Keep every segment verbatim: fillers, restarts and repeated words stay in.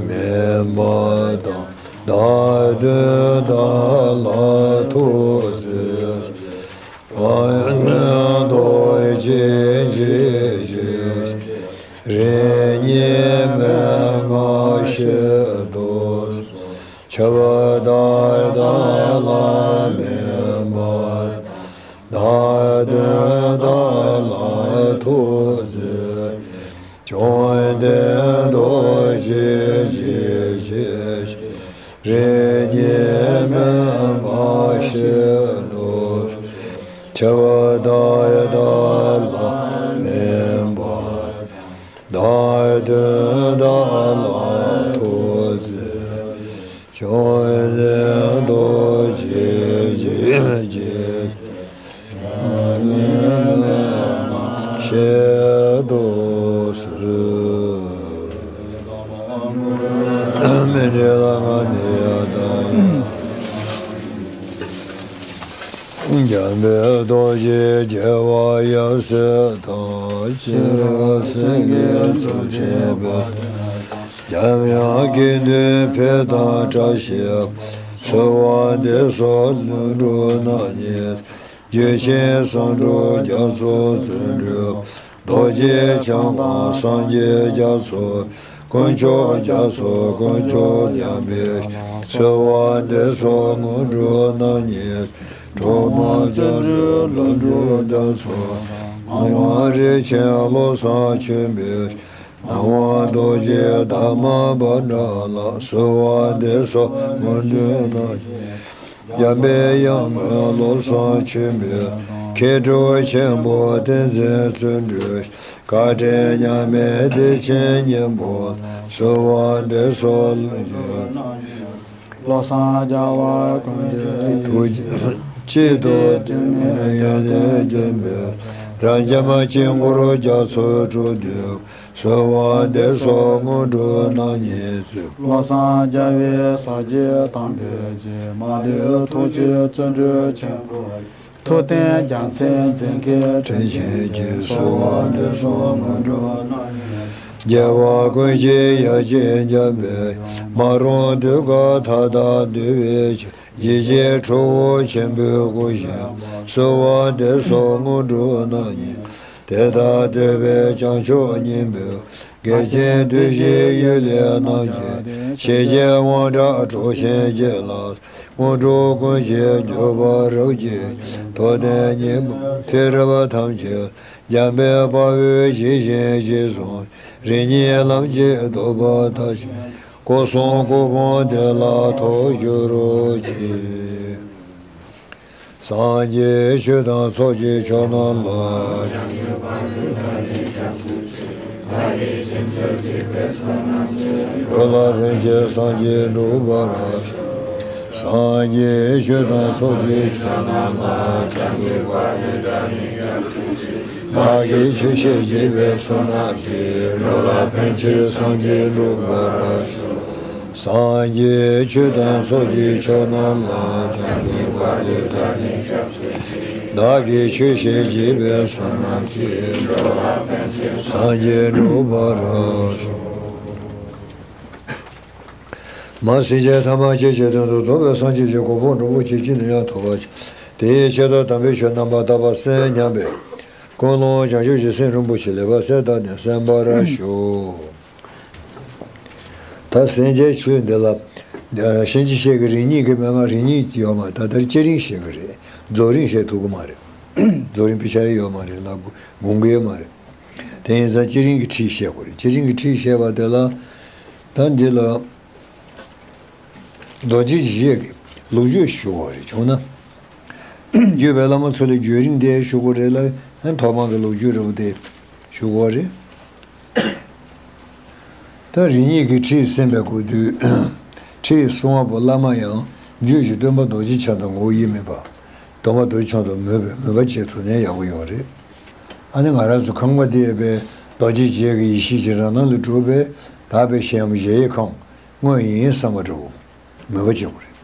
མེད་པ་དང་། བདག་མདུན་བདག་ལ་ཐུགས་བརྩེ་ཞིང་། བག་ཡངས་རྡོ་རྗེ་འཇིགས་བྱེད་ཞི། རིང་ཉིན་མན་ངག་ཤེས་རྡོར་སོགས། ཁྱབ་བདག་བདག་ལ་མེད་པ་དང་། བདག་མདུན་བདག་ལ་ཐུགས་བརྩེ། བཅོམ་ལྡན་རྡོ་རྗེ་འཇིགས་བྱེད་ཞི། རིང་ཉིན་མན་ངག་ཤེས་རྡོར་སོགས། ཁྱབ་བདག་བདག་ལ་མེད་པ་དང་། བདག་མདུན་བདག་ལ་ཐུགས་བརྩེ། བཅོམ་ལྡན་རྡོ་རྗེ་འཇིགས་བྱེད་ཞི། རིང་ཉིན་མན་ངག་ཤེས་རྡོར་སོགས། སྨིན་བྱེད་ལྷ་ང་ནི་ཡང་དག་འཇམ་དཔལ་རྡོ་རྗེ་རྒྱལ་བ་ཡབ་སྲས་དང་། སྤྱན་རས་གཟིགས་ཀྱི་ཚུལ་ཁྲིམས་པ། འཇམ་དབྱངས་དགེ་འདུན་ཕོ་དང་བཀྲ་ཤིས་པ། གསོལ་བ་འདེབས་སོ་ཀླུ་སྒྲུབ་རྣམ་གཉིས། རྒྱུད་ཆེན་སུམ་ཕྲག་རྒྱ་མཚོ་བརྩོན་འགྲུས། རྡོ་རྗེ་འཆང་དབང་སངས་རྒྱས་རྒྱ་མཚོ། དཀོན་མཆོག་རྒྱ་མཚོ་དཀོན་མཆོག་རྒྱལ་པོའི་ཞལ། གསོལ་བ་འདེབས་སོ་དངོས་གྲུབ་རྣམ་གཉིས། གྲོགས་མོ་བརྩོན་འགྲུས་ཀླུ་སྒྲུབ་རྒྱ་མཚོ། ངག་དབང་རིན་ཆེན་བློ་བཟང་ཆོས་འཕེལ། ནག་པོ་རྡོ་རྗེ་དར་མ་བཛྲ་ལ། གསོལ་བ་འདེབས་སོ་དངོས་གྲུབ་རྣམ་གཉིས། འཇམ་དཔལ་དབྱངས་མགོན་བློ་བཟང་ཆོས་འཕེལ། མཁས་གྲུབ་ཆེན་པོ་བསྟན་འཛིན་བརྩོན་འགྲུས། བཀའ་དྲིན་མཉམ་མེད་བདེ་ཆེན་སྙིང་པོ་ལ། གསོལ་བ་འདེབས་སོ་ཀླུ་སྒྲུབ། བློ་བཟང་རྒྱལ་བ་ཀུན་གྱི་ཐུགས་རྗེ་གཅིག་ཏུ་བརྟན་པའི་ཡོན་ཏན་ལྡན་པའི། རབ་འབྱམས་དཀྱིལ་འཁོར་རྒྱ་མཚོའི་སྤྲུལ་སྐུ། གསོལ་བ་འདེབས་སོ་དངོས་གྲུབ་རྣམ་གཉིས་སྩོལ། བློ་བཟང་རྒྱལ་བའི་ཕྱག་རྒྱའི་དམ་པའི་རྗེས། མ་ལུས་ཐུགས་རྗེའི་བརྩོན་འགྲུས་ཆེན་པོ་ཡིས། ཐུབ་བསྟན་རྒྱལ་མཚན་འཛིན་མཁས་དྲིན་ཅན་གྱི། གསོལ་བ་འདེབས་སོ་དངོས་གྲུབ་རྣམ་གཉིས། རྒྱལ་བ་ཀུན་གྱི་ཡབ་ཀྱི་འཇམ་དཔལ། མ་རུངས་གདུལ་དཀའ་མཐའ་དག་འདུལ་བའི་ཕྱིར། འཇིགས་བྱེད་ཁྲོ་བོ་ཆེན་པོའི་སྐུ་བཞེངས་པ། གསོལ་བ་འདེབས་སོ་དངོས་གྲུབ་རྣམ་གཉིས། དེ་ལྟར་འདུས་པའི་བྱང་ཆུབ་སྙིང་པོའི། རྒྱལ་ཆེན་བདུད་བཞིའི་གཡུལ་ལས་རྣམ་རྒྱལ་ཏེ། ཞི་བྱེད་དབང་དྲག་གྲོགས་བྱེད་བྱེད་ལ། དངོས་གྲུབ་ཀུན་བྱེད་འབྱོར་པ་རབ་རྒྱས། ཐུབ་བསྟན་སྙིང་པོ་ཚེ་རབས་ཐམས་ཅད། འཇམ་དཔལ་དཔའ་བོས་ཇི་བཞིན་གཤེགས་སུ། རིང་ཉིན་ལམ་གྱི་རྟོགས་པ་མཐར་ཕྱིན། སྐུ་གསུང་སྐུ་འབུམ་བདེ་བླག་ཐོབ་གྱུར་ཅིག། སངས་རྒྱས་ཆོས་དང་ཚོགས་ཀྱི་མཆོག་རྣམས་ལ། འགྲོ་ལ་ཕན་ཕྱིར་སངས་རྒྱས་འགྲུབ་པར་ཤོག། སངས་རྒྱས་ཆོས་དང་ཚོགས་ཀྱི་མཆོག་རྣམས་ལ། བདག་གིས་ཆོས་བཤད་བགྱིས་པའི་ཚོགས་རྣམས་ཀྱིས། འགྲོ་ལ་ཕན་ཕྱིར་སངས་རྒྱས་འགྲུབ་པར་ཤོག། སངས་རྒྱས་ཆོས་དང་ཚོགས་ཀྱི་མཆོག་རྣམས་ལ། བདག་གིས་ཆོས་བཤད་བགྱིས་པའི་ཚོགས་རྣམས་ཀྱིས། སངས་རྒྱས་འགྲུབ་པར་ཤོག། མ་སྲིད་རྗེ་ཐ་མ་ཁྱེད་ཀྱི་དོན་དུ་རྫོགས་པའི་སངས་རྒྱས་ཀྱི་གོ་འཕང་འགྲུབ་པ་ཅིས་ཅི་ནས་ཀྱང་ཐོབ་པར་བྱ། དེའི་ཆེད་དུ་དམ་པའི་ཆོས་རྣམ་པར་དག་པ་གསན་སྙམ་པའི་ཀུན་སློང་བྱང་ཆུབ་ཀྱི་སེམས་རིན་པོ་ཆེ་ལེགས་པར་གསལ་བཏབ་ནས་གསན་པར་ཞུ། ད་གསན་བྱའི་ཆོས་འདི་ལ་ ཤན་འབྱེད་བཤད་ཀྱི་རེད་གཉིས་ཀྱི་མེད་མ་རེད་གཉིས་ཡོད་མ་ད་ལྟར་སྐྱེ་རིང་བཤད་ཀྱི་རེད། རྫོགས་རིང་བཤད་ཐུབ་ཀྱི་མ་རེད། རྫོགས་རིང་དཔེ་ཆ་ཡོད་མ་རེད་ལ་དགོངས་ཀྱི་ཡོད་མ་རེད། དེ་ཡིན་ཙང་སྐྱེ་རིང་གི་ཁྲིད་བཤད་དགོས་རེད། སྐྱེ་རིང་གི་ཁྲིད་བཤད་པ་དེ་ལ། ད་འདི་ལ། རྡོ་རྗེ་འཇིགས་བྱེད་ཀྱི་ལོ་རྒྱུས་ཞུ་བ་རེད་བྱུང་ན། བརྒྱུད་པའི་བླ་མ་ཚོ་ལ་བརྒྱུད་རིམ་དེ་ཞུ་དགོས་རེད་ལ། ཐོག་མ་གི་ལོ་རྒྱུས་རེད་པ་དེ་ཞུ་དགོས་རེད། ད་རིགས་གཉིས་ཀྱི་ཁྲིད་གསན་པའི་སྐབས་དུས། ཁྲིད་གསུང་བ་པོ་བླ་མ་ཡང་རྒྱུད་ཀྱི་སྟོན་པ་རྡོ་རྗེ་འཆང་དང་ངོ་བོ་དབྱེར་མེད་པ། སྟོན་པ་རྡོ་རྗེ་འཆང་དུ་མོས་པའི་མོས་པ་བྱེད་ཐུབ་ན་ཡག་པོ་ཡོད་རེད། ཨ་ནི་ང་རང་ཚོ་ཁང་པ་འདི་ཡོད་པའི་རྡོ་རྗེ་འཇིགས་བྱེད་ཀྱི་ཡེ་ཤེས་ཀྱི་རང་སྣང་ལས་གྲུབ་པའི་དག་པའི་ཞལ་ཡང་གཞལ་ཡས་ཁང་དངོས་ཡིན་བསམ་པ་འདྲ་བོ་མོས་པ་བྱེད་དགོས་རེད།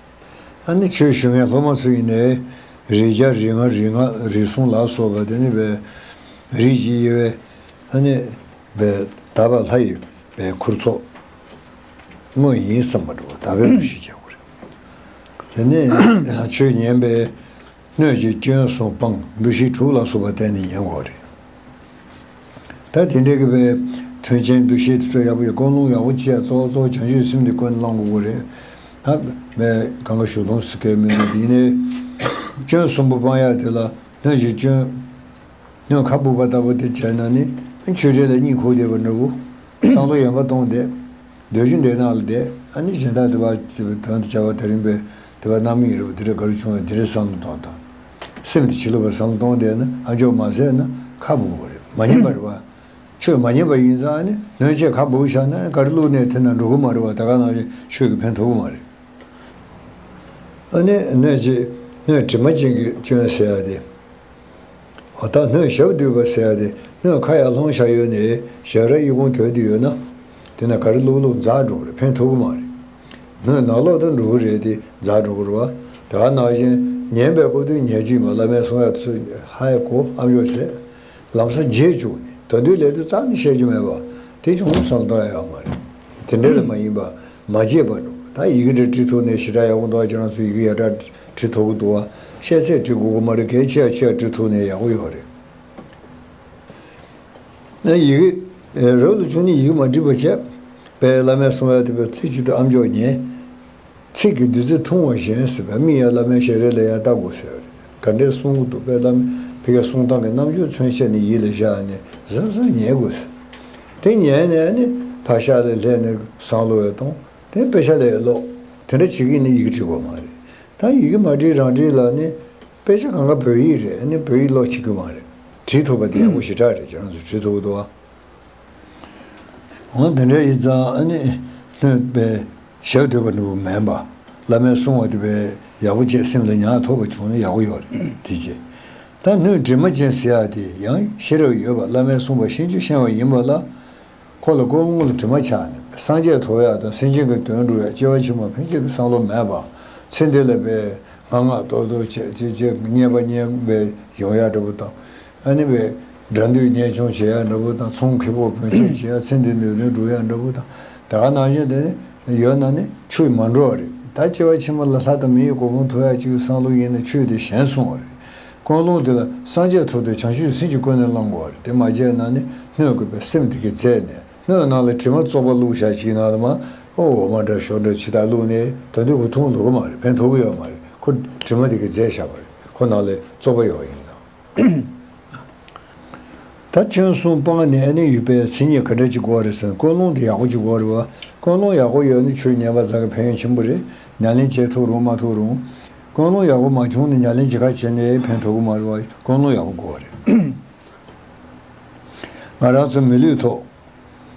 ཨ་ནི་ཆོས་ཞུ་མཁན་སློབ་མ་ཚོ་ཡིན་ནའི་རིགས་བརྒྱ་རིགས་ལྔ་རིགས་ལྔ་རིགས་གསུམ་ལ་སོགས་པ་དེ་ནི་བའི་རིགས་ཀྱི་དབྱེ་བས་ཨ་ནི་བའི་དག་པ་ལྷ་ཡི་བའི་ཁུར་ཚོགས་དངོས་ཡིན་བསམ་པ་འདྲ་བོ་དག་པའི་འདུ་ཤེས་བྱེད་དགོས་རེད། དེ་ནས་ཆོས་ཉན་པའི་སྣོད་ཀྱི་སྐྱོན་གསུམ་སྤང་འདུ་ཤེས་དྲུག་ལ་སོགས་པ་བསྟེན་ནས་ཉན་དགོས་རེད། ད་དེ་འདྲའི་གི་བའི་མཐུན་རྐྱེན་འདུ་ཤེས་དེ་ཚོ་ཡག་པོ་ཡོད་ཀུན་སློང་ཡག་པོ་བྱས་གཙོ་བོ་གཙོ་བོ་བྱང་ཆུབ་སེམས་དེ་ཀུན་ནས་བླང་དགོས་ཀྱི་རེད། ད་བའི་གང་ག་ཞུ་དོན་སུ་སྐད་མི་འདུག་དེ་ཡིན་ནའི་སྐྱོན་གསུམ་པོ་སྤང་ཡག་དེ་ལ་སྣོད་ཀྱི་སྐྱོན། སྣོད་ཁ་སྦུབ་པ་ལྟ་བུ་དེ་བྱས་ན་ནི་ཆུ་དྲེད་ལ་གཉིད་ཁུག་བསྡད་པ་འདྲ་བོ། བསམ་བློ་ཡན་པ་གཏོང་བསྡད། འདོད་རྒྱུ་འདོད་སྣང་ལ་བསྡད་ཨ་ནི་གཞན་དག་དེ་བ་དོན་དུ་བྱ་བ་དེ་རིང་པས་དེ་བ་རྣམ་གཉིས་རེད་བ་དེ་འདྲ་ག་རེ་བྱུང་བ་དེ་འདྲའི་བསམ་བློ་གཏོང་དང་། སེམས་དེ་ཕྱི་ལོགས་པ་བསམ་བློ་གཏོང་བསྡད་ན་ཨ་མཆོག་མ་ཟད་ན་ཁ་སྦུབ་པ་རེད་མ་ཉན་པ་རེད་བ། ཆོས་མ་ཉན་པ་ཡིན་ཙང་ཨ་ནི་སྣོད་ཆས་ཁ་སྦུབ་བཞག་ན་ག་རེ་བླུགས་ནས་དེ་ན་འགྲོ་གི་མ་རེད་བ་ད་ག་ནང་བཞིན་ཆོས་ཀྱི་ཕན་ཐོགས་གི་མ་རེད། ཨ་ནི་སྣོད་ཀྱི་སྣོད་དྲི་མ་ཅན་གྱི་སྐྱོན་ཟེར་ཡ་དེ། འོ་ད་སྣོད་ཞབས་བསྡུས་པ་ཟེར་ཡ་དེ་སྣོད་ཁ་ཡར་ལྷུང་བཞག་ཡོད་ནས་ཞབས་ར་གཡས་གུང་དོད་དེ་ཡོད་ན། དེ་ན་ག་རེ་བླུགས་བླུགས་འཛག་འགྲོ་གི་རེད་ཕན་ཐོགས་གི་མ་རེད། སྣོད་ནང་ལོགས་དུ་འགྲོ་གི་རེད་དེ་འཛག་འགྲོ་གི་རེད་བ། དེ་ག་ནང་བཞིན་ཉན་པའི་སྐབས་དུ་ཉན་རྒྱུ་ཡིན་པ་བླ་མས་གསུང་ཡ་ཚོས་ཧ་ཡ་གོ་ཨ་མཆོག་ཟེར། ལམ་སང་བརྗེད་བཅུག་ནས་ད་དུང་ལས་དུས་རྩ་ནས་བཤད་རྒྱུ་མེད་པ་དེ་བྱུང་བསམ་གཏོང་ཡ་ཡོད་མ་རེད། དེ་འདྲ་ལ་མ་ཡིན་པ་མ་བརྗེད་པ་འགྲོ་ད་ཡི་གེ་འདྲ་བྲིས་ཐུབ་ནས་ཞེ་དྲག་ཡག་པོ་འདུག་ཁྱེད་རང་ཚོ་ཡི་གེ་ཡར་དྲག་བྲིས་ཐུབ་ཀྱི་འདུག་བ། ཤེས་ཚད་བྲིས་དགོས་ཀྱི་མ་རེད་གལ་ཆེ་བ་བྲིས་ཐུབ་ནས་ཡག་པོ་ཡོད་རེད། ན་ཡི་གེ་རབ་ཏུ་བྱུང་ནས་ཡི་གེ་མ་བྲིས་པ་བྱས་པས་བླ་མས་གསུང་ཡ་དེ་བས་ཚིག་གཅིག་ཏུ་ཨ་མཆོག་ཉན། ཚིག་གི་བདུད་རྩི་འཐུང་བ་བཞིན་ཟེར་བའི་མིག་ཡ་བླ་མའི་ཞལ་རས་ལ་ཡ་ལྟ་དགོས་ཟེར་བ་རེད། ག་འདྲའི་གསུང་གི་འདུག་པས་བླ་མའི་ཕ་གིའི་གསུང་སྟངས་ཀྱི་རྣམ་འགྱུར་མཚོན་བྱས་ནས་ཡིད་ལ་བཞག་ནས་གཟབ་གཟབ་ཉན་དགོས་ཟེར། དེ་ཉན་ནས་ནི་ཕར་ཤག་ལ་སླེབས་ནས་བསམ་བློ་ཡང་གཏོང་དེ་དཔེ་ཆ་ལ་ཡང་ཀློག་དེ་འདྲ་བྱེད་ཀྱི་ནི་ཡི་གེ་བྲིས་དགོས་མ་རེད། ད་ཡི་གེ་མ་བྲིས་རང་བྲིས་ལ་ནི་དཔེ་ཆ་གང་ག་བོད་ཡིག་རེད་ནི་བོད་ཡིག་ཀློག་བྱེད་ཀྱི་མ་རེད། བྲིས་ཐུབ་པ་དེ་ཡག་པོ་ཞེ་དྲག་རེད་ཁྱེད་རང་ཚོ་བྲིས་ཐུབ་ཀྱི་འདུག་ཨ། འོ་དེ་འདྲ་ཡིན་ཙང་ཨ་ནི་སྣོད་པའི་ཞབས་བསྡུས་པ་འདྲ་བོ་མིན་པ། བླ་མས་གསུང་བ་དེ་བས་ཡག་པོ་བྱས་སེམས་ལ་ཉར་ཐུབ་པ་བྱུང་ན་ཡག་པོ་ཡོད་རེད་དེ་རྗེས། ད་སྣོད་དྲི་མ་ཅན་ཟེར་ཡག་དེ་ཡང་ཤེས་རབ་ཡོད་པ་བླ་མས་གསུངས་པ་ཤེས་རྒྱུ་ཤེས་པ་ཡིན་པ་ལ། ཁོ་ལ་ཀུན་སློང་ལ་དྲི་མ་ཆགས་ནས་སངས་རྒྱས་ཐོབ་ཡག་དང་སེམས་ཅན་གྱི་དོན་སྒྲུབ་ཡག་སྐྱེ་བ་ཕྱི་མ་ཕན་ཆད་ཀྱི་བསམ་བློ་མེད་པ། ཚེ་འདི་ལ་བས་སྔ་སྔ་ཏོག་ཏོག་བྱས་བྱས་བྱས་རྙེད་པ་རྙེད་པའི་ཡོང་ཡག་འདྲ་པོ་དང་། ཨ་ནི་བས་དགྲ་འདུལ་ངན་སྐྱོང་བྱེད་ཡག་འདྲ་པོ་དང་ཚོང་ཁེ་སྤོགས་ཕོན་ཆེན་བྱེད་ཡག་ཚེ་འདི་ནོར་ལོངས་སྒྲུབ་ཡག་འདྲ་པོ་དང་། ད་ག་ནང་བཞིན་དེ་ནི་ཡོད་ན་ནི་ཆོས་མ་འགྲོ་བ་རེད། ད་སྐྱེ་བ་ཕྱི་མ་ལ་ལྷ་དང་མི་ཡི་གོ་འཕང་ཐོབ་ཡག་ཅིག་བསམ་བློ་ཡིན་ན་ཆོས་དེ་གཞན་སོང་བ་རེད། ཀུན་སློང་དེ་ལ་སངས་རྒྱས་ཐོབ་དུས་བྱང་ཆུབ་སེམས་ཀྱི་ཀུན་ནས་བསླང་དགོས་པ་རེད་དེ་མ་བྱས་ན་ནི་གནོད་དགོས་པའི་སེམས་དེ་གིས་བཙལ་ནས་སྣོད་ནང་ལ་དྲི་མ་བཙོག་པ་བླུགས་བཞག་ཅིག་ནང་ལ་མ་ཨོ་འོ་མ་འདྲ་ཞོ་འདྲ་ཇི་ལྟར་བླུགས་ནས་ད་དུང་ཁོ་འཐུང་ལོ་གི་མ་རེད་ཕན་ཐོགས་ཀྱི་ཡོད་མ་རེད་ཁོ་དྲི་མ་དེ་གིས་བཙལ་བཞག་པ་རེད་ཁོ་ནང་ལ་བཙོག་པ་ཡོད་ཡིན་ཙང་། ད་སྐྱོན་གསུམ་སྤངས་ནས་ཨ་ནི་ཡོད་པའི་མཚན་ཉིད་ག་འདྲ་ཅིག་དགོས་རེད་ཟེར་ན་ཀུན་སློང་དེ་ཡག་པོ་ཅིག་དགོས་རེད་བ། ཀུན་སློང་ཡག་པོ་ཡོད་ན་ཆོས་ཉན་པ་ཚང་གི་ཕན་ཡོན་ཆེན་པོ་རེད། ཉམས་ལེན་བྱེད་ཐུབ་རུང་མ་ཐུབ་རུང་། ཀུན་སློང་ཡག་པོ་མ་བྱུང་ན་ཉམས་ལེན་ཇི་ག་བྱས་ནས་ཕན་ཐོགས་ཀྱི་མ་རེད་བ། ཀུན་སློང་ཡག་པོ་དགོས་རེད། ང་རང་ཚོ་མི་ལུས་ཐོག་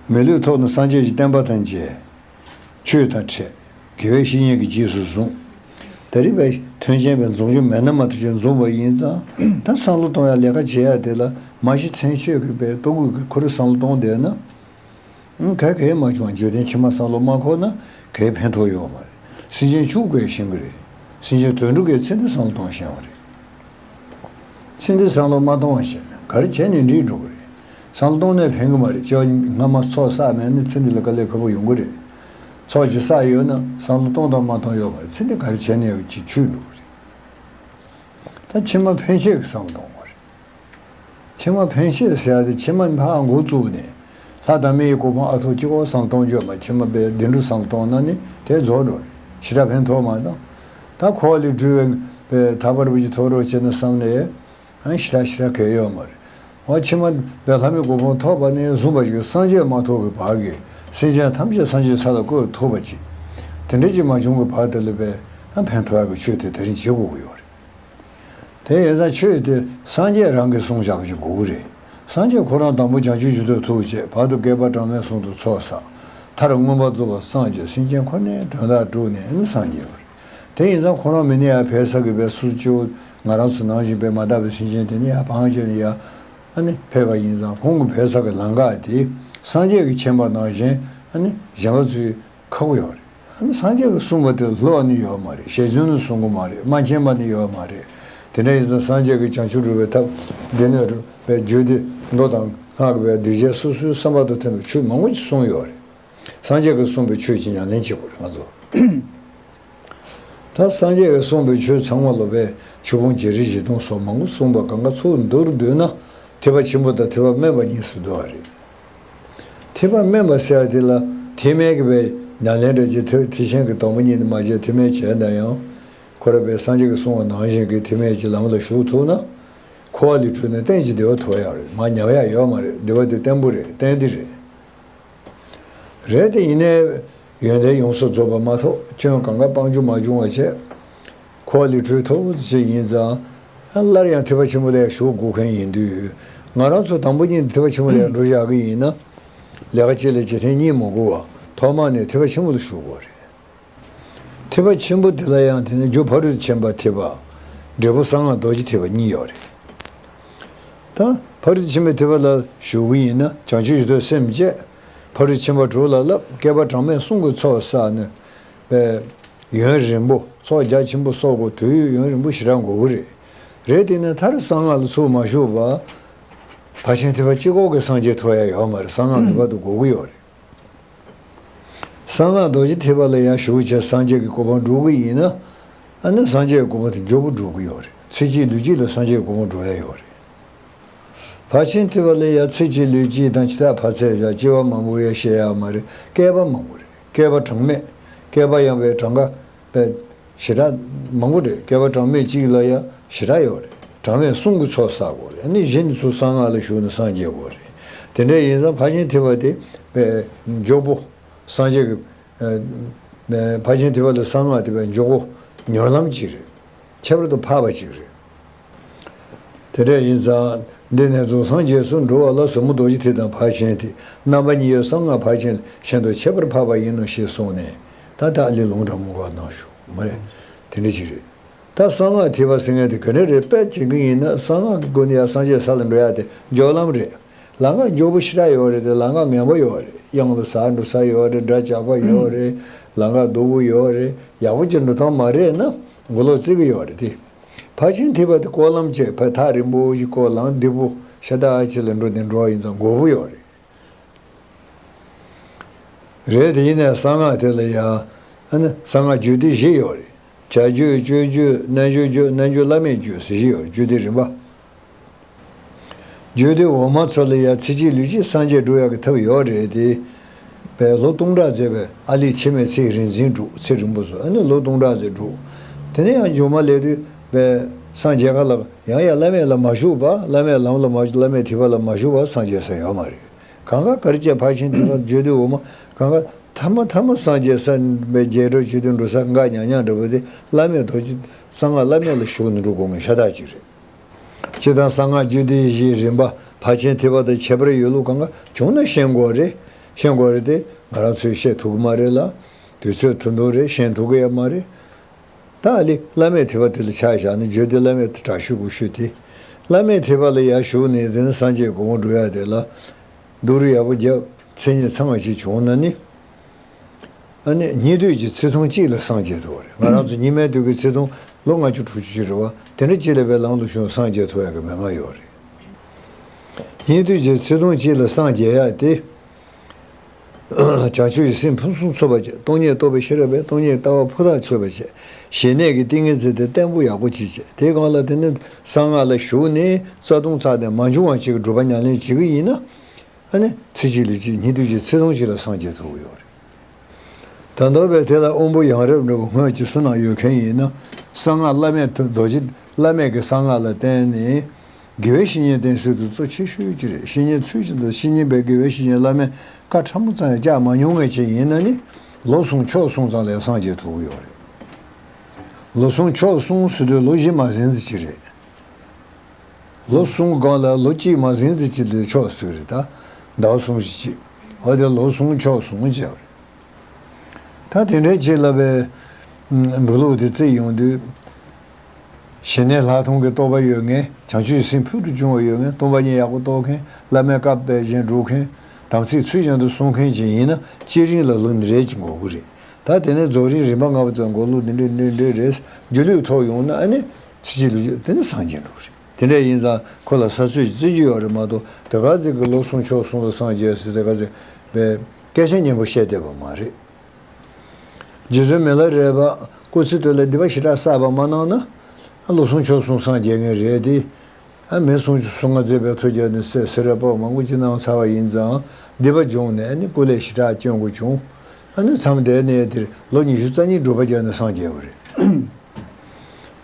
མི་ལུས་ཐོག་ཏུ་སངས་རྒྱས་ཀྱི་བསྟན་པ་དང་མཇལ། ཆོས་དང་འཕྲད། དགེ་བའི་བཤེས་གཉེན་གྱིས་རྗེས་སུ་བཟུང་། ད་རེས་པའི་མཐུན་རྐྱེན་པའི་འཛོམས་རྒྱུ་མེད་ན་མ་གཏོགས་ཅིག་འཛོམས་པ་ཡིན་ཙང་ད་བསམ་བློ་གཏོང་ཡ་ལས་ཀ་བྱེད་ཡ་དེ་ལ་མ་གཞི་མཚན་ཆོས་ཀྱི་པའི་ལྟོ་གོས་ཀྱི་ཁུར་བསམ་བློ་གཏོང་བསྡད་ན། གལ་གལ་མ་བྱུང་བ་འཇིག་རྟེན་ཕྱི་མ་བསམ་བློ་མ་འཁོར་ན་གལ་ཕན་ཐོགས་ཡོད་མ་རེད། སེམས་ཅན་ཕྱུག་དགོས་ཤེས་ཀྱི་རེད། སེམས་ཅན་དོན་འགྲུབ་དགོས་ཚེ་འདི་བསམ་བློ་གཏོང་ཤེས་པ་རེད། ཚེ་འདི་བསམ་བློ་མ་གཏོང་བ་བྱས་ན་ག་རེ་བྱས་ནས་འགྲིག་འགྲོ་གི་རེད། བསམ་བློ་གཏོང་ནས་ཕན་གི་མ་རེད་སྐྱེ་བ་སྔ་མ་ཚོགས་བསགས་མེད་ན་ཚེ་འདི་ལ་དཀའ་ལས་ཁག་པོ་ཡོང་གི་རེད། ཚོགས་ཅིག་བསགས་ཡོད་ན་བསམ་བློ་གཏོང་དང་མ་གཏོང་ཡོད་མ་རེད་ཚེ་འདི་ག་རེ་བྱས་ནས་ཡོད་ཅིག་ཆུད་འགྲོ་གི་རེད། ད་ཕྱི་མ་ཕན་ཆད་ཀྱི་བསམ་བློ་གཏོང་དགོས་རེད། ཕྱི་མ་ཕན་ཆད་ཟེར་ཡ་དེ་ཕྱི་མ་ཕར་འགོ་བཙུགས་ནས་ལྷ་དང་མི་ཡི་གོ་འཕང་ཨ་ཐུར་གཅིག་པོ་བསམ་བློ་གཏོང་རྒྱུ་མ་ཕྱི་མ་པའི་བདེ་འགྲོ་བསམ་བློ་གཏོང་ན་ནི་དེ་རྫོགས་འགྲོ་རེད། ཞེ་དྲག་ཕན་ཐོགས་མ་གཏོགས། ད་འཁོར་བ་ལས་གྲོལ་བའི་པའི་ཐར་པ་རིན་པོ་ཆེ་ཐོབ་རོགས་བྱས་ན་བསམ་ནས། ཨ་ནི་ཞེ་དྲག་ཞེ་དྲག་གལ་ཡོད་མ་རེད། འོ་ཕྱི་མ་པའི་ལྷ་མིའི་གོ་འཕང་ཐོབ་པ་ནས་བཟུང་བ་ཞིག་སངས་རྒྱས་མ་ཐོབ་ཀྱི་བར་གྱི་སེམས་ཅན་ཐམས་ཅད་སངས་རྒྱས་ས་ལ་བཀོད་ཐུབ་པ་ཅིག་དེ་འདྲ་ཅིག་མ་བྱུང་གི་བར་དེ་ལ་པའི་ཨ་ཕན་ཐོགས་ཡག་གི་ཆོས་དེ་དེ་རིང་བྱེད་དགོས་ཀྱི་ཡོད་རེད། དེ་ཡིན་ཙང་ཆོས་དེ་སངས་རྒྱས་རང་གིས་གསུངས་བཞག་པ་ཞིག་དགོས་ཀྱི་རེད། སངས་རྒྱས་ཁོ་རང་དང་པོ་བྱང་ཆུབ་མཆོག་ཏུ་ཐུགས་བསྐྱེད། བར་དུ་བསྐལ་པ་གྲངས་མེད་གསུམ་དུ་ཚོགས་བསགས། མཐར་མངོན་པར་རྫོགས་པར་སངས་རྒྱས། སེམས་ཅན་ཁོ་ནའི་དོན་དག་གྲུབ་ནས་ནི་སངས་རྒྱས་པ་རེད། དེ་ཡིན་ཙང་ཁོ་རང་མི་ནི་ཡར་ཕེབས་ས་གི་བའི་སུ་ཅོ་ང་རང་ཚོ་ནང་བཞིན་པའི་མ་དག་པའི་སེམས་ཅན་དེ་ནི་ཡར་བང་བྱས་ནས་ཡར་ཨ་ནི་ཕེབས་པ་ཡིན་ཙང་ཁོང་གི་ཕེབས་ས་གི་ལམ་ཁ་དེ་སངས་རྒྱས་ཀྱིས་མཁྱེན་པ་ནང་བཞིན་ཨ་ནི་གཞན་པ་ཚོས་ཁག་པོ་ཡོད་རེད། ཨ་ནི་སངས་རྒྱས་ཀྱིས་གསུངས་པ་དེ་ལྷོད་ནི་ཡོད་མ་རེད། ཞལ་བྱུང་ནི་གསུང་གི་མ་རེད། མ་མཁྱེན་པ་ནི་ཡོད་མ་རེད། དེ་འདྲ་ཡིན་ཙང་སངས་རྒྱས་ཀྱིས་བྱང་ཆུབ་སྒྲུབ་པའི་ཐབས་སྡེ་སྣོད་རུ་བའི་རྒྱུད་སྡེ་མདོ་དང་སྔགས་ཀྱི་བའི་གདུལ་བྱ་སོ་སོའི་བསམ་པ་དང་མཐུན་པའི་ཆོས་མང་པོ་ཅིག་གསུངས་ཡོད་རེད། སངས་རྒྱས་ཀྱིས་གསུངས་པའི་ཆོས་ཀྱི་ཉམས་ལེན་བྱེད་དགོས་རེད་ང་ཚོ། ད་སངས་རྒྱས་ཀྱིས་གསུངས་པའི་ཆོས་ཚང་མ་ལ་བའི་ཆོས་ཕུང་བརྒྱད་ཁྲི་བཞི་སྟོང་སོགས་མང་པོ་གསུངས་པ་གང་ག་ཚུར་བསྡུར་བསྡུར་ན་ཐེག་པ་ཆེན་པོ་དང་ཐེག་པ་དམན་པ་གཉིས་སུ་འདུ་བ་རེད། ཐེག་པ་དམན་པ་ཟེར་བ་དེ་ལ་ཐེག་དམན་གྱི་བའི་ཉམས་ལེན་འདྲ་ཅིག་ཐེག་ཐེག་ཆེན་གྱི་དང་པོ་ཉིད་དུ་མ་བྱས་ཐེག་དམན་བྱས་ན་ཡང་། ཁོ་ར་བའི་སངས་རྒྱས་ཀྱིས་གསུངས་པ་ནང་བཞིན་གྱི་ཐེག་དམན་གྱི་ལམ་ལ་ཞུགས་ཐུབ་ན། འཁོར་བ་ལས་གྲོལ་ནས་གཏན་གྱི་བདེ་བ་ཐོབ་ཡག་རེད། མར་ཉམས་ཡག་ཡོད་མ་རེད། བདེ་བ་དེ་བརྟན་པོ་རེད། གཏན་བདེ་རེད། རེད་དེ་ཡིན་ནའི་ཡོན་ཏན་ཡོངས་སུ་རྫོགས་པ་མ་ཐོབ། སྐྱོན་གང་ག་སྤང་བྱུང་མ་བྱུང་བ་བྱས། འཁོར་བ་ལས་གྲོལ་ཐུབ་ཅིག་ཡིན་ཙང་། སླར་ཡང་ཐེག་པ་ཆེན་པོ་ལ་ཞུགས་དགོས་མཁན་ཡིན་དུས། ང་རང་ཚོ་དང་པོ་ཉིད་ཐེག་པ་ཆེན་པོ་ལ་འགྲོ་བཞག་གི་ཡིན་ན། ལས་ཀ་གཅིག་ལ་བྱེད་ཐེངས་གཉིས་མི་དགོས་པ་ཐོག་མ་ནས་ཐེག་པ་ཆེན་པོ་ལ་ཞུགས་དགོས་རེད། ཐེག་པ་ཆེན་པོ་དེ་ལ་ཡང་དེ་ནས་རྒྱུ་ཕ་རོལ་ཏུ་ཕྱིན་པ་ཐེག་པ། འབྲས་བུ་གསང་སྔགས་རྡོ་རྗེ་ཐེག་པ་གཉིས་ཡོད་རེད། ད་ཕ་རོལ་ཏུ་ཕྱིན་པའི་ཐེག་པ་ལ་ཞུགས་ཀྱི་ཡིན་ན་བྱང་ཆུབ་མཆོག་ཏུ་སེམས་བསྐྱེད། ཕ་རོལ་ཏུ་ཕྱིན་པ་དྲུག་ལ་བསླབ། བསྐལ་པ་གྲངས་མེད་གསུམ་གྱི་ཚོགས་བསགས་ནས། པའི་ཡུན་རིང་པོ་ཚོགས་རྒྱ་ཆེན་པོ་གསོག་དགོས། དུས་ཡུན་རིང་པོ་ཞེ་དྲག་འགོར་གྱི་རེད། རེད་དེ་ནས་མཐར་གསང་སྔགས་ལ་ཚུར་མ་ཞུགས་པ། ཕར་ཕྱིན་ཐེག་པ་གཅིག་པོ་གིས་སངས་རྒྱས་ཐོབ་ཡ་ཡོད་མ་རེད། གསང་སྔགས་ངེས་པར་དུ་དགོས་ཀྱི་ཡོད་རེད། གསང་སྔགས་རྡོ་རྗེ་ཐེག་པ་ལ་ཡང་ཞུགས་བྱས་སངས་རྒྱས་ཀྱི་གོ་འཕང་སྒྲུབ་ཀྱི་ཡིན་ན། ཨ་ནི་སངས་རྒྱས་ཀྱི་གོ་འཕང་དེ་མགྱོགས་པོ་སྒྲུབ་ཀྱི་ཡོད་རེད། ཚེ་གཅིག་ལུས་གཅིག་ལ་སངས་རྒྱས་ཀྱི་གོ་འཕང་སྒྲུབ་ཡ་ཡོད་རེད། ཕར་ཕྱིན་ཐེག་པ་ལ་ཡང་ཚེ་གཅིག་ལུས་གཅིག་དང་ཇི་ལྟར་ཕར་ཚད་བཞག་སྐྱེ་བ་མང་པོ་ཡང་བཤད་ཡ་མ་རེད། བསྐལ་པ་མང་པོ་རེད། བསྐལ་པ་གྲངས་མེད། བསྐལ་པ་ཡང་བའི་གྲངས་ཀ་བས་ཞེ་དྲག་མང་པོ་རེད། བསྐལ་པ་གྲངས་མེད་གཅིག་ལ་ཡང་ཞེ་དྲག་ཡོད་རེད། གྲངས་མེད་གསུམ་གྱི་ཚོགས་བསག་དགོས་རེད། ཨ་ནི་གཞི་ནས་ཚུར་གསང་སྔགས་ལ་ཞུགས་ནས་སངས་རྒྱས་དགོས་རེད། དེ་འདྲ་ཡིན་ཙང་ཕར་ཕྱིན་ཐེག་པ་དེ་བས་མགྱོགས་པོ་སངས་རྒྱས་ཀྱི་ཨ་ཕར་ཕྱིན་ཐེག་པ་ལ་གསང་སྔགས་དེ་བས་མགྱོགས་པོ་མྱུར་ལམ་གཅིག་རེད། ཁྱད་པར་དུ་འཕགས་པ་གཅིག་རེད། དེ་འདྲ་ཡིན་ཙང་། འདི་ནས་རྫོགས་སངས་རྒྱས་སུ་འགྲོ་བ་ལ་ཟབ་མོ་རྡོ་རྗེ་ཐེག་དང་ཕར་ཕྱིན་ཐེག་རྣམ་པ་གཉིས་ཡོད། གསང་སྔགས་ཕར་ཕྱིན་གཞན་དུ་ཁྱད་པར་འཕགས་པ་ཡིན་ནོ་ཞེས་གསུངས་ནས། ད་ལྟ་ཨ་ལི་ལུང་དྲ་མོ་ག་གནང་ཞུ་མ་རེད། དེ་འདྲ་ཅིག་རེད། ད་གསང་སྔགས་ཐེག་པ་ཟེར་མཁན་དེ་ག་འདྲ་རེད། དཔེ་བྱེད་ཀྱི་ཡིན་ན་གསང་སྔགས་ཀྱི་སྒོ་ནས་ཡར་སངས་རྒྱས་ས་ལ་འགྲོ་ཡ་དེ་མགྱོགས་ལམ་རེད། ལམ་ཁ་མགྱོགས་པོ་ཞེ་དྲག་ཡོད་རེད་དེ། ལམ་ཁ་ངན་པ་ཡོད་རེད། གཡང་ལ་ཟགས་འགྲོ་ས་ཡོད་རེད། སྒྲ་འཇགས་པ་ཡོད་རེད། ལམ་ཁ་སྡུག་པོ་ཡོད་རེད། ཡག་པོ་ཅིག་འགྲོ་སྟངས་མ་རེད་ན་མགོ་ལོག་བརྩི་གི་ཡོད་རེད་དེ། ཕར་ཕྱིན་ཐེག་པ་དེ་སྐོར་ལམ་བྱས། ཕར་ཐག་རིང་པོ་ཞིག་སྐོར། ལམ་རྡིབ་པོ་ཤ་སྟག་ཅིག་ལ་འགྲོ་ནས་འགྲོ་བ་ཡིན་ཙང་མགོ་པོ་ཡོད་རེད། རེད་དེ་ཡིན་ནའི་གསང་སྔགས་དེ་ལ་ཡང་། ཨ་ནི་གསང་སྔགས་རྒྱུད་སྡེ་བཞི་ཡོད་རེད། བྱ་རྒྱུད། སྤྱོད་རྒྱུད། རྣལ་འབྱོར་རྒྱུད། རྣལ་འབྱོར་བླ་མེད་རྒྱུད་ཟེར་བཞི་ཡོད་རེད། རྒྱུད་སྡེ་རིམ་པ། རྒྱུད་སྡེ་འོག་མ་ཚོ་ལ་ཡང་ཚེ་གཅིག་ལུས་གཅིག་སངས་རྒྱས་འགྲུབ་ཡག་གི་ཐབས་ཡོད་རེད་དེ། པའི་ལོ་སྟོང་ཕྲག་ཙམ་པའི་ཨ་ལས་འཆི་མེད་ཚེ་རིག་འཛིན་སྒྲུབ། ཚེ་རིང་པོ་བཟོ། ཨ་ནི་ལོ་སྟོང་ཕྲག་ཙམ་སྒྲུབ། དེ་ནས་ཡང་མཇུག་མ་སླེབས་དུས་པའི་སངས་རྒྱས་ཁ་ལ་ཡང་ཡང་བླ་མེད་ལ་མ་ཞུགས་པ། བླ་མེད་ལམ་ལ་མ་བླ་མེད་ཐེག་པ་ལ་མ་ཞུགས་པ་སངས་རྒྱས་ས་ཡོད་མ་རེད། གང་ག་ག་རེ་བྱས་ཕར་ཕྱིན་ཐེག་པ་རྒྱུད་སྡེ་འོག་མ་གང་ག་ཐ་མ་ཐ་མ་སངས་རྒྱས་ས་པའི་རྒྱས་འགྲོ་བྱེད་དུ་འགྲོ་ས་འགའ་ཉག་ཉག་འདྲ་པོ་དེ་བླ་མེད་རྡོ་རྗེ་གསང་སྔགས་བླ་མེད་ལ་ཞུགས་ནས་འགྲོ་དགོས་ངེས་ཤ་སྟག་ཅིག་རེད། སྤྱིར་བཏང་གསང་སྔགས་རྒྱུད་སྡེ་བཞིའི་རིམ་པ་ཕར་ཕྱིན་ཐེག་པ་དང་ཁྱད་པར་ཡོད་ལུགས་གང་ག་བྱུང་ན་ཤེས་དགོས་རེད། ཤེས་དགོས་རེད་དེ་ང་རང་ཚོས་བཤད་ཐུབ་ཀྱི་མ་རེད་ལ། དུས་ཚོད་ཐུང་ཐུང་རེད། ཤེས་ཐུབ་ཀྱི་ཡོད་མ་རེད། ད་ཨ་ལི་བླ་མེད་ཐེག་པ་དེ་ལ་ཆ་བཞག་ན་རྒྱུད་སྡེ་བླ་མེད་དེ་དྲག་ཤོས་དགུ་ཤོས་དེ། བླ་མེད་ཐེག་པ་ལ་ཡར་ཞུགས་ནས་དེ་ནས་སངས་རྒྱས་གོ་འཕང་སྒྲུབ་ཡ་དེ་ལ། སྡུག་རུས་ཡག་པོ་བརྒྱབ། མཚན་ཉིད་ཚང་བ་ཞིག་བྱུང་ན་ནི། ཨ་ནི་སྙིགས་དུས་ཀྱི་ཚེ་ཐུང་གཅིག་ལ་སངས་རྒྱས་ཐུབ་པ་རེད། ང་རང་ཚོ་སྙིགས་མའི་དུས་ཀྱི་ཚེ་ཐུང་ལོ་ལྔ་བཅུ་དྲུག་ཅུ་ཅིག་རེད་བ། དེ་འདྲ་གཅིག་ལ་བའི་ལམ་དུ་བྱུང་སངས་རྒྱས་ཐུབ་ཡག་གི་མན་ངག་ཡོད་རེད། སྙིགས་དུས་ཀྱི་ཚེ་ཐུང་གཅིག་ལ་སངས་རྒྱས་ཡག་དེ། བྱང་ཆུབ་ཀྱི་སེམས་ཕུན་སུམ་ཚོགས་པ་བྱས། སྟོང་ཉིད་རྟོགས་པའི་ཤེས་རབ་པས་སྟོང་ཉིད་ལྟ་བ་ཕུ་ཐག་ཆོད་པ་བྱས། ཞི་གནས་ཀྱི་ཏིང་ངེ་འཛིན་དེ་བརྟན་པོ་ཡག་པོ་ཅིག་བྱས། དེའི་སྒང་ལ་དེ་ནི་གསང་སྔགས་ལ་ཞུགས་ནས་རྩ་ལྟུང་ཚར་ནས་མ་བྱུང་བ་ཅིག་གི་སྒྲུབ་པ་ཉམས་ལེན་བྱེད་ཀྱི་ཡིན་ན། ཨ་ནི་ཚེ་གཅིག་ལུས་གཅིག་སྙིགས་དུས་ཀྱི་ཚེ་ཐུང་གཅིག་ལ་སངས་རྒྱས་ཐུབ་ཀྱི་ཡོད་རེད། ད་ལྟ་བའི་དེ་ལ་དབང་པོ་ཡང་རབ་འདྲ་བོ་སྔོན་གྱི་བསོད་ནམས་ཡོད་མཁན་ཡིན་ན། གསང་སྔགས་བླ་མེད་དུ་རྡོ་རྗེ་བླ་མེད་ཀྱི་གསང་སྔགས་ལ་བརྟེན་ནས། དགེ་བའི་བཤེས་གཉེན་བསྟེན་ཚུལ་དུ་གཙོ་ཆེ་ཤོས་ཅིག་རེད། བཤེས་གཉེན་ཚུལ་བཞིན་དུ་བཤེས་གཉེན་པའི་དགེ་བའི་བཤེས་གཉེན་བླ་མེད་བཀའ་ཕྲ་མོ་ཙམ་ཡང་བཅག་མ་མྱོང་མཁན་ཅིག་ཡིན་ན་ནི། ལོ་གསུམ་ཕྱོགས་གསུམ་ཙམ་ལ་སངས་རྒྱས་ཐུབ་ཀྱི་ཡོད་རེད། ལོ་གསུམ་ཕྱོགས་གསུམ་ཟེར་དུས་ལོ་བཞི་མ་ཟིན་ཙམ་ཅིག་རེད། ལོ་གསུམ་སྒང་ལ་ལོ་གཅིག་མ་ཟིན་ཙམ་ཅིག་ལ་ཕྱོགས་ཟེར་རེད། ད་ཟླ་བ་གསུམ་བཞི་གཅིག་འོ་དེ་ལོ་གསུམ་ཕྱོགས་གསུམ་བྱས་པ་རེད། ད་དེ་འདྲའི་ཆེད་ལ་བའི་འབྲུ་ལུགས་དེ་བརྩིས་ཡོང་དུས། ཞི་གནས་ལྷག་མཐོང་གི་རྟོགས་པ་ཡོད་མཁན། བྱང་ཆུབ་སེམས་ཕུལ་དུ་བྱུང་བ་ཡོད་མཁན། སྟོང་པ་ཉིད་ཡག་པོ་རྟོགས་མཁན། བླ་མའི་བཀའ་དཔེ་བཞིན་སྒྲུབ་མཁན། དམ་ཚིག་ཚུལ་བཞིན་དུ་སྲུང་མཁན་ཅིག་ཡིན་ན། སྐྱེ་རིམ་ལ་ལོ་འདི་འདྲའི་ཅིག་འགོར་གི་རེད། ད་དེ་ནས་རྫོགས་རིམ་རིམ་པ་ལྔ་པ་ཙམ་འགོར་ལུགས་འདི་འདྲའི་འདི་འདྲའི་རེད། སྒྱུ་ལུས་ཐོག་ཡོང་ན་ཨ་ནི་ཕྱི་ཕྱི་ལུས་དེ་ནི་སངས་རྒྱས་འགྲོ་གི་རེད། དེ་འདྲ་ཡིན་ཙང་ཁོ་ལ་ས་ཚོད་ཅིག་བརྩི་རྒྱུ་ཡོད་རེད་མ་གཏོགས། དེ་ག་ཚོད་ཀྱི་ལོ་གསུམ་ཕྱོགས་གསུམ་ལ་སངས་རྒྱས་ཟེར་དེ་ག་ཚོད་པའི་སྐད་ཆ་སྙན་པོ་བཤད་བསྡད་པ་མ་རེད། རྗེ་བཙུན་མི་ལ་རས་པ་སྐུ་ཚེ་སྟོད་ལ་སྡིག་པ་ཞེ་དྲག་བསགས་པ་མ་གནང་ན། ལོ་གསུམ་ཕྱོགས་གསུམ་སངས་རྒྱས་ངེས་རེད་དེ། ཨ་མི་སུམ་ཅུ་སོ་ལྔ་བརྩེགས་པའི་ཐུགས་རྒྱལ་ནས་སྲས་སེ་ར་པོ་མང་པོ་ཅིག་གནང་ཚར་བ་ཡིན་ཙང་། སྡིག་པ་བྱུང་ནས་ཨ་ནི་སྐུ་ལས་ཞེ་དྲག་སྐྱོན་དགོས་བྱུང་། ཨ་ནི་མཚམས་དེ་ནས་དེར་ལོ་ཉི་ཤུ་རྩ་གཉིས་སྒྲུབ་པ་བརྒྱབ་ནས་སངས་རྒྱས་པ་རེད།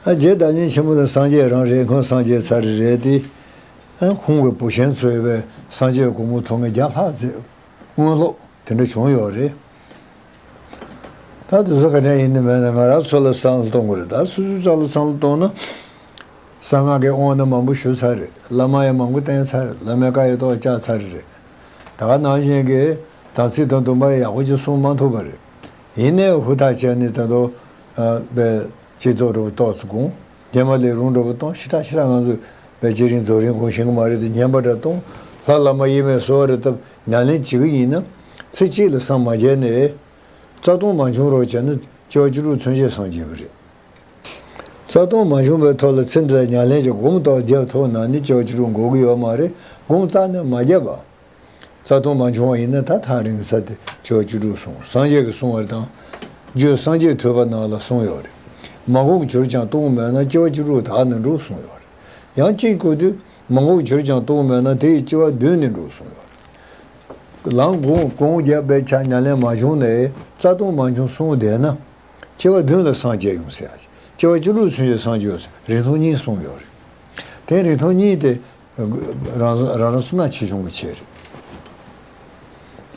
ཨ་རྗེ་བདག་ཉིད་ཆེན་པོ་དེ་སངས་རྒྱས་རང་རེད། ཁོང་སངས་རྒྱས་ཚར་རེད་དེ། ཨ་ཁོང་གི་བུ་ཆེན་ཚོས་བས་སངས་རྒྱས་གོ་མུ་ཐོག་ངེ་བརྒྱ་ལྷག་ཙམ་སྔོན་ལོག་དེ་འདྲ་བྱུང་ཡོད་རེད། ད་དེ་ཚོ་ག་འདྲ་ཡིན་ནི་མེད་ན་ང་རང་ཚོ་ལ་བསམ་བློ་གཏོང་དགོས་རེད། ད་སོ་སོའི་རྩ་ལ་བསམ་བློ་གཏོང་ན། གསང་སྔགས་ཀྱི་དབང་ནི་མང་པོ་ཞུས་ཚར་རེད། བླ་མ་ཡང་མང་པོ་བསྟེན་ཚར་རེད། བླ་མའི་བཀའ་ཡི་ཐོག་བཅག་ཚར་རེད། ད་ག་ནང་བཞིན་གྱི་དམ་ཚིག་དང་སྡོམ་པ་ཡག་པོ་ཅིག་སྲུང་མ་ཐུབ་པ་རེད། ཡིན་ནའི་ཧུར་ཐག་བྱས་ནས་ད་དུང་ཨ་པའི་སྤྱི་ཚོགས་རུ་ཏོག་ཙམ་དགོངས། རྒན་པ་ལས་རུང་འདྲ་པོ་གཏོང་། ཞེ་དྲག་ཞེ་དྲག་ང་ཚོས་བའི་སྐྱེ་རིང་རྫོགས་རིང་དགོངས་ཤེས་ཀྱི་མ་རེད་དེ། ཉན་པ་འདྲ་གཏོང་། ལྷ་བླ་མ་དབྱེར་མེད་གསོལ་བ་རེ་བཏབ་ཉམས་ལེན་བྱེད་ཀྱི་ཡིན་ན། ཚེ་གཅིག་ལ་སངས་མ་རྒྱས་ནས་རྩ་ལྟུང་མ་བྱུང་རོགས་བྱས་ན་སྐྱེ་བ་བཅུ་དྲུག་ཚུན་ཆད་སངས་རྒྱས་ཀྱི་རེད། རྩ་ལྟུང་མ་བྱུང་བའི་ཐོག་ལ་ཚེ་འདི་ལ་ཉམས་ལེན་གྱི་སྒོམ་ཏོག་བརྒྱབ་ཐུབ་ན་ནི་སྐྱེ་བ་བཅུ་དྲུག་འགོར་གྱི་ཡོད་མ་རེད། སྒོམ་རྩ་ནས་མ་བརྒྱབ་པ། རྩ་ལྟུང་མ་བྱུང་བ་ཡིན་ན་ད་ཐག་རིང་ས་དེ་སྐྱེ་བ་བཅུ་དྲུག་སོང་། སངས་རྒྱས་ཀྱིས་གསུངས་པ་དང་། རྒྱུད་སངས་རྒྱས་ཐོས་པ་ནང་ལ་གསུངས་ཡོད་རེད། མ་འགོངས་གྱུར་ཀྱང་ལྟུང་མེད་ན། སྐྱེ་བ་བཅུ་དྲུག་དག་ནི་འགྲུབ་གསུངས་ཡོད་རེད། ཡང་གཅིག་བཀོད་དུས་མ་འགོངས་གྱུར་ཀྱང་ལྟུང་མེད་ན། དེ་ཡི་སྐྱེ་བ་བདུན་ནི་འགྲུབ་གསུངས་ཡོད་རེད། ལམ་སྒོམ་སྒོམ་བརྒྱབ་པའི་ཆ་ཉམས་ལེན་མ་བྱུང་ནས་རྩ་ལྟུང་མ་བྱུང་གསུངས་བསྡད་ན། སྐྱེ་བ་བདུན་ལ་སངས་རྒྱས་ཡོང་ཟེར་ཡ། སྐྱེ་བ་བཅུ་དྲུག་ཚུན་ཆད་སངས་རྒྱས་ཡོང་ཟེར། རིང་ཐུང་གཉིས་གསུངས་ཡོད་རེད། དེ་རིང་ཐུང་གཉིས་དེ་རང་རང་རང་བསོད་ནམས་ཆེ་ཆུང་གི་ཆེད་རེད།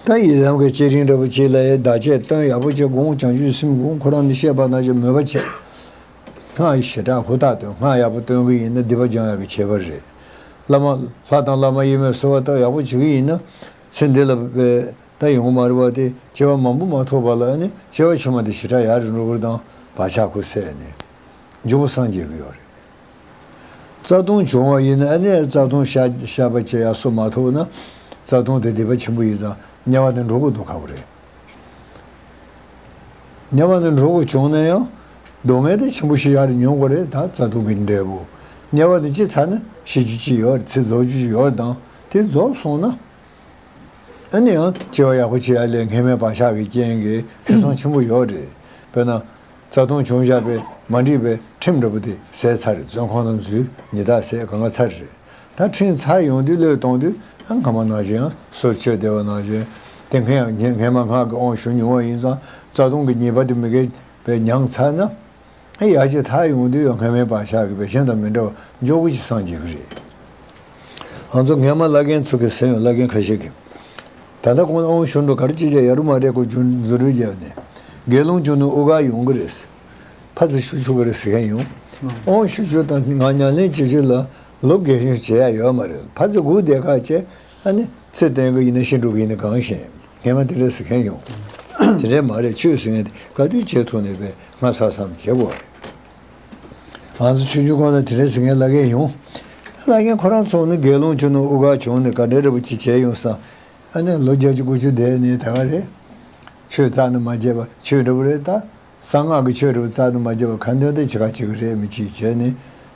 ད་ཡི་དམ་གྱི་བསྐྱེད་རིམ་འདྲ་པོ་ཅིག་ལ་ཡི་བདག་གཅེས་སྟོན། ཡག་པོ་ཅིག་སྒོམ། བྱང་ཆུབ་སེམས་སྒོམ། ཁོ་རང་ནི་བཤད་པ་ནང་བཞིན་མོས་པ་བྱེད། སྔགས་ཞེ་དྲག་ཧུར་ཐག་སྟོན། སྔགས་ཡག་པོ་སྟོན་གྱི་ཡིན་ན་སྡིག་པ་སྦྱང་ཡག་གི་ཁྱད་པར་རེད། བླ་མ་ལྷ་དང་བླ་མ་དབྱེར་མེད་གསོལ་བ་བཏབ་ཡག་པོ་བྱེད་ཀྱི་ཡིན་ན། ཚེ་འདི་ལ་བས་ད་ཡོང་གི་མ་རེད་པ། དེ་སྐྱེ་བ་མང་པོ་མ་ཐོབ་པ་ལ་ནི་སྐྱེ་བ་ཕྱི་མ་དེ་ཞེ་དྲག་ཡག་རུ་འགྲོ་གི་རེད་དང་། བག་ཆགས་ཁུ་སད་ནས་མགྱོགས་པོ་སངས་རྒྱས་ཀྱི་ཡོད་རེད། རྩ་ལྟུང་བྱུང་བ་ཡིན་ན་ཨ་ནི་རྩ་ལྟུང་བཤགས་བཤགས་པ་བྱེད་ཡག་སོ་མ་ཐུབ་ན། རྩ་ལྟུང་དེ་སྡིག་པ་ཆེན་པོ་ཡིན་ཙང་དམྱལ་བ་དེ་འགྲོ་དགོས་འདུག་ཁག་པོ་རེད། དམྱལ་བ་དེ་འགྲོ་དགོས་བྱུང་ན་ཡང་སྡུག་བསྔལ་དེ་ཆེན་པོ་ཞིག་ཡག་རེ་མྱོང་དགོས་རེད། ད་རྩ་ལྟུང་གི་འབྲས་བུ། དམྱལ་བ་དེ་ཅི་ཚར་ན་ཤི་རྒྱུ་ཅི་ཡོད་རེད། ཚེ་རྫོགས་རྒྱུ་ཅི་ཡོད་རེད་དང་། དེ་རྫོགས་སོང་ན། ཨ་ནི་ཡང་སྐྱེ་བ་ཡག་པོ་བྱེད་ཡ་ལས་སྔ་མའི་བག་ཆགས་ཀྱི་རྐྱེན་གྱིས་ཕན་སོང་ཆེན་པོ་ཡོད་རེད། དཔེར་ན། རྩ་ལྟུང་བྱུང་བཞག་པའི་མ་འགྲིག་པའི་ཁྲིམས་འདྲ་པོ་དེ་ཟད་ཚར་རེད། བཙོན་ཁང་དང་འཛུལ། ཉི་ཟླ་ཟད། གང་ག་ཚར་རེད། ད་ཁྲིམས་ཚར་ཡོང་དུས་བློས་གཏོང་དུས་ཨ་སྔ་མ་ནང་བཞིན་ཡང་སོར་ཆུད་བསྡད་པ་ནང་བཞིན། དེ་སྔ་ཡང་སྔ་མ་སྔགས་ཀྱི་དབང་ཞུ་མྱོང་བ་ཡིན་ཙང་རྩ་ལྟུང་གི་ཉེས་པ་དེ་མི་དགེ་བའི་མྱང་ཚར་ན། ཨ་ཡར་ཅིག་ཐར་ཡོང་དུས་ཡང་སྔ་མའི་བག་ཆགས་ཀྱི་བས་གཞན་དང་མི་འདྲ་བ་མགྱོགས་པོ་ཞིག་སངས་རྒྱས་ཀྱི་རེད། ང་ཚོ་སྔ་མ་བླ་རྒན་ཚོ་གི་ཟེར་ཡོང་། བླ་རྒན་ཁ་ཤས་ཀྱིས། ད་ལྟ་ཁོང་དབང་ཞུ་འགྲོ་ག་རེ་ཅི་བྱས་ཡ་རུ་མ་རེད། ཁོ་རྫུ་རུ་བརྒྱབ་ནས། དགེ་སློང་ཆུང་ནི་དབུ་གར་ཡོང་གི་རེད། ཕ་ཚོ་ཞུ་ཆོག་གི་རེད་ཟེར་མཁན་ཡོང་། དབང་ཞུ་ཆོག་དང་ང་ཉམས་ལེན་བྱེད་ཆོག་ལ་ལོ་རྒས་གཞོན་བྱེད་ཡ་ཡོད་མ་རེད། ཕ་ཚོ་སྒུག་བསྡད་ཁག་བྱས། ཨ་ནི་ཚེ་བརྟན་གི་ཡིན་ན་ཤི་འགྲོ་གི་ཡིན་ན་གང་ཤེས། སྔ་མ་དེ་འདྲ་ཟེར་མཁན་ཡོང་། དེ་འདྲ་མ་རེད། ཆོས་ཟེར་མཁན་དེ་ག་དུས་བྱེད་ཐུབ་ནས་པས་སྔ་ས་བསམ་བྱེད་དགོས་རེད། ང་ཚོ་ཆུང་ཆུང་སྒང་ལ་དེ་འདྲ་ཟེར་མཁན་བླ་རྒན་ཡོང་། བླ་རྒན་ཁོ་རང་ཚོ་ནི་དགེ་སློང་ཆུང་ནི་དབུ་གར་བྱུང་ནས་ག་འདྲ་འདྲ་པོ་ཅིག་བྱས་ཡོང་ས། ཨ་ནི་ལོ་བརྒྱད་ཅུ་དགུ་བཅུ་བསྡད་ནས་ད་ག་རེད། ཆོས་རྩ་ནས་མ་བྱས་པ་ཆོས་འདྲ་པོ་རེད་ད། གསང་སྔགས་ཀྱི་ཆོས་རེད་པ། རྩ་ནས་མ་བརྗེད་པ་ག་འདོད་འདོད་བྱེད་ག་བྱེད་ཀྱི་རེད། མི་གཅིག་བྱས་ནས་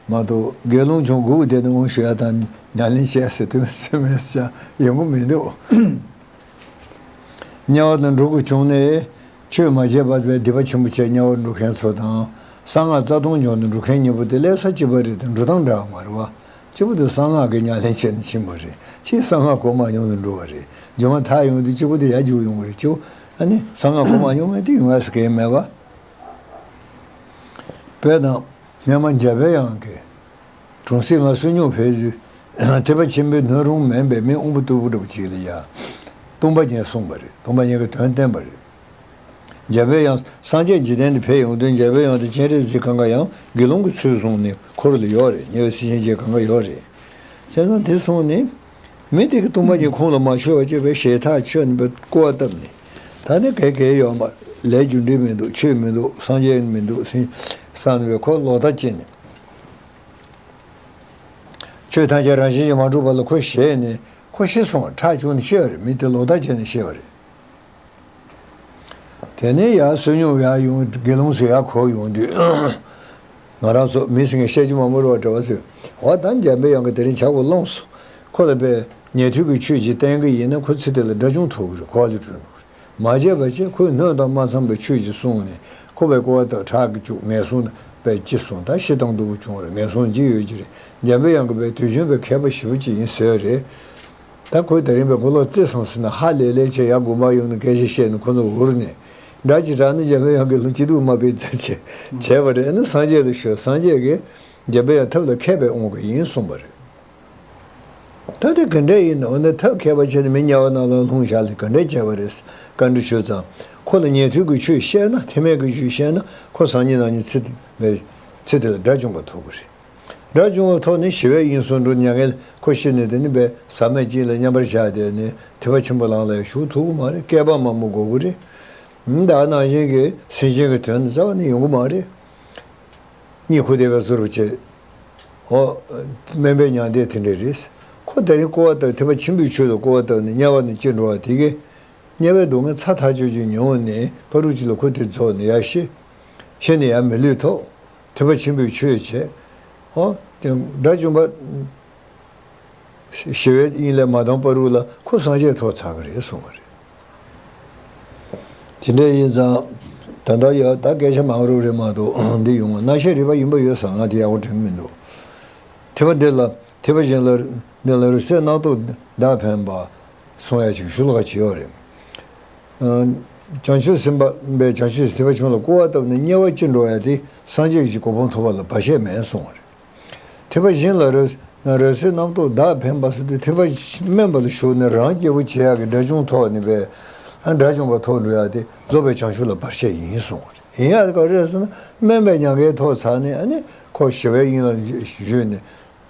མ་གཏོགས་དགེ་སློང་ཆུང་སྒུག་བསྡད་ནས་དབང་ཞུ་ཡ་དང་ཉམས་ལེན་བྱས་ཟེར་དུས་མི་སེམས་མེད་ཀྱང་ཡོང་གི་མི་འདུག། དམྱལ་བ་ལ་འགྲོ་དགོས་བྱུང་ནས་ཆོས་མ་བྱས་པར་བའི་སྡིག་པ་ཆེན་པོ་བྱས་དམྱལ་བར་འགྲོ་མཁན་ཚོ་དང་། གསང་སྔགས་རྩ་ལྟུང་བྱུང་ནས་འགྲོ་མཁན་གཉིས་པོ་དེ་ལས་ས་གཅིག་པ་རེད་དེ། འགྲོ་སྟངས་འདྲ་བ་མ་རེད་པ། གཅིག་པོ་དེ་གསང་སྔགས་ཀྱི་ཉམས་ལེན་བྱས་ནས་ཕྱིན་པ་རེད། གཅིག་གསང་སྔགས་གོ་མ་མྱོང་ནས་འགྲོ་བ་རེད། རྒྱུ་མ་ཐག་ཡོང་དུས་གཅིག་པོ་དེ་ཡར་རྒྱུགས་ཡོང་གི་རེད། གཅིག་པོ། ཨ་ནི་གསང་སྔགས་གོ་མ་མྱོང་མཁན་དེ་ཡོང་ཡ་ཟེར་མཁན་མེད་པ། དཔེར་ན་སྔོན་མ་འཇམ་པའི་དབྱངས་ཀྱིས་གྲོང་གསེབ་ལ་བསོད་སྙོམས་ཕེབས་དུས། ཐེག་པ་ཆེན་པོའི་སྣོད་རུང་མིན་པའི་མི་དབང་པོ་རྟུལ་པོ་འདྲ་པོ་ཅིག་ལ་ཡ་སྟོང་པ་ཉིད་གསུངས་པ་རེད། སྟོང་པ་ཉིད་ཀྱི་དོན་བསྟན་པ་རེད། འཇམ་པའི་དབྱངས་སངས་རྒྱས་འཇིག་རྟེན་དུ་ཕེབས་ཡོང་དུས། འཇམ་པའི་དབྱངས་དང་སྤྱན་རས་གཟིགས་གང་ག་ཡང་དགེ་སློང་གི་ཚུལ་བཟུང་ནས་འཁོར་ལ་ཡོད་རེད། ཉེ་བའི་སྲས་ཆེན་བཅས་གང་ག་ཡོད་རེད། བྱས་ཙང་དེ་སོང་ནས་མི་དེ་གི་སྟོང་པ་ཉིད་ཁོང་ལ་མ་ཆོད་པ་བྱས་པའི་ཞེ་ཐག་ཆོད་ནས་པའི་སྐུར་བ་བཏབ་ནས། ད་ནི་གལ་གལ་ཡོད་མ་རེད། ལས་རྒྱུ་འབྲས་མི་འདུག་ཆོས་མི་འདུག་སངས་རྒྱས་མི་འདུག་ཟེར་བསམ་ནས་པའི་ཁོ་ལོག་ལྟ་སྐྱེས་ནས། ཆོས་ཐམས་ཅད་རང་བཞིན་གྱིས་མ་གྲུབ་པ་ལ་ཁོ་ཞེད་ནས་ཁོ་ཤི་སོང་བ། ཁྲག་བྱུང་ནས་ཤི་བ་རེད། མི་དེ་ལོག་ལྟ་བྱས་ནས་ཤི་བ་རེད། དེ་ནས་ཡར་བསོད་སྙོམས་ཡར་ཡོང་། དགེ་སློང་ཚོ་ཡར་འཁོར་ཡོང་དུས། ང་རང་ཚོ་མི་ཟེར་མཁན་བཤད་རྒྱུ་མ་མོར་བ་འདྲ་བ་ཟེར། འོ་ད་འཇམ་པའི་དབྱངས་ཀྱིས་དེ་རིང་ཇ་གོ་བླངས་སོང་། ཁོ་ལ་པའི་ཉན་ཐོས་ཀྱི་ཆོས་ཅིག་བསྟན་གྱི་ཡིན་ན་ཁོ་ཚེ་འདི་ལ་དགྲ་བཅོམ་ཐོབ་ཀྱི་རེད། གོ་བ་ལས་གྲོལ་འགྲོ་གི་རེད། མ་བྱས་པ་བྱས། ཁོས་སྣོད་དང་མ་འཚམས་པའི་ཆོས་ཅིག་གསུངས་ནས་ཁོ་པའི་སྐུར་བ་བཏབ། ཁྲག་གིས་བྱུགས། ངན་སོང་དུ་པའི་ཅི་སོང་། ད་ཤི་སྟངས་སྡུག་པོ་བྱུང་རེད། ངན་སོང་འདི་ཡོད་ཀྱི་རེད། འཇམ་པའི་དབྱངས་ཀྱིས་པའི་དུས་རྒྱུན་པའི་མཁས་པ་ཞེ་པོ་ཅིག་ཡིན་ཟེར་བ་རེད། ད་ཁོས་དེ་རིང་པའི་མགོ་ལོག་བརྩེ་སོང་ཟེར་ན་ཧ་ལས་ལས་བྱས། ཡར་དགོན་པར་ཡོང་ནས་སྐད་ཆ་བཤད་ནས་ཁོ་ཚོ་འུར་ནས། འདྲ་ཅིག་དྲག་ནས་འཇམ་པའི་དབྱངས་ཀྱིས་ལུང་སྐྱིད་སྡུག་མ་ཕེབས་ཚར་བྱས་བྱས་པ་རེད། ཨ་ནི་སངས་རྒྱས་ལ་ཞུས། སངས་རྒྱས་ཀྱིས་འཇམ་པའི་དབྱངས་ཐབས་ལ་མཁས་པས་དབང་བ་ཡིན་གསུངས་པ་རེད། ད་དེ་ག་འདྲ་ཡིན་ནམ། འོ་ན་ཐབས་མཁས་པ་བྱས་ནས་མི་དམྱལ་བ་ནང་ལ་ལྷུང་བཞག་ལ་ག་འདྲ་བྱས་པ་རེད། བཀའ་འདྲི་ཞུས་ཙང་། ཁོ་ལ་ཉན་ཐོས་ཀྱི་ཆོས་བཤད་ན། ཐེག་དམན་གྱི་ཆོས་བཤད་ན་ཁོ་སང་ཉིན་གནངས་ཉིན་ཚེ་འདི་མེད། ཚེ་འདི་ལ་དགྲ་བཅོམ་པ་ཐོབ་ཀྱི་རེད། དགྲ་བཅོམ་པ་ཐོབ་ནས་ཞི་བའི་དབྱིངས་སུ་འགྲོ། མྱ་ངན་ཁོ་ཤི་ནས་དེ་ནི་པའི་ཟག་མེད་གཅིག་ལ་མཉམ་པར་བཞག་བསྡད་ནས་ཐེག་པ་ཆེན་པོ་ལམ་ལ་ཡང་ཞུགས་ཐུབ་ཀྱི་མ་རེད། བསྐལ་པ་མང་པོ་འགོར་གྱི་རེད། ད་ནང་བཞིན་གྱི་སེམས་ཅན་གྱི་དོན་ནི་རྩ་བ་ནས་ཡོང་གི་མ་རེད། གཉིད་ཁུག་བསྡད་པའི་བཟོ་འདྲ་བྱས། ཨོ། དམན་པའི་མྱང་འདས་དེ་འདྲ་རེད། ཁོ་དེ་རིང་སྐུར་བ་བཏབ། ཐེག་པ་ཆེན་པོའི་ཆོས་ལ་སྐུར་བ་བཏབ་ནས་དམྱལ་བ་ནས་སྐྱེ་འགྲོ་བ་དེ་གས། དམྱལ་བའི་སྡུག་བསྔལ་ཚ་ཐག་ཆོད་ཅིག་མྱོང་ནས་ཕ་རུ་ཅིག་ལ་ཁོ་དེ་རྫོགས་ནས་ཡར་ཤི། ཤི་ནས་ཡར་མི་ལུས་ཐོབ། ཐེག་པ་ཆེན་པོའི་ཆོས་བྱས། ཨོ། དེ་དགྲ་བཅོམ་པ། ཞི་བའི་དབྱིངས་ལས་མ་ལྡང་བར་དུ་ལ་ཁོ་སངས་རྒྱས་ཐོབ་ཚར་གི་རེད་གསུངས་པ་རེད། དེ་འདྲ་ཡིན་ཙང་། ད་ལྟ་ཡ་ད་སྐད་ཆ་མང་རུ་རེད་མ་གཏོགས་འདི་ཡོང་བ། རྣམ་ཤེས་རིག་པ་ཡིན་པ་ཡོད་ཙང་ང་དེ་ཡག་པོ་དྲན་གི་མི་འདུག་ཐེག་པ་འདི་ལ། ཐེག་པ་གཞན་ལ། འདི་ལ་རོལ་སའི་རྣམ་རྟོག་བདག་འཕེན་པ་གསུང་ཡ་ཅིག་ཞུ་ལ་ག་ཅིག་ཡོད་རེད། ཨ། བྱང་ཆུབ་སེམས་དཔའ་པས་བྱང་ཆུབ་ཐེག་པ་ཆུང་ལ་སྐུར་བ་བཏབ་ནས་དམྱལ་བ་སྐྱེ་འགྲོ་ཡ་དེ་སངས་རྒྱས་ཀྱི་གོ་འཕང་ཐོབ་པ་ལ་བར་ཆད་མེད་གསུངས་པ་རེད། ཐེག་པ་གཞན་ལ་རོལ། རོལ་སའི་རྣམ་རྟོག་བདག་འཕེན་པ་ཟེར་དུས་ཐེག་པ་དམན་པ་ལ་ཞུགས་ནས་རང་སྐྱེ་བོ་བྱེད་ཡག་གི་དགྲ་བཅོམ་ཐོབ་ནས་པས། ཨ། དགྲ་བཅོམ་པ་ཐོབ་འགྲོ་ཡག་དེ་རྫོགས་པའི་བྱང་ཆུབ་ལ་བར་ཆད་ཡིན་གསུངས་པ་རེད། ཡིན་ཡག་དེ་ག་རེ་རེད་ཟེར་ན། དམན་པའི་མྱང་འདས་ཐོབ་ཚར་ནས། ཨ་ནི་ཁོ་ཞི་བའི་དབྱིངས་ལ་བཞུད་ནས་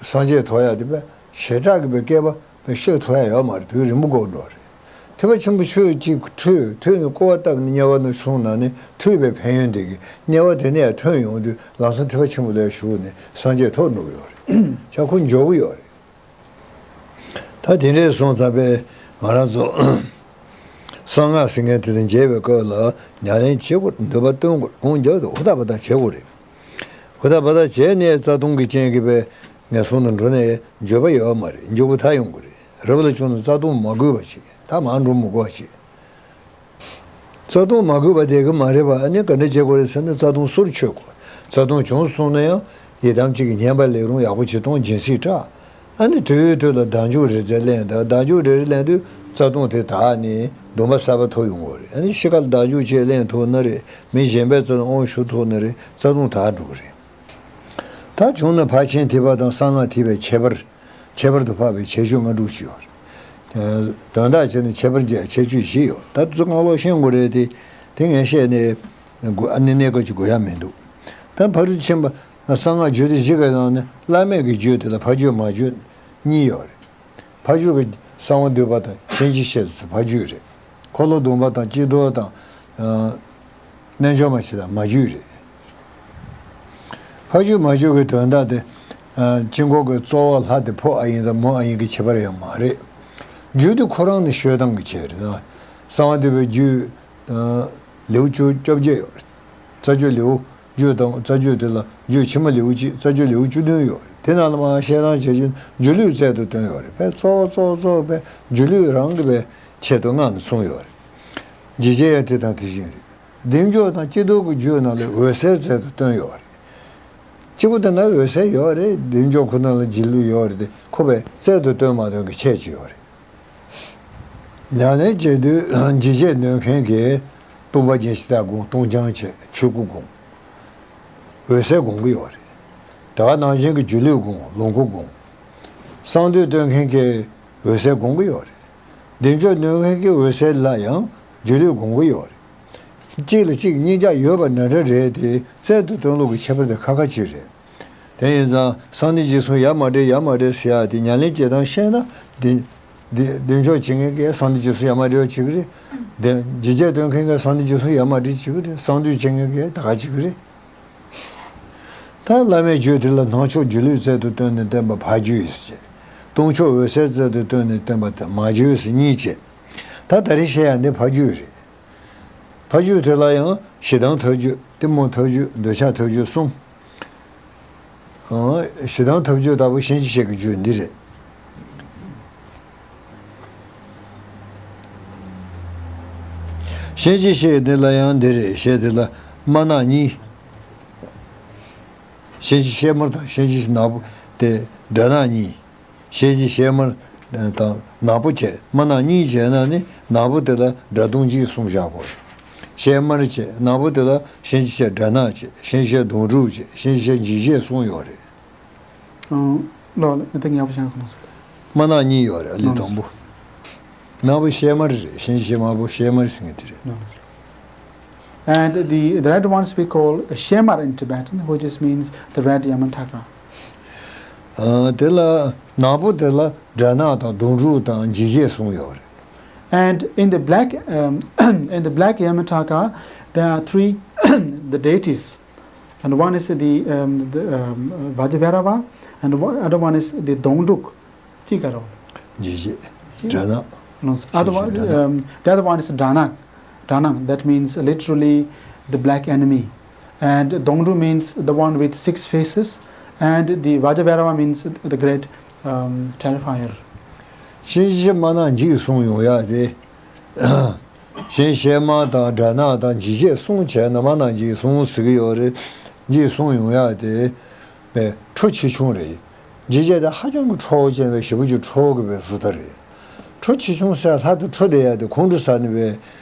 སངས་རྒྱས་ཐོབ་ཡག་དེ་པས་ཞེ་དྲག་གི་པའི་བསྐལ་པ་པའི་ཤི་ཐུབ་ཡག་ཡོད་མ་རེད། དུས་རིང་པོ་འགོར་འགྲོ་རེད། ཐེག་པ་ཆེན་པོ་ཆོས་གཅིག་ཐོས། ཐོས་ནས་སྐུར་བ་བཏབ་ནས་དམྱལ་བ་ནས་སོང་ན་ནི་ཐོས་པའི་ཕན་ཡོན་དེ་གིས་དམྱལ་བ་དེ་ནས་ཡང་ཐོན་ཡོང་དུས་ལམ་སང་ཐེག་པ་ཆེན་པོ་ལ་ཞུགས་ནས་སངས་རྒྱས་ཐོབ་འགྲོ་གི་ཡོད་རེད། ཅག་ཁོ་འབྱོར་གི་ཡོད་རེད། ད་དེ་འདྲས་སོང་ཙང་པས་ང་རང་ཚོ་གསང་སྔགས་ཟེར་མཁན་དེ་དང་མཇལ་བའི་སྐབས་ལ་ཉམས་ལེན་བྱེད་དགོས། འདུན་པ་སྟོན་དགོས། འོང་རྒྱབ་ཏུ་ཧུར་ཐག་པ་ཐག་བྱེད་དགོས་རེད། ཧུར་ཐག་པ་ཐག་བྱས་ནས་རྩ་ལྟུང་གི་རྐྱེན་གྱིས་པས་ངན་སོང་དུ་འགྲོ་ནས་འགྱོད་པ་ཡོད་མ་རེད། འགྱོད་པ་ད་ཡོང་གི་རེད། རབ་ལ་བྱུང་ན་རྩ་ལྟུང་མ་དགོས་པ་བྱེད། ད་མར་འགྲོ་མི་དགོས་པ་བྱེད། རྩ་ལྟུང་མ་དགོས་པ་བསྡད་ཀྱི་མ་རེད་པ། ཨ་ནི་ག་འདྲ་བྱེད་དགོས་རེད་ཟེར་ན། རྩ་ལྟུང་སོར་ཆུད་དགོས། རྩ་ལྟུང་བྱུང་སོང་ན་ཡང་ཡི་དམ་གཅིག་གིས་ཉན་པ་ལེགས་རུང་ཡག་པོ་བྱེད་སྟངས་སྦྱིན་སྲེག་དྲག་ཨ་ནི་དུས་དུས་ལ་བདག་འཇུག་རེ་རེ་ལེན། ད་བདག་འཇུག་རེ་རེ་ལེན་དུས་རྩ་ལྟུང་དེ་དག་ནས་སྡོམ་པ་གསར་པ་ཐོབ་ཡོང་གི་རེད། ཨ་ནི་ཤི་ཁ་ལ་བདག་འཇུག་ཅིག་ལེན་ཐུབ་ན་རེད། མི་གཞན་པའི་རྩ་ལ་དབང་ཞུ་ཐུབ་ན་རེད། རྩ་ལྟུང་དག་འགྲོ་གི་རེད། ད་བྱུང་ན་ཕར་ཕྱིན་ཐེག་པ་དང་གསང་སྔགས་ཐེག་པའི་ཁྱད་པར། ཁྱད་པར་དུ་འཕགས་པའི་ཁྱད་ཆོས་ལྔ་དྲུག་ཅིག་ཡོད་རེད། དོན་དག་བྱས་ན་ཁྱད་པར་བརྒྱད། ཁྱད་ཆོས་བཞི་ཡོད། ད་དེ་ཚོ་གང་ལོག་ཤེས་དགོས་རེད་དེ། དེ་ངས་བཤད་ནས་དགོས། ཨ་ནི་གནས་སྐབས་ཀྱི་དགོས་ཡ་མི་འདུག་ད་ཕ་རོལ་ཏུ་ཕྱིན་པ་གསང་སྔགས་རྒྱུད་སྡེ་བཞི་གི་ནང་ནས་བླ་མེད་ཀྱི་རྒྱུད་དེ་ལ་ཕ་རྒྱུད་མ་རྒྱུད་གཉིས་ཡོད་རེད། ཕ་རྒྱུད་ཀྱི་གསང་བ་འདུས་པ་དང་མཁྱེན་ཅིང་ཤེས་པ་ཕ་རྒྱུད་རེད། འཁོར་ལོ་སྡོམ་པ་དང་སྐྱིད་སྡུག་དང་། ཨ། རྣལ་འབྱོར་མ་བྱེད་དང་མ་རྒྱུད་རེད། ཕ་རྒྱུད་མ་རྒྱུད་ཀྱི་དོན་དག་དེ། ཨ། དཀྱིལ་འཁོར་གྱི་གཙོ་བོ་ལྷ་དེ་ཕོ་ཨ་ཡིན་དང་མོ་ཨ་ཡིན་གྱི་ཁྱད་པར་ཡང་མ་རེད། རྒྱུད་དེ་ཁོ་རང་ནི་བཤད་སྟངས་ཀྱི་ཆེད་རེད། གསང་བ་འདུས་པའི་རྒྱུད། ཨ། ལེའུ་བཅུ་བཅོ་བརྒྱད་ཡོད་རེད། རྩ་རྒྱུད་ལེའུ་རྒྱུད་དང་། རྩ་རྒྱུད་དེ་ལ་རྒྱུད་ཕྱི་མ་ལེའུ་གཅིག་རྩ་རྒྱུད་ལེའུ་བཅུ་བདུན་ཡོད་རེད། དེ་ནང་ལ་མར་བཤད་སྟངས་བྱས་ན་སྒྱུ་ལུས་རྩལ་དུ་བཏོན་ཡོད་རེད། པས་གཙོ་བོ་གཙོ་བོ་གཙོ་བོ་པས་སྒྱུ་ལུས་རང་གི་པས་ཆེད་དུ་མངགས་ནས་གསུངས་ཡོད་རེད། འཇིགས་བྱེད་ཡང་དེ་དང་དེ་བཞིན་རེད། བདེ་མཆོག་དང་སྐྱིད་སྡུག་གི་རྒྱུད་ནང་ལ་འོད་གསལ་རྩལ་དུ་བཏོན་ཡོད་རེད། སྐྱེ་བོ་དེ་ན་འོད་གསལ་ཡོད་རེད། བདེ་མཆོག་ཁོ་ན་ལ་སྒྱུ་ལུས་ཡོད་རེད་དེ། ཁོ་པས་རྩལ་དུ་བཏོན་མ་བཏོན་གྱི་ཁྱད་ཅིག་ཡོད་རེད། ཉམས་ལེན་བྱེད་དུས་འཇིགས་བྱེད་གནོད་མཁན་གྱི་སྟོང་པ་ཉིད་ཤི་ད་སྒོམ། སྟོང་རྐྱང་བྱེད་ཆོས་སྐུ་སྒོམ། འོད་གསལ་སྒོམ་གྱི་ཡོད་རེད། དེ་ག་ནང་བཞིན་གྱི་སྒྱུ་ལུས་སྒོམ། ལོངས་སྐུ་སྒོམ། གསང་འདུས་སྟོན་མཁན་གྱི་འོད་གསལ་སྒོམ་གྱི་ཡོད་རེད། བདེ་མཆོག་སྟོན་མཁན་གྱི་འོད་གསལ་ལ་ཡང་སྒྱུ་ལུས་སྒོམ་གྱི་ཡོད་རེད། གཅིག་ལ་གཅིག་གཉིས་ཆ་ཡོད་པ་ནི་འདྲ་རེད་དེ། རྩལ་དུ་སྟོན་ལུགས་ཀྱི་ཁྱད་པར་དེ་ཁ་ཁ་ཅིག་རེད། དེ་ཡིན་ཙང་གསང་འདུས་རྗེས་གསུམ་ཡ་མ་བྲལ་ཡ་མ་བྲལ་ཟེར་ཡ་དེ་ཉམས་ལེན་བྱེད་སྟངས་ཤེས་ན། འདི་འདི་བདེ་མཆོག་བྱེད་མཁན་གྱིས་གསང་འདུས་རྗེས་གསུམ་ཡ་མ་བྲལ་བྱེད་ཀྱི་རེད། འདི་འཇིགས་བྱེད་སྟོན་མཁན་གྱིས་གསང་འདུས་རྗེས་གསུམ་ཡ་མ་བྲལ་བྱེད་ཀྱི་རེད། གསང་འདུས་བྱེད་མཁན་གྱིས་ད་ག་བྱེད་ཀྱི་རེད། ད་བླ་མའི་རྒྱུད་དེ་ལ་སྣང་ཕྱོགས་སྒྱུ་ལུས་རྩལ་དུ་བཏོན་ནས་བསྟན་པ་ཕ་རྒྱུད་ཟེར། སྟོང་ཕྱོགས་འོད་གསལ་རྩལ་དུ་བཏོན་ནས་བསྟན་པ་དེ་མ་རྒྱུད་ཟེར་གཉིས་བྱས། ད་ད་རེས་བཤད་ཡ་འདི་ཕ་རྒྱུད་རེད། ཕ་རྒྱུད་དེ་ལ་ཡང་ཞེ་སྡང་ཐབས་རྒྱུད། གཏི་མུག་ཐབས་རྒྱུད། འདོད་ཆགས་ཐབས་རྒྱུད་གསུམ། ཨང་། ཞེ་སྡང་ཐབས་རྒྱུད་ལྟ་བུ་ཤན་འབྱེད་བྱེད་ཀྱི་རྒྱུད་འདི་རེད། ཤན་འབྱེད་བྱེད་འདི་ལ་ཡང་འདི་རེད། ཞེས་དེ་ལ་དམར་ནག་གཉིས། ཤན་འབྱེད་ཤན་དམར་དང་ཤན་འབྱེད་ནག་པོ་དེ་དགྲ་ནག་གཉིས། ཤན་འབྱེད་ཤན་དམར་དང་ནག་པོ་བྱས། དམར་ནག་གཉིས་བྱས་ན་ནི་ནག་པོ་དེ་ལ་དགྲ་གདོང་འཇིགས་གསུམ་བཞག་དགོས། ཤན་དམར་བྱས། ནག་པོ་དེ་ལ་ཤན་འབྱེད་དགྲ་ནག་བྱས། ཤན་འབྱེད་སྡོང་ཕྲུག་བྱས། ཤན་འབྱེད་འཇིགས་བྱེད་གསུམ་ཡོད་རེད། ཨང་། ལོ་ལ་ཏིག་ཉག་པོ་བྱས་གོ་ནོ་ཟེར། དམར་ནག་གཉིས་ཡོད་རེད། ཨ་ལི་ལོ་དང་པོ། ནག་པོ་ཤན་དམར་རེད། ཤན་འབྱེད་དམར་པོ་ཤན་དམར་ཟེར་མཁན་དེ་རེད། ལོ་ལ། And the, the red ones we call Shemar in Tibetan, which is means the red Yamantaka. ཨ། དེ་ལ་ནག་པོ་དེ་ལ་དགྲ་ནག་དང་སྡོང་ཕྲུག་དང་འཇིགས་བྱེད་གསུམ་ཡོད་རེད། And in the black, um, in the black Yamantaka, there are three the deities, and one is the, um, the um, Vajabhairava, and one, other one is the Dongdruk. ཅི་ག་རོ། འཇིགས་བྱེད། དགྲ་ནག No, other one, དགྲ་ནག um, the other one is Dranak. Dranak, that means literally the black enemy. And Dongdruk means the one with six faces. And the Vajabhairava means the great um, terrifier. ཤན་འབྱེད་དམར་ནག་འཇིགས་གསུམ་ཡོང་ཡ་དེ། ཤན་འབྱེད་དམར་དང་དགྲ་ནག་དང་འཇིགས་བྱེད་གསུམ་བྱས་ན། དམར་ནག་འཇིགས་གསུམ་ཟེར་གྱི་ཡོད་རེད། འཇིགས་གསུམ་ཡོང་ཡ་དེ། པའི་ཁྲོ་ཆེ་ཆུང་རེད། འཇིགས་བྱེད་དེ་ཧ་ཅང་གི་ཁྲོ་བོ་ཅན་པའི་ཞེ་པོ་ཅིག་ཁྲོ་བོ་གི་པའི་བཟོ་ལྟ་རེད། ཁྲོ་ཆེ་ཆུང་ཟེར་ལྷ་དང་ཁྲོ་བསྡད་ཡ་དེ་ཁོང་ཁྲོ་ཟ་ནི་པའི།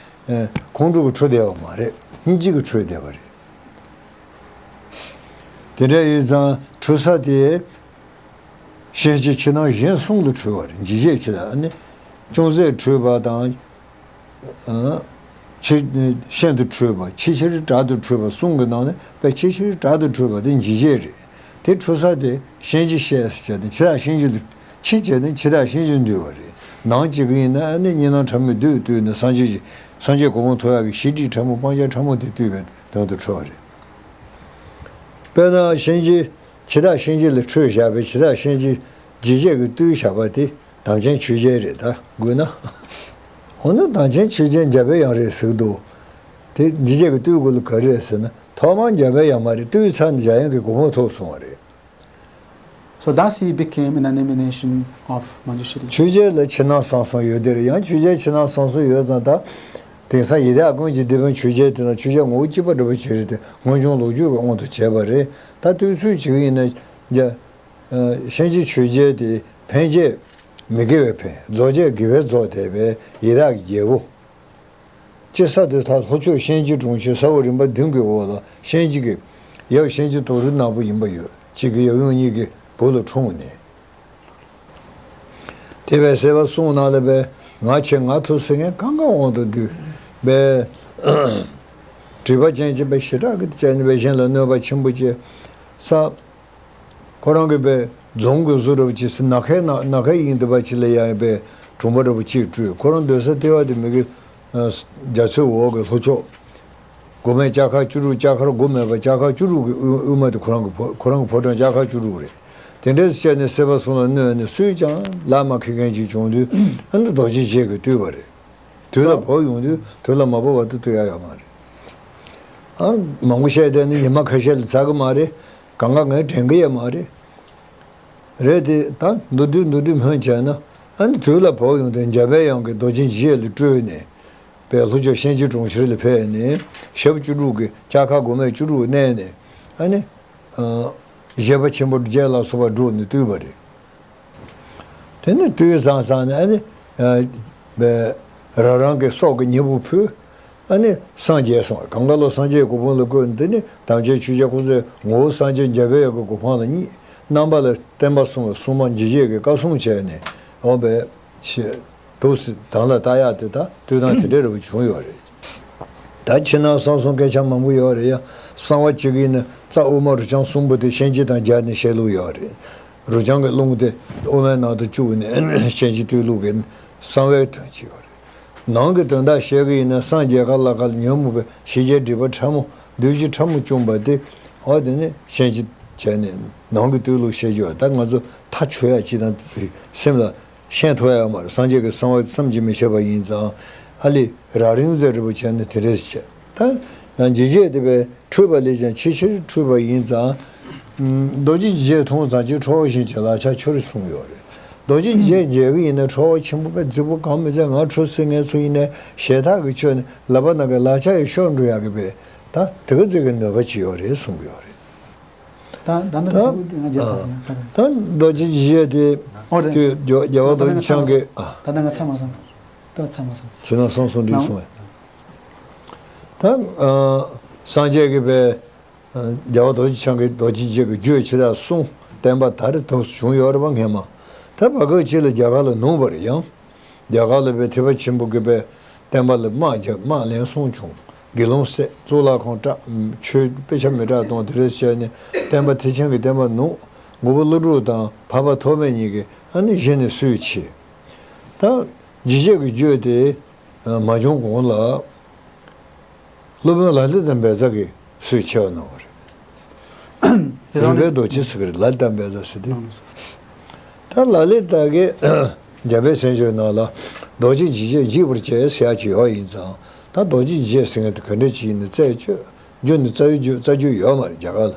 ཨེ། ཁོང་ཁྲོ་གི་ཁྲོ་བསྡད་པ་མ་རེད། སྙིང་རྗེ་གི་ཁྲོ་བསྡད་པ་རེད། དེ་འདྲ་ཡིན་ཙང་ཁྲོ་ས་དེ། ཤན་འབྱེད་ཕྱི་ནང་གཞན་གསུམ་ལ་ཁྲོ་བ་རེད། འཇིགས་བྱེད་ཕྱི་ལ་ནི། ཅུང་ཟད་ཁྲོས་པ་དང་། ཨ། ཆེ། ཤིན་ཏུ་ཁྲོས་པ། ཆེས་ཆེར་དྲག་ཏུ་ཁྲོས་པ་གསུམ་གྱི་ནང་ནས་དཔེ་ཆེས་ཆེར་དྲག་ཏུ་ཁྲོས་པ་དེ་འཇིགས་བྱེད་རེད། དེ་ཁྲོ་ས་དེ་ཤན་འབྱེད་ཤན་ཟེར་བྱས་ཏེ་འཆི་བདག་ཤན་འབྱེད་ལ། ཕྱི་བྱས་ནས་འཆི་བདག་ཤན་འབྱེད་འདུལ་བ་རེད། ནང་བྱེད་ཀྱི་ཡིན་ན་ཨ་ནི་གཉིས་སྣང་ཕྲ་མོས་བདུད་བཏུལ་ནས་སངས་རྒྱས་ཀྱི། སངས་རྒྱས་གོ་འཕང་ཐོབ་ཡག་གི་ཤེས་སྒྲིབ་ཕྲ་མོ་སྤང་བྱ་ཕྲ་མོ་དེ་བཏུལ་བའི་དོན་དུ་ཁྲོ་བ་རེད། དཔེར་ན་ཤན་འབྱེད། འཆི་བདག་ཤན་འབྱེད་ལ་ཁྲོས་བཞག་པའི་འཆི་བདག་ཤན་འབྱེད་འཇིགས་བྱེད་ཀྱིས་བཏུལ་བཞག་པ་དེ། དམ་ཅན་ཆོས་རྒྱལ་རེད། ད་དགོས་ན། འོ་ན་དམ་ཅན་ཆོས་རྒྱལ་འཇམ་པའི་དབྱངས་རེད་ཟེར་གི་འདུག་དེ་འཇིགས་བྱེད་ཀྱིས་བཏུལ་དགོས་ལ་ག་རེད་ཟེར་ན། ཐོག་མར་འཇམ་པའི་དབྱངས་མ་རེད། བཏུལ་ཚར་ནས་འཇམ་དབྱངས་ཀྱི་གོ་འཕང་ཐོབ་སོང་བ་རེད། So thus he became an emanation of Manjushri. ཆོས་རྒྱལ་ལ་ཕྱི་ནང་གསང་གསུམ་ཡོད་དེ་རེད། ཡང་ཆོས་རྒྱལ་ཕྱི་ནང་གསང་གསུམ་ཡོད་ཙང་། ད་དེང་སང་ཡི་དྭགས་ཀུན་གྱི་སྡེ་དཔོན་ཆོས་རྒྱལ་དེ་ན་ཆོས་རྒྱལ་ངོ་བོ་གཅིག་པ་འདྲ་པོ་ཅིག་རེད་དེ། སྔོན་བྱུང་ལོ་རྒྱུས་ཀྱི་དབང་དུ་བྱས་པ་རེད། ད་བཏུལ་ཚུལ་བྱེད་ཀྱི་ཡིན་ན། འཇ། ཨ། ཤན་འབྱེད་ཆོས་རྒྱལ་དེ་ཕན་བྱས་མི་དགེ་བས་ཕན། རྫོགས་བྱས་དགེ་བས་རྫོགས་བསྡད་པའི་ཡི་དྭགས་ཀྱི་རྒྱལ་པོ། སྤྱིར་ས་དེ་ལྷ་ལྷོ་ཕྱོགས་གཤིན་རྗེ་གྲོང་ཁྱེར་ས་འོག་རིམ་པ་བདུན་གྱི་འོག་ལ་གཤིན་རྗེ་གི་ཡབ་གཤིན་རྗེ་དོ་རུང་ནག་པོ་ཡིན་པ་ཡོད། གཅིག་གི་ཡབ་ཡུམ་གཉིས་ཀྱི་བུ་ལ་འཁྲུངས་ནས། དེ་བས་སྲིད་པ་གསུམ་ནང་ལ་བས་ང་ཆེ་ང་ཐུབ་ཟེར་མཁན་གང་ག་དབང་དུ་བསྡུས་པའི་སྒྲིབ་པ་ཅན་གྱི་བས་ཞེ་དྲག་གི་བྱས་ནས་བས་གཞན་ལ་གནོད་པ་ཆེན་པོ་བྱས་ས། ཁོ་རང་གི་བས་རྫོང་གི་བཟོ་འདྲ་པོ་ཅིག་ཟེར། ནམ་མཁའི་ནང་། ནམ་མཁའི་དབྱིངས་དེ་བ་ཅིག་ལ་ཡང་བས་གྲོང་པ་འདྲ་པོ་ཅིག་བྲུས། ཁོ་རང་སྡོད་ས་ལྟེ་བ་དེ་མི་གི། ཨ། རྒྱ་མཚོའི་འོག་གི་ལྷོ་ཕྱོགས། སྒོ་མེ་ལྕགས་མཁར་བཅུ་དྲུག་ལྕགས་མཁར་སྒོ་མེད་པ་ལྕགས་མཁར་བཅུ་དྲུག་གི་དབུས། དབུས་མ་དེ་ཁོ་རང་གི་ཕོ། ཁོ་རང་གི་ཕོ་བྲང་ལྕགས་མཁར་བཅུ་དྲུག་རེད། དེ་འདྲས་བཤད་ནས་སྲིད་པ་གསུམ་ལ་གནོད་ནས་སུས་ཀྱང་ལག་མ་འཁེལ་མཁན་ཅིག་བྱུང་དུས། ཨ་ནི་རྡོ་རྗེ་འཆང་གིས་བཏུལ་བ་རེད། དུས་ལ་བབས་ཡོང་དུས་དུས་ལ་མ་བབས་བར་དུ་བཏུལ་ཡ་ཡོད་མ་རེད། ཨ། མང་པོ་བཤད་བསྡད་ནས་ཉི་མ་ཁ་ཤས་ལ་ཚར་གི་མ་རེད། གང་ག་ངས་དྲན་གི་ཡོད་མ་རེད། རེད་དེ། ད་མདོར་བསྡུས་མདོར་བསྡུས་སྨོས་བྱས་ན། ཨ་ནི་དུས་ལ་བབས་ཡོང་དུས་འཇམ་པའི་དབྱངས་ཀྱིས་རྡོ་རྗེ་འཇིགས་བྱེད་ལ་སྤྲུལ་ནས། པའི་ལྷོ་ཕྱོགས་གཤིན་རྗེ་གྲོང་ཁྱེར་ལ་ཕེབས་ནས། ཞབས་བཅུ་དྲུག་གི་ལྕགས་མཁར་སྒོ་མེ་བཅུ་དྲུག་མནན་ནས། ཨ་ནི། ཨ། བཞད་པ་ཆེན་པོ་བརྒྱད་ལ་སོགས་པ་བསྒྲུབས་ནས་བཏུལ་བ་རེད། དེ་ནས་བཏུལ་ཙང་ཙང་ནས། ཨ་ནི། ཨ། པའི། རང་རང་གི་སྲོག་གི་སྙིང་པོ་ཕུལ། ཨ་ནི་སངས་རྒྱས་སོང་། གང་ག་ལ་སངས་རྒྱས་གོ་འཕང་ལ་བཀོད། འདི་ནི་དམ་ཅན་ཆོས་རྒྱལ་ཁོ་ཚོའི་ངོ་བོ་སངས་རྒྱས་འཇམ་པའི་དབྱངས་ཀྱི་གོ་འཕང་ལ་བརྙེས། རྣམ་པ་ལ་བསྟན་པ་སྲུང་བའི་སྲུང་མ་འཇིགས་བྱེད་ཀྱི་བཀའ་སྲུང་བྱས་ནས་འོང་པས་ཞེས་འདུག་སེ་དང་ལ་བལྟ་ཡག་དེ་དག་ལྟོས་དང་དེ་འདྲ་རེ་བ་བྱུང་ཡོད་རེད། ད་ཕྱི་ནང་གསང་གསུམ་སྐད་ཆ་མང་པོ་ཡོད་རེད་ཡ། གསང་བ་གཅིག་ཡིན་ན་རྩ་དབུ་མ་རུ་རྐྱང་གསུམ་པོ་དེ་གཤིན་རྗེ་དང་སྦྱར་ནས་བཤད་ལུགས་ཡོད་རེད། རུ་རྐྱང་གི་རླུང་དེ་དབུ་མའི་ནང་དུ་བཅུག་ནས་གཤིན་རྗེ་བཏུལ་ལུགས་ཀྱི་གསང་བའི་དོན་གཅིག་ཡོད་རེད། ནང་གི་དོན་དག་བཤད་ཀྱི་ཡིན་ན་སངས་རྒྱས་ཀ་ལ་ཀ་ལ་ཉོན་མོངས་པའི་ཤེས་བྱའི་སྒྲིབ་པ་ཕྲ་མོ་བདུད་བཞི་ཕྲ་མོ་བཅོམ་པ་དེ་འོ་དེ་ནས་གཤིན་རྗེ་བྱས་ནས་ནང་གི་བཏུལ་ལུགས་བཤད་རྒྱུ་ད་ང་ཚོ་ཐག་ཆོད་ཡ་གཅིག་དང་སེམས་ལ། ཤེས་ཐུབ་ཡོད་མ་རེད། སངས་རྒྱས་ཀྱི་གསང་བ་བསམ་གྱིས་མི་ཁྱབ་པ་ཡིན་ཙང་། ཨ་ལི་ར་རིང་ཟེར་རི་བོ་བྱས་ནས་དེ་འདྲས་བྱས། ད་ཡང་འཇིགས་བྱེད་དེ་བས་འཁྲུལ་པ་ལས་ཀྱང་ཆེས་ཆེར་འཁྲུལ་པ་ཡིན་ཙང་། རྡོ་རྗེ་འཇིགས་བྱེད་མཐོང་ཙམ་གྱིས་ཁྲོ་བ་བཞིན་གྱི་ལག་ཆ་ཁྱོད་རེ་གསུངས་ཡོད་རེད། རྡོ་རྗེ་འཇིགས་བྱེད་མཇལ་གི་ཡིན་ན་ཁྲོ་བ་ཆེན་པོ་པས་རྫིག་པོ་གང་མི་ཚད་ང་ཁྲོ་སྲིད་ངལ་གསོ་ཡིན་ནའི་ཞེ་ཐག་གི་ཆོད་ནས་ལག་པ་ནང་གི་ལག་ཆ་ཡི་ཤོར་འགྲོ་ཡག་གི་བས་ད་དེ་ག་ཙིག་གི་ནུས་པ་ཅིག་ཡོད་རེད་གསུང་གི་ཡོད་རེད། ད་ད་ནི་ད་ཚིག་པོ་དེ་ང་རྒྱབ་ཨ། ཚར་ཡང་ད་ད་རྡོ་རྗེ་འཇིགས་བྱེད་དེ་ཨོ་རེད། དུས་རྒྱ་རྒྱལ་བ་རྡོ་རྗེ་འཆང་གི་ཨ། ད་ད་ང་ཚར་མ་སོང་། ད་ཚར་མ་སོང་། ཕྱི་ནང་གསང་གསུམ་འདི་གསུང་བས། ད་ཨ། སངས་རྒྱས་ཀྱི་པའི་ཨ། རྒྱལ་བ་རྡོ་རྗེ་འཆང་གི་རྡོ་རྗེ་འཇིགས་ཀྱི་རྒྱུད་ཕྱི་དག་གསུང་བསྟན་པ་ད་རེས་ཐོག་བྱུང་ཡོད་རེད་པ་སྔས་མ། ད་བར་སྐབས་ཅིག་ལ་རྒྱ་གར་ལ་ནུབ་པ་རེད་ཡང་། རྒྱ་གར་ལ་པའི་ཐེག་པ་ཆེན་པོ་གི་པའི་བསྟན་པ་ལ་དམག་རྒྱབ་དམག་ལན་གསུམ་བྱུང་། དགེ་སློང་བསད། གཙུག་ལག་ཁང་བཀྲག་ཆོས་དཔེ་ཆ་མི་གྲགས་གཏོང་། དེ་འདྲ་བྱས་ནས་བསྟན་པ་ཐེག་ཆེན་གྱི་བསྟན་པ་ནུབ། མགོན་པོ་ཀླུ་སྒྲུབ་དང་འཕགས་པ་ཐོགས་མེད་གཉིས་ཀྱིས་ཨ་ནི་གཞི་ནས་སུས་ཕྱེ། ད་འཇིགས་བྱེད་ཀྱི་རྒྱུད་དེ་མ་བྱུང་གོང་ལ། སློབ་དཔོན་ལ་ལས་དང་བཛྲ་གིས་སུས་ཕྱེ་བ་གནང་བ་རེད། རོལ་པའི་རྡོ་རྗེ་ཟེར་གི་རེད། ལ་ལས་དང་བཛྲ་ཟེར་དུས། ད་ལ་ལས་དང་གིས་འཇམ་དཔལ་མཚན་བརྗོད་ནང་ལ་རྡོ་རྗེ་འཇིགས་བྱེད་འཇིག་པར་བྱེད་ཟེར་ཡག་ཅིག་ཡོད་ཡིན་ཙང་ད་རྡོ་རྗེ་འཇིགས་བྱེད་ཟེར་མཁན་དེ་ག་འདྲ་ཅིག་ཡིན་ན་རྩད་གཅོད་རྒྱུ་ནི་རྩ་བའི་རྒྱུ་རྩ་རྒྱུ་ཡོད་མ་རེད་རྒྱ་གར་ལ།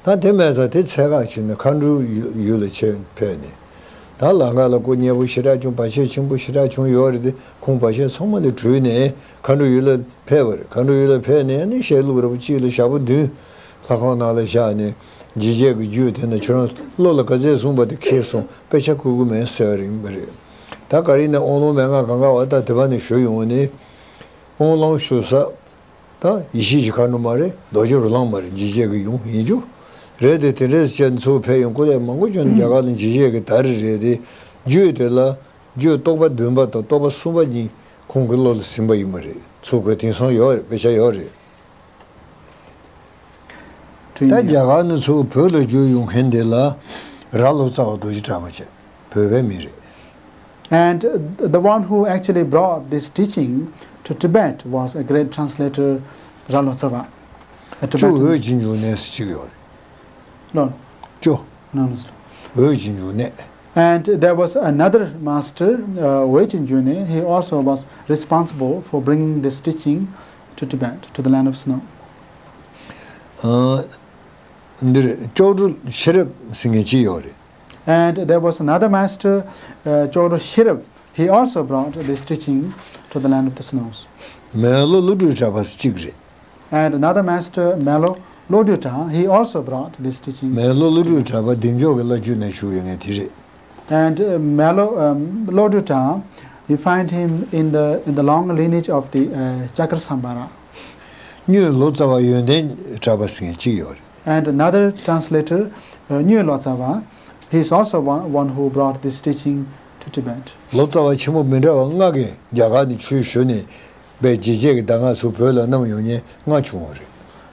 ད་དེ་མེད་ཙང་དེ་ཚད་བཀག་བྱས་ནས་མཁའ་འགྲོའི་ཡུལ་ཡུལ་ལ་ཆེད་ཕེབས་ནས། ད་ལམ་ཁ་ལ་སྐུ་མཉེལ་པོ་ཞེ་དྲག་བྱུང་བར་ཆད་ཆེན་པོ་ཞེ་དྲག་བྱུང་ཡོད་རེད་དེ་ཁོང་བར་ཆད་ཚང་མ་ལས་གྲོལ་ནས་མཁའ་འགྲོའི་ཡུལ་ལ་ཕེབས་པ་རེད། མཁའ་འགྲོའི་ཡུལ་ལ་ཕེབས་ནས་ནི་བཤད་ལུགས་ར་བ་གཅིག་ལ་ཞག་པོ་བདུན་ལྷ་ཁང་ནང་ལ་བཞག་ནས་འཇིགས་བྱེད་ཀྱི་རྒྱུད་དེ་ནི་ཁྱོད་རང་བློ་ལ་ག་ཚད་བཟུང་བ་དེ་ཁེལ་སོང་དཔེ་ཆ་བསྐུར་གི་མེད་ཟེར་བ་རེད་ཡིན་པ་རེད། ད་ག་རེ་ཡིན་ན་དབང་ལུང་མན་ངག་གང་ག་བ་ད་དེ་བ་ནས་ཞུ་ཡོང་ནས་དབང་ལུང་ཞུ་ས། ད་ཡེ་ཤེས་ཀྱི་མཁའ་འགྲོ་མ་རེད། རྡོ་རྗེ་རོ་ལངས་མ་རེད། འཇིགས་བྱེད་ཀྱི་ཡུམ་ཡིན་རྒྱུ་རེད་དེ། དེ་འདྲས་བྱས་ཚུར་ཕེབས་ཡོང་སྐུ་ལས་མང་པོ་བྱུང་ནས་རྒྱ་གར་ལ་འཇིགས་བྱེད་ཀྱི་དར་རེད་དེ། རྒྱུད་དེ་ལ་རྒྱུད་རྟོག་པ་བདུན་པ་དང་རྟོག་པ་གསུམ་པ་གཉིས་ཁོང་གི་བློ་ལ་ཟིན་པ་ཡིན་པ་རེད། ཚུར་ཁོས་དེང་སང་ཡོད་རེད། དཔེ་ཆ་ཡོད་རེད། ད་རྒྱ་གར་ནས་ཚུར་བོད་ལ་བསྒྱུར་ཡོང་མཁན་དེ་ལ་རྭ་ལོ་ཙཱ་བ་རྡོ་རྗེ་གྲགས་པ་བྱས། བོད་པའི་མི་རེད། And the one who actually brought this teaching to Tibet was a great translator, Ralotsava, a ཅོ་Tibetan. འོད་ཀྱི་འབྱུང་གནས་ཟེར་གཅིག་ཡོད་རེད། No. ཅོ། No, no, sir. འོད་ཀྱི་འབྱུང་གནས། And there was another master, uh, Wejin June. He also was responsible for bringing this teaching to Tibet, to the land of snow. ཨ། འདིར་ཅོག་གྲུ་ཤེས་རབ་ཟེར་མཁན་གཅིག་ཡོད་རེད། And there was another master, uh, Chodo Shirab. He also brought this teaching to the land of the snows. མེ་ལོ་ཀླུ་སྒྲུབ་གྲགས་པ་གཅིག་རེད། And another master, Melo Lodruta, he also brought this teaching. མེ་ལོ་ཀླུ་སྒྲུབ་གྲགས་པ་བདེ་མཆོག་གི་བླ་བརྒྱུད་ནས་བཞུགས་ཡོད་མཁན་དེ་རེད། And, uh, Melo, um, Lodruta, you find him in the, in the long lineage of the, uh, Chakrasambhara. གཉོས་ལོ་ཙཱ་བ་ཡོན་ཏན་གྲགས་པ་ཟེར་མཁན་གཅིག་ཡོད་རེད། And another translator, uh, Nyo Lotsawa, he is also one, one who brought this teaching to Tibet. ལོ་ཙཱ་བ་ཆེན་པོ་མི་འདྲ་བ་ལྔ་གིས་རྒྱ་གར་ནས་ཆོས་ཞུས་ནས་པའི་འཇིགས་བྱེད་ཀྱི་གདམས་ངག་ཚུར་བོད་ལ་བསྣམས་ཡོང་མཁན་ལྔ་བྱུང་བ་རེད།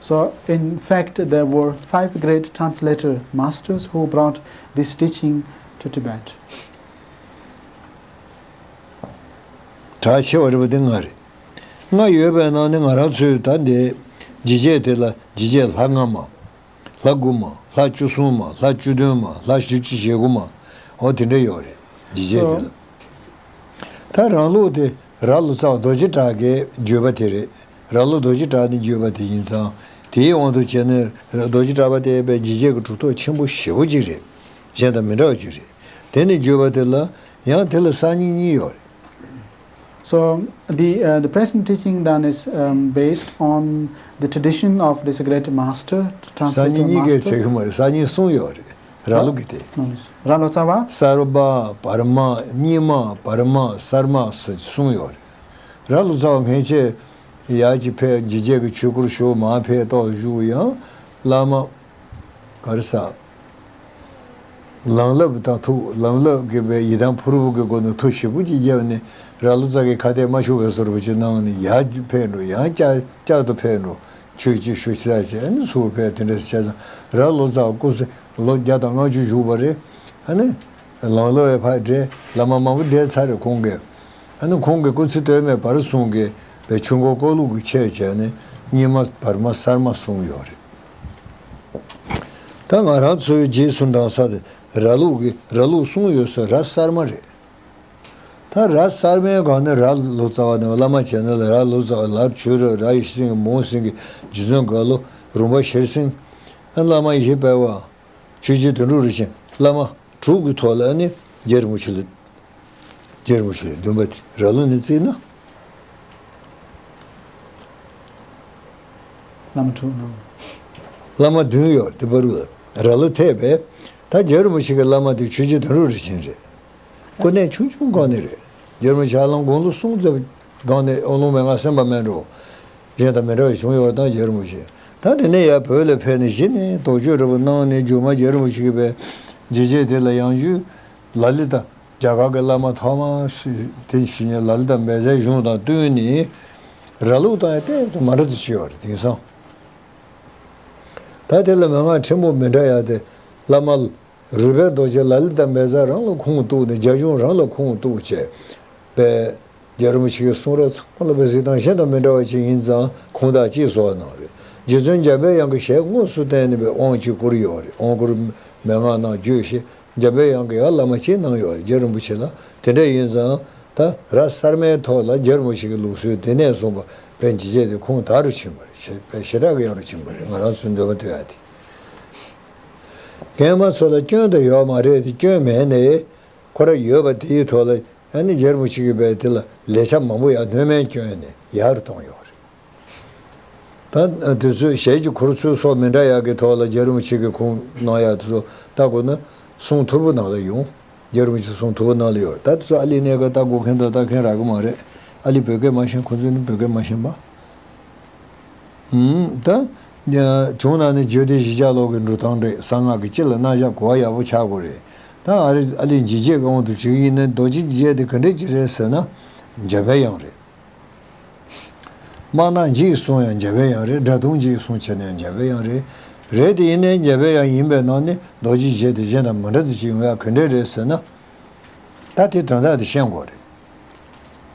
So, in fact, there were five great translator masters who brought this teaching to Tibet. གྲགས་ཆེ་བ་རེད་པ་དེ་ལྔ་རེད། ལྔ་ཡོད་པའི་ནང་ནས་ང་རང་ཚོས་ད་འདི་འཇིགས་བྱེད་དེ་ལ་འཇིགས་བྱེད་ལྷ་ལྔ་མ། ལྷ་དགུ་མ། ལྷ་བཅུ་གསུམ་མ། ལྷ་བཅུ་བདུན་མ། ལྷ་བཞི་བཅུ་ཞེ་དགུ་མ། འོ་དེ་འདྲ་ཡོད་རེད་འཇིགས་བྱེད་དེ་ལ། ད་རང་ལུགས་དེ་རྭ་ལོ་ཙཱ་བ་རྡོ་རྗེ་གྲགས་ཀྱི་བརྒྱུད་པ་དེ་རེད། རྭ་ལོ་རྡོ་རྗེ་གྲགས་ནི་བརྒྱུད་པ་དེ་ཡིན་ཙང་དེའི་དབང་དུ་བྱས་ནས་རྡོ་རྗེ་གྲགས་པ་དེ་པའི་འཇིགས་བྱེད་ཀྱི་གྲུབ་ཐོབ་ཆེན་པོ་ཞེ་པོ་ཅིག་རེད། གཞན་དང་མི་འདྲ་བ་ཅིག་རེད། དེ་ནི་བརྒྱུད་པ་དེ་ལ་ཡང་དེ་ལ་གསར་རྙིང་གཉིས་ཡོད་རེད། So the, uh, the present teaching then is, um, based on the tradition of this great master, གསར་རྙིང་གཉིས་ཀའི་ཚད་གི་མ་རེད། གསར་རྙིང་གསུམ་ཡོད་རེད། རྭ་ལོ་གི་དེ། རྭ་ལོ་ཙཱ་བ། གསར་པ། བར་མ། རྙིང་མ། བར་མ། གསར་མ་ཟེར་གསུམ་ཡོད་རེད། རྭ་ལོ་ཙཱ་བ་ངས་ཆེ་ཡར་གྱི་ཕེབས་འཇིགས་བྱེད་ཀྱི་ཆོས་སྐོར་ཞུ་མར་ཕེབས་ཏོག་བཞུགས་ཡང་བླ་མ། ག་རེ་ཟ། ལང་ལབ་དང་ཐུག་ལང་ལབ་ཀྱི་བའི་ཡི་དམ་ཕུར་བུ་གི་སྒོ་ནས་ཐུགས་ཞིབ་པོ་ཅིག་བརྒྱབ་ནས་རྭ་ལོ་ཙཱ་གི་ཁ་གཏད་མ་ཆོག་པའི་བཟོ་འདྲ་ཅིག་གནང་ནས་ཡར་ཕེབས་འགྲོ་ཡང་བསྐྱར་བསྐྱར་དུ་ཕེབས་འགྲོ་ཆོས་ཅིག་ཞུ་ཆེད་བྱས་ནས་ཚུར་ཕེབས། དེ་འདྲ་བྱས་ཙང་རྭ་ལོ་ཙཱ་སྐུ་ཚེ་ལོ་བརྒྱ་དང་ལྔ་བཅུ་བཞུགས་པ་རེད། ཨ་ནི་ལང་ལོ་བའི་ཕར་བགྲེས་བླ་མ་མང་པོ་བགྲེས་ཚར་རེད་ཁོང་གིས། ཨ་ནི་ཁོང་གི་སྐུ་ཚེ་སྟོད་སྨད་བར་གསུམ་གྱི་བའི་ཆོས་འཁོར་བསྐོར་ལུགས་ཀྱི་ཆེད་བྱས་ནས་རྙིང་མ་བར་མ་གསར་མ་གསུམ་ཡོད་རེད། ད་ང་རང་ཚོའི་རྗེས་སུ་འབྲང་ས་དེ་རྭ་ལུགས་ཀྱི་རྭ་ལུགས་གསུམ་ཡོད་ས་རྭ་གསར་མ་རེད། ད་རྭ་གསར་མའི་སྒང་ནས་རྭ་ལོ་ཙཱ་བ་ནས་བླ་མ་བྱས་ན་ལ་རྭ་ལོ་ཙཱ་བ་ལར་ཆོས་རབ་རྭ་ཡི་ཤེས་སེང་གེ་མོང་སེང་གེ་རྗེ་བཙུན་རྒྭ་ལོ་རོང་པ་ཤེར་སེང་། ཨ་བླ་མ་ཡེ་ཤེས་དཔལ་བ། ཆོས་རྗེ་དོན་གྲུབ་རིན་ཆེན་བླ་མ་དྲུག་གི་ཐོག་ལ་ཨ་ནི་རྗེ་རིན་པོ་ཆེ་ལ། རྗེ་རིན་པོ་ཆེ་ལ་འདུན་པ་དེ་རྭ་ལོ་ནས་བརྩིས་ན། བླ་མ་དྲུག་ནང་། བླ་མ་བདུན་ཡོད་རེད་དེ་བར་དུ་རྭ་ལོ་ཐེབས་པས། ད་རྗེ་རིན་པོ་ཆེ་གི་བླ་མ་དེ་ཆོས་རྗེ་དོན་གྲུབ་རིན་ཆེན་རེད། དཀོན་གནས་ཆུང་ཆུང་སྒང་ནས་རེད། རྗེ་རིན་པོ་ཆེ་ཧ་ལམ་དགུང་ལོ་གསུམ་ཙམ་སྒང་ནས་དབང་ལུང་མན་ངག་གསན་པ་མེད་འགྲོ། གཞན་དང་མི་འདྲ་བ་བྱུང་ཡོད་དང་རྗེ་རིན་པོ་ཆེ། ད་དེ་ནས་ཡར་བོད་ལ་ཕེབས་ནས་གཞི་ནས་དོགས་གཅོད་འདྲ་པོ་གནང་ནས་མཇུག་མ་རྗེ་རིན་པོ་ཆེ་གིས་པའི་འཇིགས་བྱེད་དེ་ལ་ཡང་བརྒྱུད་ལ་ལི་དང་། རྒྱ་གར་གྱི་བླ་མ་ཐོག་མ་དེ་ཞིག་ནས་ལ་ལི་དང་བཛྲ་གཞུང་དང་བསྟུན་ནས་རྭ་ལུགས་དང་ཡང་ཏོག་ཙམ་མ་འདྲ་ཙམ་ཅིག་ཡོད་རེད་དེང་སང་། ད་དེ་ལ་མན་ངག་ཕྲན་བུ་མི་འདྲ་ཡ་དེ་བླ་མ་རུས་སྦལ་རྡོ་རྗེ་ལ་ལི་དང་བཛྲ་རང་ལ་ཁུངས་གཏུགས་ནས་རྒྱ་གཞུང་རང་ལ་ཁུངས་གཏུགས་བྱས་པའི་རྗེ་རིན་པོ་ཆེ་གི་གསུང་རབ་ཚང་མ་ལ་བའི་གཟིགས་སྟངས་གཞན་དང་མི་འདྲ་བ་ཅིག་ཡིན་ཙང་ཁུངས་དག་ཅིག་བཟོ་གནང་རེད། རྗེ་བཙུན་འཇམ་པའི་དབྱངས་ཀྱི་ཞལ་དངོས་སུ་བསྟན་ནས་པའི་དབང་ཅིག་བསྐུར་ཡོད་རེད། དབང་བསྐུར་མན་ངག་ནང་བརྗོད་ཤེས། འཇམ་པའི་དབྱངས་ཀྱི་ཡང་བླ་མ་ཅིག་གནང་ཡོད་རེད་རྗེ་རིན་པོ་ཆེ་ལ། དེ་འདྲ་ཡིན་ཙང་ད་རྭ་གསར་མའི་ཐོག་ལ་རྗེ་རིན་པོ་ཆེ་གི་ལུགས་སྲོལ་དེ་ནས་བཟུང་པ་བའི་འཇིགས་བྱེད་དེ་ཁུངས་དག་རུ་ཕྱིན་པ་རེད། ཞེ་དྲག་གི་ཡང་རུ་ཕྱིན་པ་རེད། ང་རང་ཚོའི་འདོད་པ་དེ་ཡ་དེ། རྒན་མ་ཚོ་ལ་སྐྱོན་དུ་ཡོད་མ་རེད་དེ་སྐྱོན་མེད་ནས་ཁོ་ར་ཡོད་པ་དེའི་ཐོག་ལ་ཨ་ནི་རྗེ་རིན་པོ་ཆེ་གི་བའི་དེ་ལ་ལས་ཆ་མང་པོ་ཡང་སྣོན་མེད་སྐྱོན་ནས་ཡག་རུ་གཏོང་ཡོད་རེད། ད་དེ་ཚོས་ཞལ་གྱི་འཁོར་ཚུལ་སོགས་མི་འདྲ་ཡག་གི་ཐོག་ལ་རྗེ་རིན་པོ་ཆེ་གི་ཁུངས་གནང་ཡག་དེ་ཚོ་ལྟ་དགོས་ན་གསུང་ཐོར་བུ་ནང་ལ་ཡོང་། རྗེ་རིན་པོ་ཆེ་གསུང་ཐོར་བུ་ནང་ལ་ཡོད། ད་དེ་ཚོ་ཨ་ལི་གནས་སྐབས་ལྟ་དགོས་མཁན་དང་ལྟ་མཁན་རག་གི་མ་རེད། ཨ་ལི་བོད་སྐད་མ་ཤེས་ཁོ་ཚོས་ནི་བོད་སྐད་མ་ཤེས་པ། ད་བྱུང་ན་ནི་བརྗོད་བདེ་བཞི་ཆ་ལོག་གི་འགྲོ་སྟངས་རེད། གསང་སྔགས་ཀྱི་སྤྱི་ལ་རྣམ་གཞག་གོ་བ་ཡག་པོ་ཆགས་དགོས་རེད། ད་ཨ་རི་ཨ་ལི་འཇིགས་བྱེད་ཀྱི་དབང་དུ་བྱས་ཡིན་ན་རྡོ་རྗེ་འཇིགས་བྱེད་དེ་ག་འདྲ་ཅིག་རེད་ཟེར་ན། འཇམ་པའི་དབྱངས་རེད། དམར་ནག་འཇིགས་གསུང་ཡང་འཇམ་པའི་དབྱངས་རེད། དགྲ་དུང་འཇིགས་གསུང་བྱས་ན་ཡང་འཇམ་པའི་དབྱངས་རེད། རེད་དེ་ཡིན་ནའི་འཇམ་པའི་དབྱངས་ཡིན་པའི་ནང་ནས་རྡོ་རྗེ་འཇིགས་བྱེད་དེ་གཞན་དང་མི་འདྲ་ཙམ་ཅིག་ཡོང་ཡ་ག་འདྲ་རེད་ཟེར་ན། ད་དེ་དོན་དག་དེ་ཤེས་དགོས་རེད།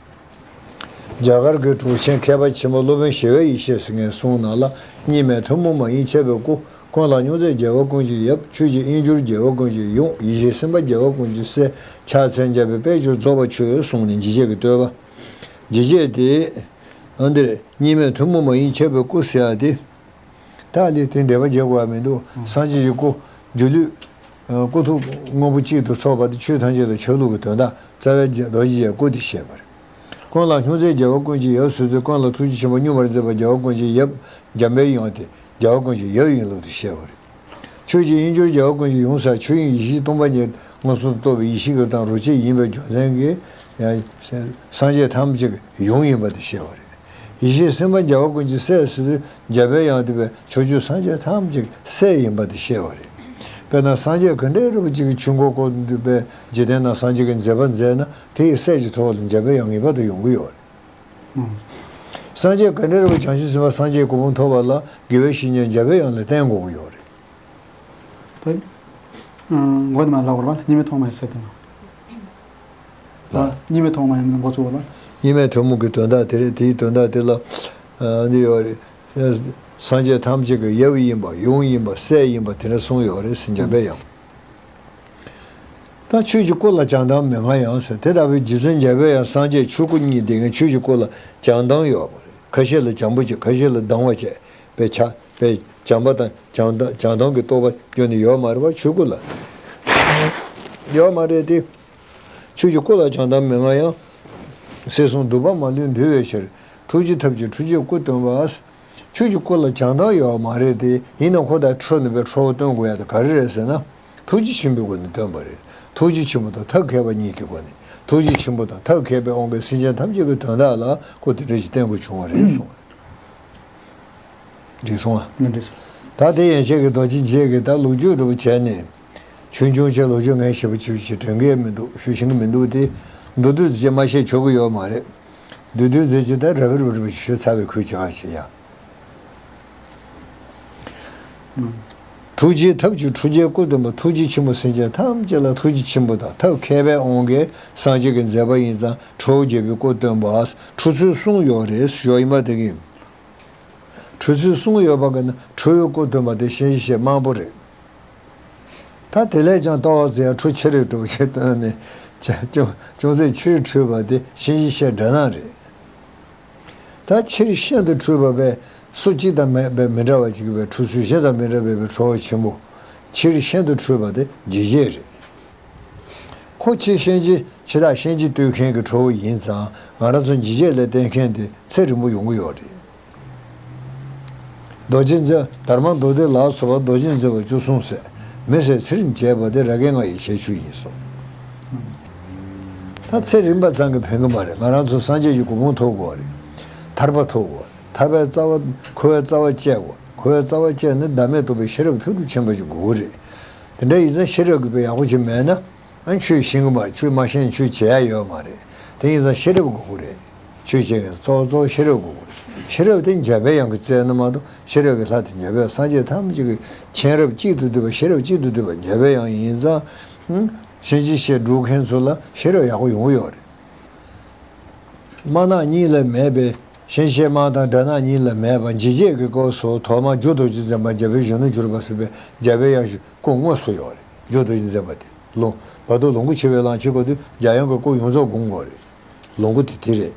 རྒྱ་གར་གྱི་གྲུབ་ཆེན་མཁས་པ་ཆེན་པོ་སློབ་དཔོན་ཞི་བའི་ཡེ་ཤེས་ཟེར་མཁན་གསུང་ནང་ལ། གཉིས་མེད་ཐུན་མོང་མ་ཡིན་ཁྱབ་པའི་སྐུ། ཀུན་ལ་སྙོང་མཛད་རྒྱལ་བ་ཀུན་གྱི་ཡབ། ཆོས་ཀྱི་དབྱིངས་སྦྱོར་རྒྱལ་བ་ཀུན་གྱི་ཡུམ། ཡེ་ཤེས་སེམས་དཔའ་རྒྱལ་བ་ཀུན་གྱི་སྲས། ཕྱག་འཚལ་མཛད་པའི་དཔལ་གྱུར་རྫོགས་པ་ཆོས་གསུངས་ནས་འཇིགས་བྱེད་ཀྱི་བསྟོད་པ། འཇིགས་བྱེད་དེ། ཨ་འདིར་གཉིས་མེད་ཐུན་མོང་མ་ཡིན་ཁྱབ་པའི་སྐུ་ཟེར་ཡ་དེ། ད་ཨ་ལས་དེ་འགྲེལ་པ་རྒྱག་དགོས་ཡ་མི་འདུག་སངས་རྒྱས་ཀྱི་སྐུ། སྒྱུ་ལུས། སྐུ་ཐུགས་དངོས་པོ་གཅིག་ཏུ་ཚོགས་པ་དེ་ཆོས་ཐམས་ཅད་ལ་ཆ་ལུགས་ཀྱི་དོན་དག་རྩ་བའི་རྡོ་རྗེ་འཇིགས་བྱེད་སྐུ་དེ་བཤད་པ་རེད། ཀུན་ལ་སྙོང་མཛད་རྒྱལ་བ་ཀུན་གྱི་ཡབ་ཟེར་དུས་ཀུན་ལ་ཐུགས་རྗེ་ཆེན་པོ་སྙོམས་པར་མཛད་པ་རྒྱལ་བ་ཀུན་གྱི་ཡབ། འཇམ་པའི་དབྱངས་དེ་རྒྱལ་བ་ཀུན་གྱི་ཡབ་ཡིན་ལུགས་དེ་བཤད་པ་རེད། ཆོས་ཀྱི་དབྱིངས་སྦྱོར་རྒྱལ་བ་ཀུན་གྱི་ཡུམ་ཟེར་ཆོས་དབྱིངས་ཡེ་ཤེས་སྟོང་པ་ཉིད་མངོན་སུམ་དུ་རྟོགས་པའི་ཡེ་ཤེས་ཀྱི་དང་རོ་གཅིག་ཡིན་པའི་རྒྱུ་མཚན་གྱིས། ཡང་སངས་རྒྱས་ཐམས་ཅད་ཀྱི་ཡུམ་ཡིན་པ་དེ་བཤད་པ་རེད། ཡེ་ཤེས་སེམས་དཔའ་རྒྱལ་བ་ཀུན་གྱི་སྲས་ཟེར་དུས་འཇམ་པའི་དབྱངས་དེ་བས་ཕྱོགས་བཅུའི་སངས་རྒྱས་ཐམས་ཅད་ཀྱི་སྲས་ཡིན་པ་དེ་བཤད་པ་རེད། དཔེར་ན་སངས་རྒྱས་ག་འདྲའི་རིན་པོ་ཆེ་གི་ཆོས་འཁོར་བསྐོར་འདུག་པའི་འཇིག་རྟེན་ན་སངས་རྒྱས་ཀྱི་མཛད་པ་མཛད་ན་དེ་ཡི་སྲས་ཀྱི་ཐོག་ལ་འཇམ་པའི་དབྱངས་ངེས་པར་དུ་ཡོང་གི་ཡོད་རེད། སངས་རྒྱས་ག་འདྲའི་རིན་པོ་ཆེ་བྱང་ཆུབ་སེམས་དཔའ་སངས་རྒྱས་གོ་འཕང་ཐོབ་པ་ལ་དགེ་བའི་བཤེས་གཉེན་འཇམ་པའི་དབྱངས་ལ་བསྟེན་དགོས་ཀྱི་ཡོད་རེད། ད། མགོ་དེ་མ་ལབ་དགོས་པ་གཉིས་མེད་ཐོག་མ་ཡིན་ཟེར་དེ་ན། ལ། གཉིས་མེད་ཐོག་མ་ཡིན་མགོ་ཚོས་པ་ལ། གཉིས་མེད་ཐུན་མོང་གི་དོན་དག་དེ་རེད། དེའི་དོན་དག་དེ་ལ། འདི་ཡོད་རེད། སངས་རྒྱས་ཐམས་ཅད་ཀྱི་ཡབ་ཡིན་པ་ཡུམ་ཡིན་པ་སྲས་ཡིན་པ་དེ་འདྲ་གསུངས་ཡོད་རེད་ཟེར་འཇམ་པའི་དབྱངས། ད་ཆོས་ཀྱི་སྐུ་ལ་བྱང་སྡང་མི་མངའ་ཡང་ཟེར་དེ་ལྟ་བུའི་རྗེ་བཙུན་འཇམ་པའི་དབྱངས་སངས་རྒྱས་ཆོས་སྐུ་གཉིས་ལྡན་མཁན་ཆོས་ཀྱི་སྐུ་ལ་བྱང་སྡང་ཡོད་པ་རེད། ཁ་ཤས་ལ་བྱང་པོ་བྱེད་ཁ་ཤས་ལ་སྡང་བ་བྱེད་པའི་ཆ། པའི་བྱམས་པ་དང་བྱང་སྡང་བྱང་སྡང་གི་རྟོག་པ་སྐྱོན་ནི་ཡོད་མ་རེད་པ་ཆོས་སྐུ་ལ། ཡོད་མ་རེད་དེ། ཆོས་ཀྱི་སྐུ་ལ་བྱང་སྡང་མི་མངའ་ཡང་། སྲིད་གསུམ་སྡུག་པ་མ་ལུས་འདུལ་བའི་ཕྱིར། ཐུགས་རྗེ་ཐབས་ཀྱིས་འཁྲུལ་རྒྱུའི་སྐུ་སྟོན་པ། ཆོས་ཀྱི་སྐུ་ལ་བྱང་སྡང་ཡོད་མ་རེད་དེ་ཡིན་ན་ཁོ་དང་འཁྲུལ་ནི་པའི་ཁྲོ་བོ་སྟོན་དགོས་ཡ་དེ་ག་རེ་རེད་ཟེར་ན། ཐུགས་རྗེ་ཆེན་པོའི་སྒོ་ནས་སྟོན་པ་རེད། ཐུགས་རྗེ་ཆེན་པོ་དང་ཐབས་མཁས་པ་གཉིས་ཀྱི་སྒོ་ནས། ཐུགས་རྗེ་ཆེན་པོ་དང་ཐབས་མཁས་པས་དབང་བསྐུར་སེམས་ཅན་ཐམས་ཅད་ཀྱི་དོན་དག་ལ་ཁོ་དེ་འདྲ་ཞིག་བསྟན་དགོས་བྱུང་བ་རེད་གསུངས་པ་རེད། འགྲིག་སོང་ཨ། ང་འགྲིག་སོང་། ད་དེ་ཡན་ཆད་ཀྱི་རྡོ་རྗེ་འཇིགས་ཀྱི་ད་ལོ་རྒྱུས་འདྲ་བོ་བྱས་ནས། ཆུང་ཆུང་ཆེ་ལོ་རྒྱུས་ངས་ཞིབ་པོ་ཞིབ་པོ་ཞིག་དྲན་གྱི་མི་འདུག་ཞུ་ཤེས་ཀྱི་མི་འདུག་དེ། མདོར་བསྡུས་ཙམ་ཅིག་མ་བཤད་ཆོག་གི་ཡོད་མ་རེད། མདོར་བསྡུས་ཙམ་ཅིག་ད་རབ་རིབ་རིབ་ཞུ་ཚར་བའི་ཁུལ་བྱེད་ག་བྱེད་ཡ། ཐུགས་རྗེའི་ཐབས་ཀྱིས་ཁྲོ་རྒྱལ་སྐུ་སྟོན་པ། ཐུགས་རྗེ་ཆེན་པོ་སེམས་ཅན་ཐམས་ཅད་ལ་ཐུགས་རྗེ་ཆེན་པོ་དང་ཐབས་མཁས་པའི་དབང་གིས་སངས་རྒྱས་ཀྱི་མཛད་པ་ཡིན་ཙང་ཁྲོ་བོ་རྒྱལ་པོའི་སྐུ་སྟོན་པ། ཁྲོ་ཚུལ་གསུམ་ཡོད་རེད་ཞོ་ཡིན་པ་དེ་གིན། ཁྲོ་ཚུལ་གསུམ་ཡོད་པ་གི་ནི་ཁྲོ་བོའི་སྐུ་སྟོན་པ་དེ་གཤིན་རྗེ་གཤེད་དམར་པོ་རེད། ད་དེ་ལས་ཀྱང་ལྟ་བ་ཟེར་ཡ་ཁྲོ་ཆེ་རིགས་གྲུབ་ཆེ་སྟོན་ནས་ཅུང་ཅུང་ཟད་ཆེ་རིགས་ཁྲོས་པ་དེ་གཤིན་རྗེ་གཤེད་དགྲ་ནག་རེད། ད་ཆེ་རིགས་ཤིན་ཏུ་ཁྲོས་པ་པས་སུ་གཅིག་དང་མེད་པའི་མི་འདྲ་བ་གཅིག་པའི་ཁྲོ་ཚུལ་གཞན་དང་མི་འདྲ་བའི་ཁྲོ་བོ་ཆེན་པོ། ཆེ་རིགས་ཤིན་ཏུ་ཁྲོས་པ་དེ་འཇིགས་བྱེད་རེད། ཁོ་ཆེ་གཤིན་རྗེ་ཆེ་དག་གཤིན་རྗེ་བཏུལ་མཁན་གྱི་ཁྲོ་བོ་ཡིན་ཙང་ང་རང་ཚོ་འཇིགས་བྱེད་ལ་བརྟེན་མཁན་དེ་ཚེ་རིང་པོ་ཡོང་གི་ཡོད་རེད། རྡོ་རྗེ་འཛིན་དྷརྨ་མདོ་སྡེ་ལ་སོགས་པ་རྡོ་རྗེ་འཛིན་པ་བཅུ་གསུམ་ཟད་མི་ཟད་ཚེ་རིང་བྱེད་པ་དེ་ར་གའི་ང་ཡི་ཁྱད་ཆོས་ཡིན་གསུངས། ད་ཚེ་རིང་པ་ཙམ་གྱིས་ཕན་གྱི་མ་རེད། ང་རང་ཚོ་སངས་རྒྱས་ཀྱི་གོ་འཕང་ཐོབ་དགོས་རེད། ཐར་པ་ཐོབ་དགོས་རེད། ཐར་པའི་རྩ་བ་འཁོར་བའི་རྩ་བ་བཅད་དགོས། འཁོར་བའི་རྩ་བ་བཅད་ན་བདག་མེད་རྟོགས་པའི་ཤེས་རབ་ཐུགས་སུ་ཆེན་པོ་ཞིག་དགོས་ཀྱི་རེད། དེ་འདྲ་ཡིན་ཙང་ཤེས་རབ་ཀྱི་དཔེ་ཡག་པོ་ཅིག་མེད་ན། ཨ་ཆོས་ཤེས་ཀྱི་མ་ཆོས་མ་ཤེས་ན་ཆོས་བྱེད་ཡ་ཡོད་མ་རེད། དེ་ཡིན་ཙང་ཤེས་རབ་དགོས་ཀྱི་རེད། ཆོས་བྱེད་མཁན་གཙོ་བོ་གཙོ་བོ་ཤེས་རབ་དགོས་ཀྱི་རེད། ཤེས་རབ་དེ་འཇམ་པའི་དབྱངས་ཀྱི་རྩལ་ནི་མ་གཏོགས་ཤེས་རབ་ཀྱི་ལྷ་དེ་འཇམ་པའི་སངས་རྒྱས་ཐམས་ཅད་ཀྱི་མཁྱེན་རབ་གཅིག་ཏུ་བསྡུས་པ་ཤེས་རབ་གཅིག་ཏུ་བསྡུས་པ་འཇམ་པའི་དབྱངས་ཡིན་ཙང་། ཧུམ། གཤིན་རྗེ་གཤེད་སྒྲུབ་མཁན་ཚོ་ལ་ཤེས་རབ་ཡག་པོ་ཡོང་གི་ཡོད་རེད། དམར་ནག་གཉིས་ལས་མེད་པའི་གཤིན་རྗེ་དམར་དང་དགྲ་ནག་གཉིས་ལས་མེད་པ་འཇིགས་བྱེད་ཀྱི་སྐབས་སུ་ཐོག་མར་རྒྱུ་རྡོ་རྗེ་འཛིན་པ་འཇམ་པའི་གཞོན་ནུར་གྱུར་པ་ཟེར་བའི་འཇམ་པའི་དབྱངས་ཀྱི་སྐུ་དངོས་སུ་ཡོད་རེད། རྒྱུ་རྡོ་རྗེ་འཛིན་པ་དེ་ལོ་བར་དུ་ལོངས་སྐུ་ཆེ་བའི་ལམ་ཆེན་སྐབས་དུས་འཇམ་དབྱངས་ཀྱི་སྐུ་ཡོངས་རྫོགས་བསྒོམ་དགོས་རེད། ལོངས་སྐུ་དེ་དེ་རེད།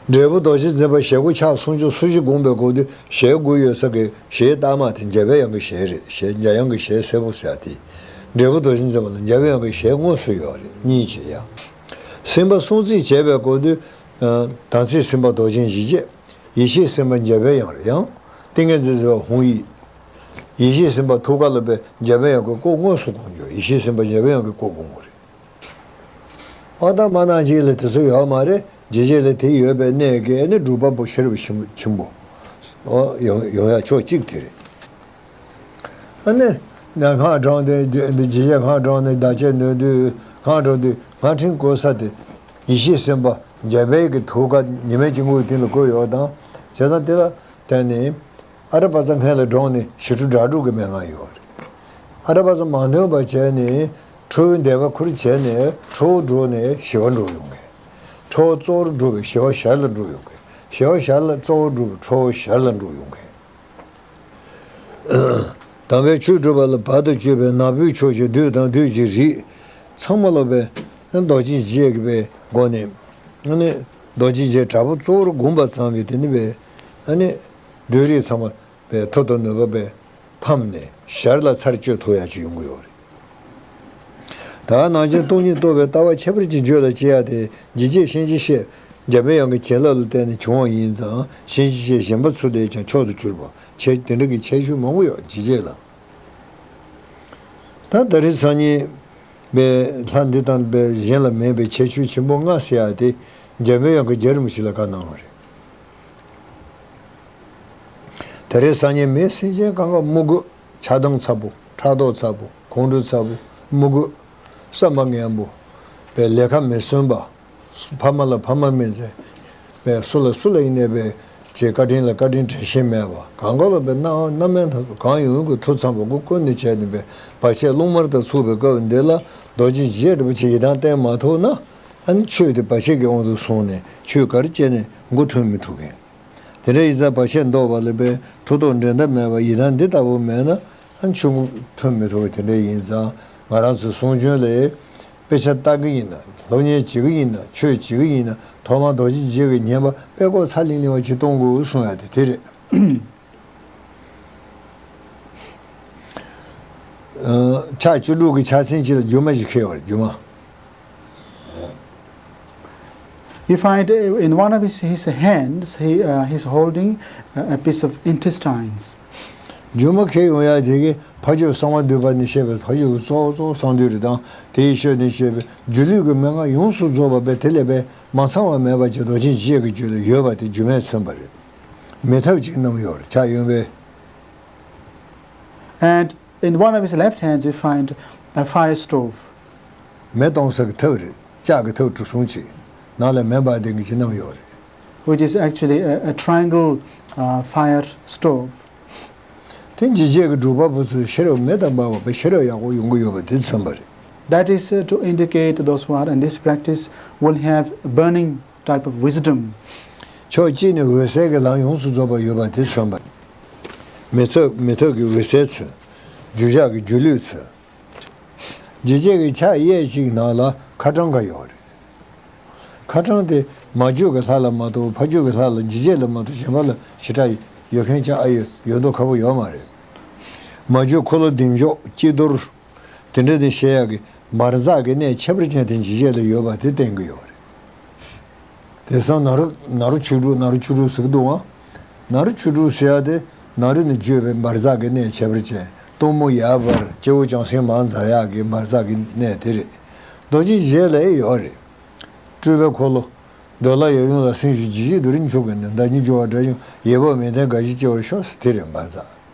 འབྲས་བུ་རྡོ་རྗེ་འཛིན་པ་ཞལ་སྒོ་ཕྱག་སུམ་ཅུ་སོ་བཞི་བསྒོམས་པའི་སྐབས་དུས་ཞལ་སྒོ་ཡོད་ས་གི་ཞལ་ལྟག་མ་དེ་འཇམ་པའི་དབྱངས་ཀྱི་ཞལ་རེད། ཞལ་འཇམ་དབྱངས་ཀྱི་ཞལ་སེར་པོ་ཟེར་ཡ་དེ། འབྲས་བུ་རྡོ་རྗེ་འཛིན་པ་ལ་འཇམ་པའི་དབྱངས་ཀྱི་ཞལ་དངོས་སུ་ཡོད་རེད། གཉིས་བྱེད་ཡ། སེམས་དཔའ་སྲུང་བརྩི་བྱས་པའི་སྐབས་དུས། དམ་ཚིག་སེམས་དཔའ་རྡོ་རྗེ་འཇིགས་བྱེད། ཡེ་ཤེས་སེམས་དཔའ་འཇམ་པའི་དབྱངས་རེད་ཡང་། ཏིང་ངེ་འཛིན་སེམས་དཔའ་ཧཱུྃ་ཡིག་ཡེ་ཤེས་སེམས་དཔའ་ཐུགས་ཀ་ལ་པའི་འཇམ་པའི་དབྱངས་ཀྱི་སྐུ་དངོས་སུ་བསྒོམ་རྒྱུ། ཡེ་ཤེས་སེམས་དཔའ་འཇམ་པའི་དབྱངས་ཀྱི་སྐུ་བསྒོམ་དགོས་རེད། ཨོ་ད་མ་ནང་གཅིག་ལ་དེ་ཚོ་ཡོད་མ་རེད། འཇིགས་བྱེད་ལ་དེ་ཡོད་པའི་གནས་ཀྱི་ནི་སྒྲུབ་པ་པོ་ཤེས་རབ་ཆེན་པོ། ཨོ་ཡོང་ཡོང་ཡ་ཕྱོགས་གཅིག་དེ་རེད། ཨ་ནི། ང་སྔགས་བགྲངས་ཏེ་འདི་འཇིགས་བྱེད་སྔགས་བགྲངས་ནས་བདག་གཅེས་ནོན་དུས་སྔགས་བགྲངས་དུས་སྔགས་ཕྲེང་བཀོད་ས་དེ། ཡེ་ཤེས་སེམས་དཔའ་འཇམ་དཔལ་གྱི་ཐུགས་ཀ་ཉི་མའི་དཀྱིལ་འཁོར་སྟེང་ལ་བཀོད་ཡོད་དང་། བྱས་ཙང་དེ་ལ་བརྟེན་ནས། ཨ་ར་པ་ཙ་མཁན་ལ་བགྲངས་ནས་ཞི་ཁྲོ་སྒྲ་སྒྲོགས་ཀྱི་མན་ངག་ཡོད་རེད། ཨ་ར་པ་ཙ་མ་འདོན་པ་བྱས་ནས་ཁྲོ་བོའི་བཟླས་པ་ཁུར་བྱས་ནས་ཁྲོ་བོ་སྒྲོགས་ནས་ཞི་བ་འགྲོ་ཡོང་མཁན། ཁྲོ་བོ་གཙོ་བོར་སྒྲུབ་པའི་ཞི་བ་ཞར་ལ་འགྲོ་ཡོང་མཁན། ཞི་བ་ཞར་ལ་གཙོ་བོར་སྒྲུབ་པའི་ཁྲོ་བོ་ཞར་ལ་འགྲོ་ཡོང་མཁན། དམ་པའི་ཆོས་སྒྲུབ་པ་ལ་བར་དུ་གཅོད་པའི་ནག་པོའི་ཕྱོགས་ཀྱི་བདུད་དང་བདུད་ཀྱི་རིས། ཚང་མ་ལོ་པའི་རྡོ་རྗེ་འཇིགས་བྱེད་ཀྱི་སྒོ་ནས། ཨ་ནི། རྡོ་རྗེ་འཇིགས་བྱེད་དྲག་པོ་གཙོ་བོར་བསྒོམས་པ་ཙམ་གྱིས་དེ་ནི་པའི། ཨ་ནི། བདུད་རིས་ཚང་མ་པའི་མཐུ་དང་ནུས་པ་པའི་ཕམ་ནས་ཞར་ལ་ཚར་གཅོད་ཐུབ་ཡ་ཅིག་ཡོང་གི་ཡོད་རེད། ད་ནང་བཞིན་སྟོང་ཉིད་རྟོགས་པའི་ལྟ་བ་ཁྱད་པར་གྱིས་བརྗོད་ལ་བྱེད་ཡ་དེ་འཇིགས་བྱེད་གཤིན་རྗེ་གཤེད་འཇམ་པའི་དབྱངས་ཀྱི་བྱིན་རླབས་ལ་བརྟེན་ནས་བྱུང་བ་ཡིན་ཙང་གཤིན་རྗེ་གཤེད་གཞན་པ་ཚུར་ལས་ཀྱང་མཆོག་ཏུ་གྱུར་པ་ཁྱད་དེ་འདྲ་གི་ཁྱད་ཆོས་མང་པོ་ཡོད་འཇིགས་བྱེད་ལ། ད་ད་རེས་སང་ཉིན་པའི་ལྷ་འདི་དང་པའི་གཞན་ལ་མེད་པའི་ཁྱད་ཆོས་ཆེན་པོ་ལྔ་ཟེར་ཡ་དེ་འཇམ་པའི་དབྱངས་ཀྱིས་རྒྱལ་རིམ་བཞི་ལ་བཀའ་གནང་བ་རེད། ད་རེས་སང་ཉིན་མི་སེམས་ཅན་གང་ག་དམུ་རྒོད་ཆགས་སྡང་ཚ་པོ་ཕྲག་དོག་ཚ་པོ་ཁོང་ཁྲོ་ཚ་པོ་དམུ་རྒོད་བསམ་པ་ངན་པོ་པའི་ལས་ཀ་མི་བསོན་པ། ཕ་མ་ལ་ཕ་མ་མི་བརྩི། པའི་སུ་ལ་སུ་ལ་ཡིན་ནའི་པའི་ཅེས་བཀའ་དྲིན་ལ་བཀའ་དྲིན་དྲན་ཤེས་མེད་པ་གང་ག་ལ་པའི་སྣང་བ་སྣ་མིན་ཐ་ཚོ་གང་ཡོང་གི་ཐུགས་ཚང་བ་མགོ་ཀུན་ནས་བྱས་ནས་པའི་བར་ཆད་རླུང་དམར་དང་ཚུགས་པའི་སྐབས་འདི་ལ་རྡོ་རྗེ་འཇིགས་བྱེད་འདྲ་པོ་ཅིག་ཡི་དམ་བསྟེན་མ་ཐུབ་ན་ཨ་ནི་ཆོས་དེ་བར་ཆད་ཀྱི་དབང་དུ་སོང་ནས་ཆོས་ག་རེ་བྱས་ནས་མགོ་ཐོན་མི་ཐུབ་མཁན། དེ་འདྲ་ཡིན་ཙང་བར་ཆད་བཟློག་པ་ལ་པའི་མཐུ་སྟོབས་འགྲན་ཟླ་མེད་པ་ཡི་དམ་འདི་ལྟ་བུ་མེད་ན་ཨ་ཆོས་མགོ་ཐོན་མི་ཐུབ་པ་དེ་འདྲ་ཡིན་ཙང་ང་རང་ཚོའི་གསུང་རྒྱུན་ལས་དཔེ་ཆ་ལྟ་གི་ཡིན་ན་སློབ་གཉེར་བྱེད་གི་ཡིན་ན་ཆོས་བྱེད་གི་ཡིན་ན་ཐོག་མར་རྡོ་རྗེ་འཇིགས་ཀྱི་བསྙེན་པ་དཔེ་ཀོ་ཚ་ལིང་ལིང་བ་ཅིག་གཏོང་དགོས་གསུང་ཡ་དེ་དེ་རེད། ཕྱག་བཅུ་དྲུག་གི་ཕྱག་མཚན་གཅིག་ལ་སྒྱུ་མ་ཞིག་འཁྱེར་བ་རེད་སྒྱུ་མ། You find, uh, in one of his, his hands, he, uh, he's holding, uh, a piece of intestines. སྒྱུ་མ་ཁེལ་ཡོང་ཡ་དེ་གི་ཕ་ཆོས་གསང་བ་འདུས་པ་ནས་བཤད་པའི་ཕ་ཆོས་ཀྱི་གཙོ་བོ་གཙོ་བོ་གསང་འདུས་རེད། དང་དེའི་ཤུལ་ནས་བཤད་པའི་སྒྱུ་ལུས་ཀྱི་མན་ངག་ཡོངས་སུ་རྫོགས་པ་པའི་དེ་ལས་པའི་མ་ཚང་བ་མེད་པ་ཅིག་རྡོ་རྗེ་འཇིགས་བྱེད་ཀྱི་རྒྱུད་ལ་ཡོད་པ་དེ་སྒྱུ་མས་མཚོན་པ་རེད། མེ་ཐབ་ཅིག་བསྣམས་ཡོད་རེད། ཕྱག་གཡོན་པས། And in one of his left hands, you find a fire stove. མེ་གཏོང་ས་གི་ཐབ་རེད། ལྕགས་ཀྱི་ཐབ་གྲུ་གསུམ་ཅིག་ནང་ལ་མེ་འབར་ལྡང་གི་ཅིག་བསྣམས་ཡོད་རེད། Which is actually a, a triangle uh, fire stove. དེ་འཇིགས་བྱེད་ཀྱི་སྒྲུབ་པ་པོ་ཚོས་ཤེས་རབ་མེ་དང་འབར་བ་པའི་ཤེས་རབ་ཡག་པོ་ཡོང་གི་ཡོད་པ་དེ་མཚོན་པ་རེད། That is uh, to indicate those who are in this practice will have burning type of wisdom. ཕྱོགས་གཅིག་ནས་འོད་གསལ་གྱི་ལམ་ཡོངས་སུ་རྫོགས་པ་ཡོད་པ་དེ་མཚོན་པ། མེ་ཐབ་མེ་ཐབ་ཀྱི་འོད་གསལ་མཚོན། སྒྱུ་ལྕགས་ཀྱི་སྒྱུ་ལུས་མཚོན། འཇིགས་བྱེད་ཀྱི་ཕྱག་གཡས་གཅིག་ནང་ལ་ཁ་བྲང་འགའ་ཡོད་རེད། ཁ་བྲང་དེ་མ་བརྗོད་ཀྱི་ལྷ་ལ་མ་གཏོགས་ཕ་བརྗོད་ཀྱི་ལྷ་ལ་འཇིགས་བྱེད་ལ་མ་གཏོགས་གཞན་པ་ལ་ཞེ་དྲག་ཡོད་མཁན་ཅང་ཨ་ཡོད་ཡོད་མདོག་ཁ་པོ་ཡོད་མ་རེད། མ་བརྗོད་འཁོར་ལོ་བདེ་མཆོག་སྐྱིད་རྡོར། དེ་འདྲ་དེ་བཤད་ཡག་གི་འབར་འཛག་གི་གནས་ཁྱད་པར་ཅན་དེ་འཇིགས་བྱེད་ལ་ཡོད་པ་དེ་བསྟན་གྱི་ཡོད་རེད། དེང་སང་ནཱ་རོ་ནཱ་རོ་ཆོས་དྲུག་ནཱ་རོ་ཆོས་དྲུག་ཟེར་གི་འདུག་ཨང་། ནཱ་རོ་ཆོས་དྲུག་ཟེར་ཡག་དེ་ནཱ་རོ་ནས་བརྗོད་པའི་འབར་འཛག་གི་གནས་ཁྱད་པར་ཅན་སྟོན་མོ་ཡར་འབར་སྐྱེ་བོ་བྱང་སེམས་མར་འཛག་ཡག་གི་འབར་འཛག་གི་གནས་དེ་རེད། རྡོ་རྗེ་འཇིགས་བྱེད་ལ་ཡོད་རེད། སྤྲུལ་པའི་འཁོར་ལོ། འདོད་ལྷ་ཡབ་ཡུམ་ལ་སྲིན་ཞུ་འཇིགས་བྱེད་རྡོ་རིང་འཁྱུག་གི་ནི་ཟླ་ཉིན་འགྱུར་བ་དགྲ་བཅོམ་ཡེ་བོ་མེ་ལྡན་དགའ་བཞི་སྐྱེ་བར་ཤོག་ཟེར་དེ་རེད་འབར་འཛག་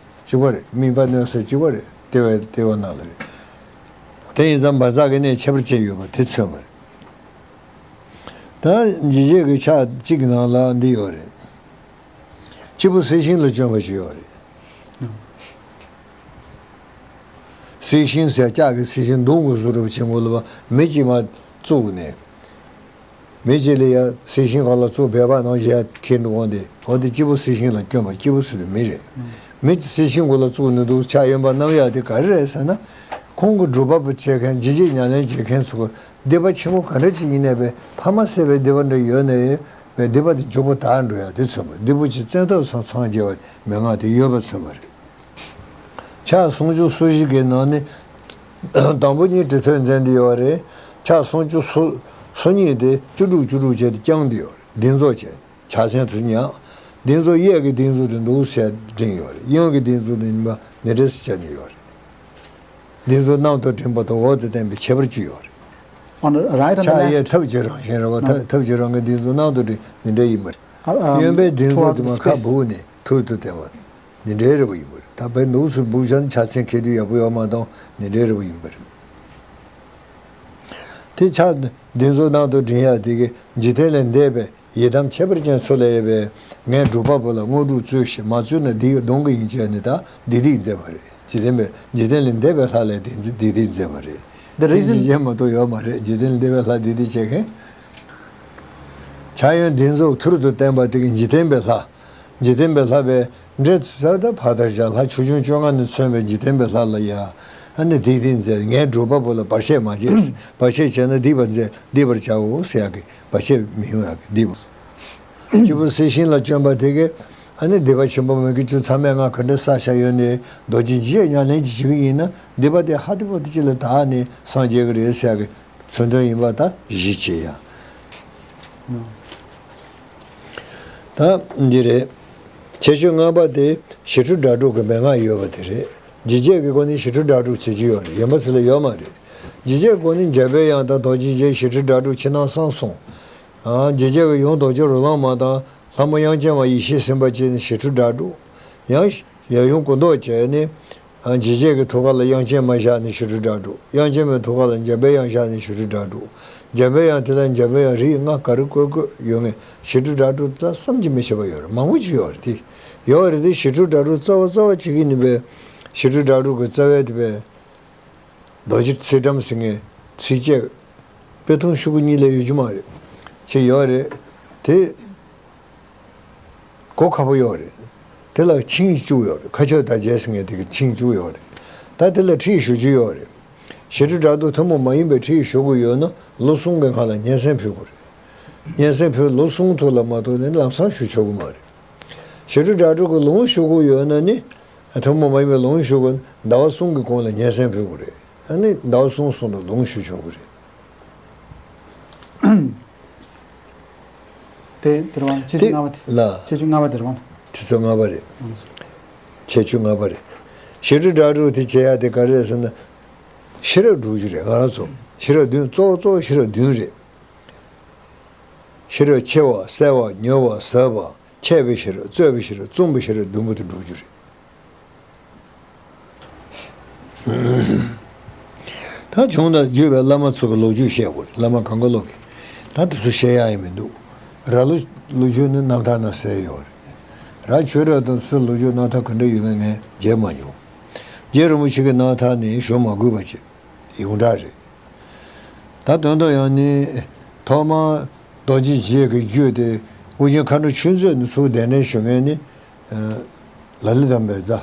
གཅིག་པ་རེད། དམིགས་པ་གནོན་ས་གཅིག་པ་རེད། ལྟེ་བའི་ལྟེ་བ་ནང་ལ་རེད། དེ་ཡིན་ཙང་འབར་འཛག་གི་གནས་ཁྱད་པར་ཅན་ཡོད་པ་དེ་མཚོན་པ་རེད། ད་འཇིགས་བྱེད་ཀྱི་ཕྱག་གཅིག་གི་ནང་ལ་འདི་ཡོད་རེད། སྤྱི་བོ་གསལ་ཤིང་ལ་བསྐྱོན་པ་ཞིག་ཡོད་རེད། གསལ་ཤིང་ཟེར་ལྕགས་ཀྱི་གསལ་ཤིང་མདུང་གི་བཟོ་འདྲ་བྱེད་དགོས་ལ་བ་མི་གཅིག་མ་བཙུགས་ནས། མི་གཅིག་ལ་ཡ་གསལ་ཤིང་གང་ལ་བཙུགས་སྦལ་པ་ནང་བཞིན་ཡ་ཁྱེར་འདུག་འོང་དེ་འོ་དེ་སྤྱི་བོ་གསལ་ཤིང་ལ་བསྐྱོན་པ་སྤྱི་བོ་ཟེར་བའི་མི་རེད། མི་གསལ་ཤིང་གོ་ལ་བཙུགས་ནས་འདུག་ཕྱག་གཡོན་པ་བསྣམས་ཡ་དེ་ག་རེ་རེད་ཟེར་ན། ཁོང་གི་སྒྲུབ་པ་པོ་བྱེད་མཁན་འཇིགས་བྱེད་ཉམས་ལེན་བྱེད་མཁན་ཚོ་གི་སྡིག་པ་ཆེན་པོ་ག་འདྲ་ཅིག་ཡིན་ནའི་པའི་ཕ་མ་བསད་པའི་སྡིག་པ་འདྲ་ཡོད་ནའི་པའི་སྡིག་པ་དེ་མགྱོགས་པོ་དག་འགྲོ་ཡ་དེ་མཚོན་པ། སྡིག་པ་ཅིག་བཙན་ཐབས་སམ་འཚང་རྒྱ་བའི་མན་ངག་དེ་ཡོད་པ་མཚོན་པ་རེད། ཕྱག་སུམ་ཅུ་སོ་བཞི་གི་ནང་ནས་དང་པོ་གཉིས་གྲི་ཐོད་འཛིན་དེ་ཡོད་རེད། ཕྱག་སུམ་ཅུ་སོ་སོ་གཉིས་དེ་བཅུ་དྲུག་བཅུ་དྲུག་བྱས་ཏེ་བརྐྱངས་དེ་ཡོད་རེད། སྡིགས་མཛུབ་བྱས། ཕྱག་མཚན་དུ་ཉག་སྡིགས་མཛུབ་གཡས་ཀྱི་སྡིགས་མཛུབ་དེ་འདུག་ཟེར་བསྒྲེངས་ཡོད་རེད། གཡོན་གྱི་སྡིགས་མཛུབ་དེ་ཉི་མ་ནི་འདྲ་སེ་བྱས་ནས་ཡོད་རེད། སྡིགས་མཛུབ་གནམ་དུ་བསྒྲེངས་པ་དང་འོག་ཏུ་བསྟན་པའི་ཁྱད་པར་གཅིག་ཡོད་རེད། On the right and the ཕྱག་གཡས་left. ཐབས་ཀྱི་རང་བཞིན་རེད་བ། ཐབས་ཐབས་ཀྱི་རང་གི་སྡིགས་མཛུབ་གནམ་དུ་བསྒྲེངས་ནི་འདྲ་ཡིན་པ་རེད། Uh, um, གཡོན་པའི་སྡིགས་མཛུབ་throughout དེ་the མ་ཁ་space. སྦུག་ནས་ཐུར་དུ་བསྟན་པ་ནི་འདྲའི་རེད་བ་ཡིན་པ་རེད། ད་བའི་ནུག་སུ་སྦུག་བཞག་ན་ཕྱག་མཚན་འཁྱེར་དུས་ཡག་པོ་ཡོད་མ་གཏོགས་ནི་འདྲའི་རེད་བ་ཡིན་པ་རེད། དེ་ཕྱག་སྡིགས་མཛུབ་གནམ་དུ་བསྒྲེངས་ཡ་དེ་གི་འཇིག་རྟེན་ལས་འདས་པའི་ཡི་དམ་ཁྱད་པར་ཅན་ཚུར་ལ་ཡོད་པས་ངས་སྒྲུབ་པ་པོ་ལ་དངོས་གྲུབ་སྩོལ་ཞིང་མ་སྩོལ་ན་སྡིག་གདོན་གྱི་ཡིན་ཅེས་ནི་ད་སྡིག་སྡིག་མཛད་པ་རེད། འཇིག་རྟེན་པའི་འཇིག་རྟེན་ལས་འདས་པའི་ལྷ་ལས་སྡིག་སྡིག་སྡིག་མཛད་པ་རེད། The reason འཇིག་རྟེན་མ་གཏོགས་ཡོད་མ་རེད། འཇིག་རྟེན་ལས་འདས་པའི་ལྷ་སྡིག་སྡིག་བྱེད་མཁན། ཕྱག་གཡོན་སྡིགས་མཛུབ་ཐུར་དུ་བསྟན་པ་དེ་གི་འཇིག་རྟེན་པའི་ལྷ། འཇིག་རྟེན་པའི་ལྷ་པའི་འདྲེ་ཚུ་ད་ཕར་དང་ཞབས་ལྷ་ཆོས་སྐྱོང་བཅོ་ལྔ་ནས་མཚོན་པའི་འཇིག་རྟེན་པའི་ལྷ་ལ་ཡ། ཨ་ནི་སྡིག་སྡིག་མཛད། ངའི་སྒྲུབ་པ་པོ་ལ་བར་ཆད་མ་བྱེད། བར་ཆད་བྱས་ན་སྡིག་པ་མཛད་སྡིག་པར་བྱའོ་ཟེར་ཡག་གི་བར་ཆད་མི་ཡོང་ཡག་གི་སྡིག་པ། སྤྱི་བོ་གསལ་ཤིང་ལ་བསྐྱོན་པ་དེ་གས་ཨ་ནི་སྡིག་པ་ཆེན་པོ་མི་དགེ་བཅུ་ཚང་མའི་སྔགས་ག་འདྲ་བསགས་བཞག་ཡོད་ནའི་རྡོ་རྗེ་འཇིགས་བྱེད་ཉམས་ལེན་གྱི་བྱེད་ཀྱི་ཡིན་ན་སྡིག་པ་དེ་ཧ་ཏི་པོ་ཏི་ཅིག་ལ་དག་ནས་སངས་རྒྱས་ཀྱི་རེད་ཟེར་ཡག་གི་མཚོན་དོན་ཡིན་པ་ད་གཞི་བྱེད་ཡ། ད་འདི་རེད། ཁྱད་ཆོས་ལྔ་པ་དེ་ཞི་ཁྲོ་སྒྲ་སྒྲོགས་ཀྱི་མན་ངག་ཡོད་པ་དེ་རེད། འཇིགས་བྱེད་ཀྱི་སྒོ་ནས་ཞི་ཁྲོ་སྒྲ་སྒྲོགས་བྱེད་རྒྱུ་ཡོད་རེད། གཞན་པ་ཚོ་ལ་ཡོད་མ་རེད། འཇིགས་བྱེད་ཀྱི་སྒོ་ནས་འཇམ་པའི་དབྱངས་དང་རྡོ་རྗེ་འཇིགས་བྱེད་ཞི་ཁྲོ་སྒྲ་སྒྲོགས་ཕྱི་ནང་གསང་གསུམ། ཨ་འཇིགས་བྱེད་ཀྱི་ཡུམ་རྡོ་རྗེ་རོ་ལངས་མ་དང་ལྷ་མོ་དབྱངས་ཅན་མ་ཡེ་ཤེས་སེམས་དཔའ་བཅས་ནས་ཞི་ཁྲོ་སྒྲ་སྒྲོགས། ཡང་ཡབ་ཡུམ་སྐུ་མདོག་བཅས་ནས། ཨ་འཇིགས་བྱེད་ཀྱི་ཐུགས་ཀ་ལ་དབྱངས་ཅན་མ་བཞག་ནས་ཞི་ཁྲོ་སྒྲ་སྒྲོགས། དབྱངས་ཅན་མའི་ཐུགས་ཀ་ལ་འཇམ་པའི་དབྱངས་བཞག་ནས་ཞི་ཁྲོ་སྒྲ་སྒྲོགས། འཇམ་པའི་དབྱངས་དེ་ལ་འཇམ་པའི་དབྱངས་རིགས་ལྔ་ག་རེ་བཀོད་བཀོད་ཡོད་ངེས་ཞི་ཁྲོ་སྒྲ་སྒྲོགས་དེ་ལ་བསམ་གྱིས་མི་ཁྱབ་པ་ཡོད་རེད། མང་པོ་ཅིག་ཡོད་རེད་དེ། ཡོད་རེད་དེ་ཞི་ཁྲོ་སྒྲ་སྒྲོགས་རྩ་བ་རྩ་བ་བྱེད་ཀྱི་ནི་པའི་ཞི་ཁྲོ་སྒྲ་སྒྲོགས་ཀྱི་རྩ་བའི་དེ་པའི་རྡོ་རྗེ་ཚེ་སྒྲོམ་ཟེར་མཁན་ཚིགས་བཅད་དཔེ་ཐུང་ཤོག་གུ་གཉིས་ལས་ཡོད་རྒྱུ་མ་རེད། ཅིག་ཡོད་རེད་དེ། གོ་ཁ་པོ་ཡོད་རེད། དེ་ལ་ཆིངས་བཅུག་ཡོད་རེད། མཁའ་ཁྱབ་དར་རྒྱས་ཟེར་མཁན་དེ་གི་ཆིངས་བཅུག་ཡོད་རེད། ད་དེ་ལ་ཁྲིད་ཞུ་རྒྱུ་ཡོད་རེད། ཞི་ཁྲོ་སྒྲ་སྒྲོགས་ཐུན་མོང་མ་ཡིན་པའི་ཁྲིད་ཞུ་དགོས་ཡོད་ན་ལོ་གསུམ་གྱི་སྔ་ལ་སྙན་སེང་ཕུལ་དགོས་རེད། སྙན་སེང་ཕུལ་ལོ་གསུམ་ཐུག་ལ་མ་ཐུག་ནས་ལམ་སང་ཞུ་ཆོག་གི་མ་རེད། ཞི་ཁྲོ་སྒྲ་སྒྲོགས་ཀྱི་ལུང་ཞུ་དགོས་ཡོད་ན་ནི། ཐུན་མོང་མ་ཡིན་པའི་ལུང་ཞུ་དགོས་ན་ཟླ་བ་གསུམ་གྱི་གོང་ལ་སྙན་སེང་ཕུལ་དགོས་རེད། ཨ་ནི་ཟླ་བ་གསུམ་སོང་ན་ལུང་ཞུ་ཆོག་གི་རེད། དེ་དེ་རེད་བ། ཁྱད་ཆོས་ལྔ་པ་དེ། ལ། ཁྱད་ཆོས་ལྔ་པ་དེ་རེད་བ། ཁྱད་ཆོས་ལྔ་པ་རེད། ཨང་སོ། ཁྱད་ཆོས་ལྔ་པ་རེད། ཤེས་སྒྲུབ་སྒྲ་སྒྲུབ་དེ་བྱེད་ཡ་དེ་ག་རེ་རེད་ཟེར་ན། ཤེས་རབ་སྒྲུབ་རྒྱུ་རེད། ང་རང་ཚོ་ཤེས་རབ་བདུན། གཙོ་བོ་གཙོ་བོ་ཤེས་རབ་བདུན་རེད། ཤེས་རབ་ཆེ་བ། གསལ་བ། མྱུར་བ། ཟབ་པ། འཆད་པའི་ཤེས་རབ། རྩོད་པའི་ཤེས་རབ། རྩོམ་པའི་ཤེས་རབ་བདུན་པོ་དེ་སྒྲུབ་རྒྱུ་རེད། ད་བྱུང་དང་བརྒྱུད་པའི་བླ་མ་ཚོ་གི་ལོ་རྒྱུས་བཤད་དགོས་རེད། བླ་མ་གང་ག་ལོ་གི། ད་དེ་ཚོ་བཤད་ཡ་ཡི་མི་འདུག་ར་ལོ་ལོ་རྒྱུས་ནི་རྣམ་ཐར་ནང་གསལ་ཡོད་རེད། ར་ཆོས་གྲགས་དང་སུ་ལོ་རྒྱུས་རྣམ་ཐར་ག་འདྲ་ཡོད་མེད་ངས་མཇལ་མ་མྱོང་། རྗེ་རིན་པོ་ཆེ་གི་རྣམ་ཐར་ནི་ཞུ་མ་དགོས་པ་ཅིག་ཡོངས་གྲགས་རེད། ད་དོན་དུ་ཡང་ནི་ཐོག་མར་རྡོ་རྗེ་འཇིགས་ཀྱི་རྒྱུད་དེ་ཨོ་རྒྱན་མཁའ་འགྲོ་ཆོས་མཛད་ནས་ཚུར་གདན་འདྲེན་ཞུ་མཁན་ནི་ལ་ལུ་དམ་པའི་བཟའ།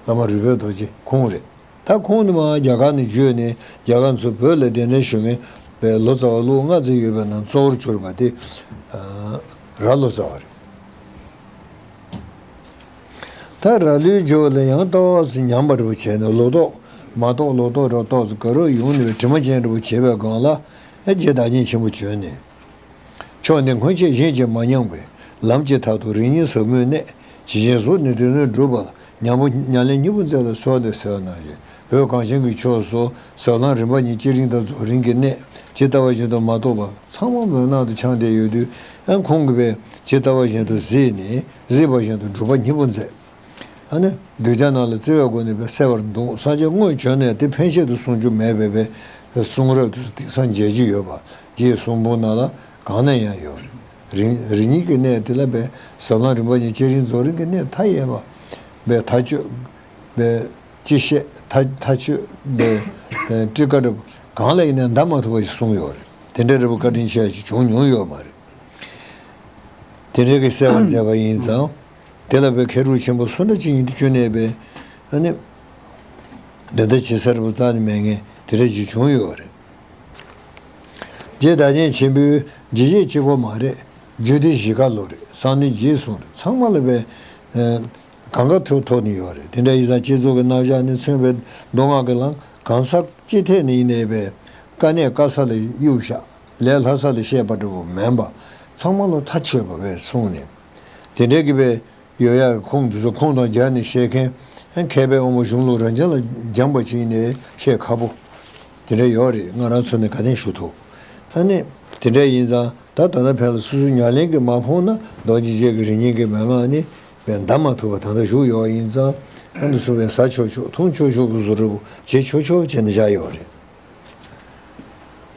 བླ་མ་རུས་སྦལ་རྡོ་རྗེ་ཁོང་རེད། ད་ཁོང་ནི་མར་རྒྱ་གར་ནས་བརྒྱུད་ནས་རྒྱ་གར་ཚུར་བོད་ལ་གདན་འདྲེན་ཞུ་མཁན་པའི་ལོ་ཙཱ་བ་ལོ་ལྔ་ཙམ་ཡོད་པའི་ནང་གཙོ་བོར་གྱུར་པ་དེ་ར་ལོ་ཙཱ་བ་རེད། ད་ར་ལུའི་རྒྱུད་ལ་ཡང་ཏོག་ཙམ་ཉམས་པ་འདྲ་བོ་བྱས་ནས་ལོག་རྟོག་མ་རྟོགས་ལོག་རྟོག་ར་ཏོག་ཙམ་ག་རུ་ཡོང་ནས་པའི་དྲི་མ་ཅན་འདྲ་བོ་བྱས་པའི་སྒང་ལ་ཨེ་རྗེ་བདག་ཉིད་ཆེན་པོ་བྱོན་ནས། ཕྱོགས་འདི་སྔོན་ཆད་གཞན་གྱིས་མ་མྱངས་པའི། ལམ་གྱི་མཐར་ཐུག་རིམ་གཉིས་ཟབ་མོའི་གནད། ཇི་བཞིན་གཟུགས་ནས་དོན་དུ་འགྲུབ་པ་ལ། ཉམས་པོ་ཉམས་ལེན་སྙིང་པོ་མཛད་ལ་གསོལ་ཏེ་ཟེར་བ་ནང་བཞིན་བོད་གངས་ཅན་གྱི་ཕྱོགས་སུ་ཟབ་ལམ་རིམ་པ་གཉིས་བསྐྱེད་རིམ་དང་རྫོགས་རིམ་གྱི་གནད་ཇི་ལྟ་བ་བཞིན་དུ་མ་རྟོགས་པ་ཚང་མ་མུན་ནག་ཏུ་འཁྱམས་བསྡད་ཡོད་དུས་ཨ་ཁོང་གིས་པས་ཇི་ལྟ་བ་བཞིན་དུ་གཟིགས་ནས་གཟིགས་པ་བཞིན་དུ་སྒྲུབ་པ་སྙིང་པོ་མཛད། ཨ་ནི་གདུལ་བྱ་རྣམས་ལ་བརྩེ་བའི་སྒོ་ནས་པས་གསལ་བར་འདུག་སངས་རྒྱས་དངོས་བྱོན་ནས་དེ་ཕན་ཆད་དུ་གསུང་རྒྱུ་མེད་པས་པས་གསུང་རབ་དེ་ཚོ་དེང་སང་མཇལ་རྒྱུ་ཡོད་པ་རྗེའི་གསུང་འབུམ་ནང་ལ་གང་ན་ཡང་ཡོད་རེད། རིམ་རིམ་གཉིས་ཀྱི་གནད་དེ་ལ་པས་ཟབ་ལམ་རིམ་པ་གཉིས་བསྐྱེད་རིམ་རྫོགས་རིམ་གྱི་གནད་མཐའ་ཡས་པ་པས་མཐའ་དཔྱོད་པས་སྤྱི་བཤད་མཐའ་མཐའ་དཔྱོད་པས་ཊཱི་ཀ་འདྲ་པོ་གང་ལ་ཡིན་ན་འདའ་མ་ཐུབ་པ་ཞིག་གསུངས་ཡོད་རེད། དེ་འདྲ་འདྲ་པོ་བཀའ་དྲིན་ཆེ་ཞིག་བྱུང་མྱོང་ཡོད་མ་རེད། དེ་འདྲའི་གི་གསལ་བར་མཛད་པ་ཡིན་ཙང་། དེ་ལ་པའི་མཁས་གྲུབ་ཆེན་པོ་སུ་འདྲ་ཅིག་ཡིན་དུ་བཅུག་ནས་པའི་ཨ་ནི། འགྲན་ཟླ་ཇེ་གསལ་པོ་རྩ་ནས་མེད་མཁན་དེ་འདྲ་ཅིག་བྱུང་ཡོད་རེད། རྗེ་བདག་ཉིད་ཆེན་པོས་འཇིགས་བྱེད་གཅིག་པོ་མ་རེད། རྒྱུད་སྡེ་བཞི་ཀ་ལོ་རེད། གསང་གནས་རྗེས་གསུངས་རེད། ཚང་མ་ལ་པའི་གང་ག་ཐུག་ཐོག་ནས་ཡོད་རེད། དེ་འདྲ་ཡིན་ཙང་བསྐྱེད་རྫོགས་ཀྱི་རྣམ་གཞག་ནས་མཚོན་པའི་མདོ་སྔགས་ཀྱི་ལམ་གང་ཟག་སྤྱི་ཐད་ནས་ཡིན་ནའི་པའི་དཀའ་གནད་དཀའ་ས་ལ་གཡུག་བཞག་ལས་སླ་ས་ལ་བཤད་པ་འདྲ་པོ་མིན་པ། ཚང་མ་ལ་མཐའ་ཆོད་པ་བས་གསུངས་ནས། དེ་འདྲའི་གི་བས་ཡོད་ཡ་ཁུངས་འདི་ཚོ་ཁུངས་དང་སྦྱར་ནས་བཤད་མཁན་མཁས་པའི་དབང་པོ་གཞུང་ལུགས་རང་ཅན་ལ་སྦྱངས་པ་ཅིག་ཡིན་ནའི་བཤད་ཁག་པོ་དེ་འདྲ་ཡོད་རེད། ང་རང་ཚོ་ནས་ག་ནས་ཞུ་ཐུབ། ཨ་ནི་དེ་འདྲ་ཡིན་ཙང་ད་ད་ལྟ་ཕན་ལ་སོ་སོའི་ཉམས་ལེན་གྱིས་མ་ཕོངས་ན་རྡོ་རྗེ་འཇིགས་ཀྱི་རིམ་གཉིས་ཀྱི་མན་ངག་ནི་བས་འདའ་མ་ཐུབ་པ་ད་ལྟ་བཞུགས་ཡོད་ཡིན་ཙང་ཨ་འདི་ཚོ་བས་ཟ་ཆོག་ཆོག་འཐུང་ཆོག་ཆོག་གི་བཟོ་འདྲ་པོ་བྱེད་ཆོག་ཆོག་བྱས་ནས་བཞག་ཡོད་རེད།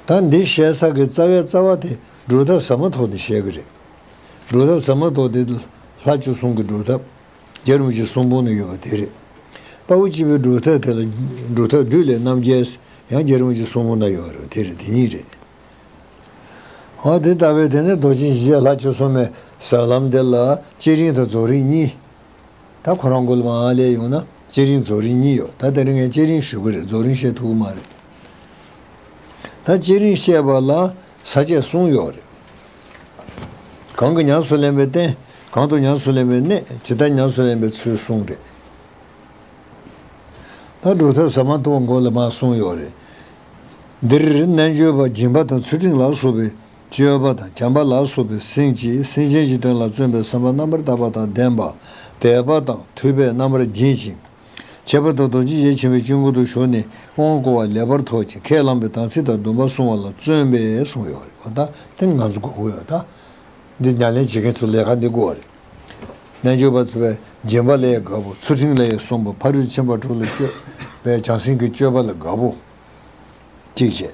ད་འདི་བཤད་ས་གི་རྩ་བའི་རྩ་བ་དེ་སྒྲུབ་ཐབས་ཟབ་མོ་ཐོག་ནས་བཤད་གི་རེད། སྒྲུབ་ཐབས་ཟབ་མོ་ཐོག་དེ་ལྷ་བཅུ་གསུམ་གྱི་སྒྲུབ་ཐབས། རྗེ་རིན་པོ་ཆེ་གསུང་འབུམ་ན་ཡོད་པ་དེ་རེད། དཔའ་བོ་སྐྱེས་བུའི་སྒྲུབ་ཐབས་དེ་ལ་སྒྲུབ་ཐབས་བདུད་ལས་རྣམ་རྒྱལ་ཡང་རྗེ་རིན་པོ་ཆེ་གསུང་འབུམ་ན་ཡོད་རེད། དེ་རེད། དེ་གཉིས་རེད། འོ་དེ་ལྟ་བུའི་དེ་ནས་རྡོ་རྗེ་འཇིགས་བྱེད་ལྷ་བཅུ་གསུམ་མའི་ཟབ་ལམ་དེ་ལ་བསྐྱེད་རིམ་དང་རྫོགས་རིམ་གཉིས། ད་ཁོ་རང་མགོ་ལ་མར་སླེབས་ཡོང་ན་བསྐྱེད་རིམ་རྫོགས་རིམ་གཉིས་ཡོད། ད་དེ་རིང་ངས་བསྐྱེད་རིམ་ཞུ་གི་རེད། རྫོགས་རིམ་བཤད་ཐུབ་ཀྱི་མ་རེད། ད་བསྐྱེད་རིམ་བཤད་པ་ལ་ས་བཅད་གསུམ་ཡོད་རེད། གང་གིས་ཉམས་སུ་ལེན་པའི་རྟེན། གང་དུ་ཉམས་སུ་ལེན་པའི་གནས། ཇི་ལྟར་ཉམས་སུ་ལེན་པའི་ཚུལ་གསུམ་རེད། ད་སྒྲུབ་ཐབས་ཟབ་མོ་ཐོག་མགོ་ལ་མར་གསུངས་ཡོད་རེད། འདིར་རྣལ་འབྱོར་པ་སྦྱིན་པ་དང་ཚུལ་ཁྲིམས་ལ་སོགས་པའི་སྤྱོད་པ་དང་། བྱམས་པ་ལ་སོགས་པའི་སེམས་ཀྱིས་སེམས་ཅན་གྱི་དོན་ལ་བརྩོན་པའི་བསམ་པ་རྣམ་པར་དག་པ་དང་ལྡན་པ། དད་པ་དང་ཐོས་པས་རྣམ་པར་བརྒྱན་ཅིང་། ཁྱད་པར་དུ་རྡོ་རྗེ་འཇིགས་ཆེན་པོའི་སྤྱི་སྒོ་དུ་ཞུགས་ནས་དབང་བསྐུར་བ་ལེགས་པར་ཐོབ་ཅིང་ཁས་བླངས་པའི་དམ་ཚིག་དང་སྡོམ་པ་བསྲུང་བ་ལ་བརྩོན་པས་གསུངས་ཡོད་རེད། འོ་ད་དེ་ང་ཚོ་དགོས་ཀྱི་ཡོད་ད། འདི་ཉམས་ལེན་བྱེད་མཁན་ཚོ་ལས་ཀ་འདི་དགོས་པ་རེད། རྣལ་འབྱོར་པ་ཚོ་བས་སྦྱིན་པ་ལ་ཡང་དགའ་པོ། ཚུལ་ཁྲིམས་ལ་ཡང་བསྲུང་བ། ཕ་རོལ་ཏུ་ཕྱིན་པ་དྲུག་ལ་སྤྱོད་པའི་བྱང་སེམས་ཀྱི་སྤྱོད་པ་ལ་དགའ་པོ། གཅིག་བྱས།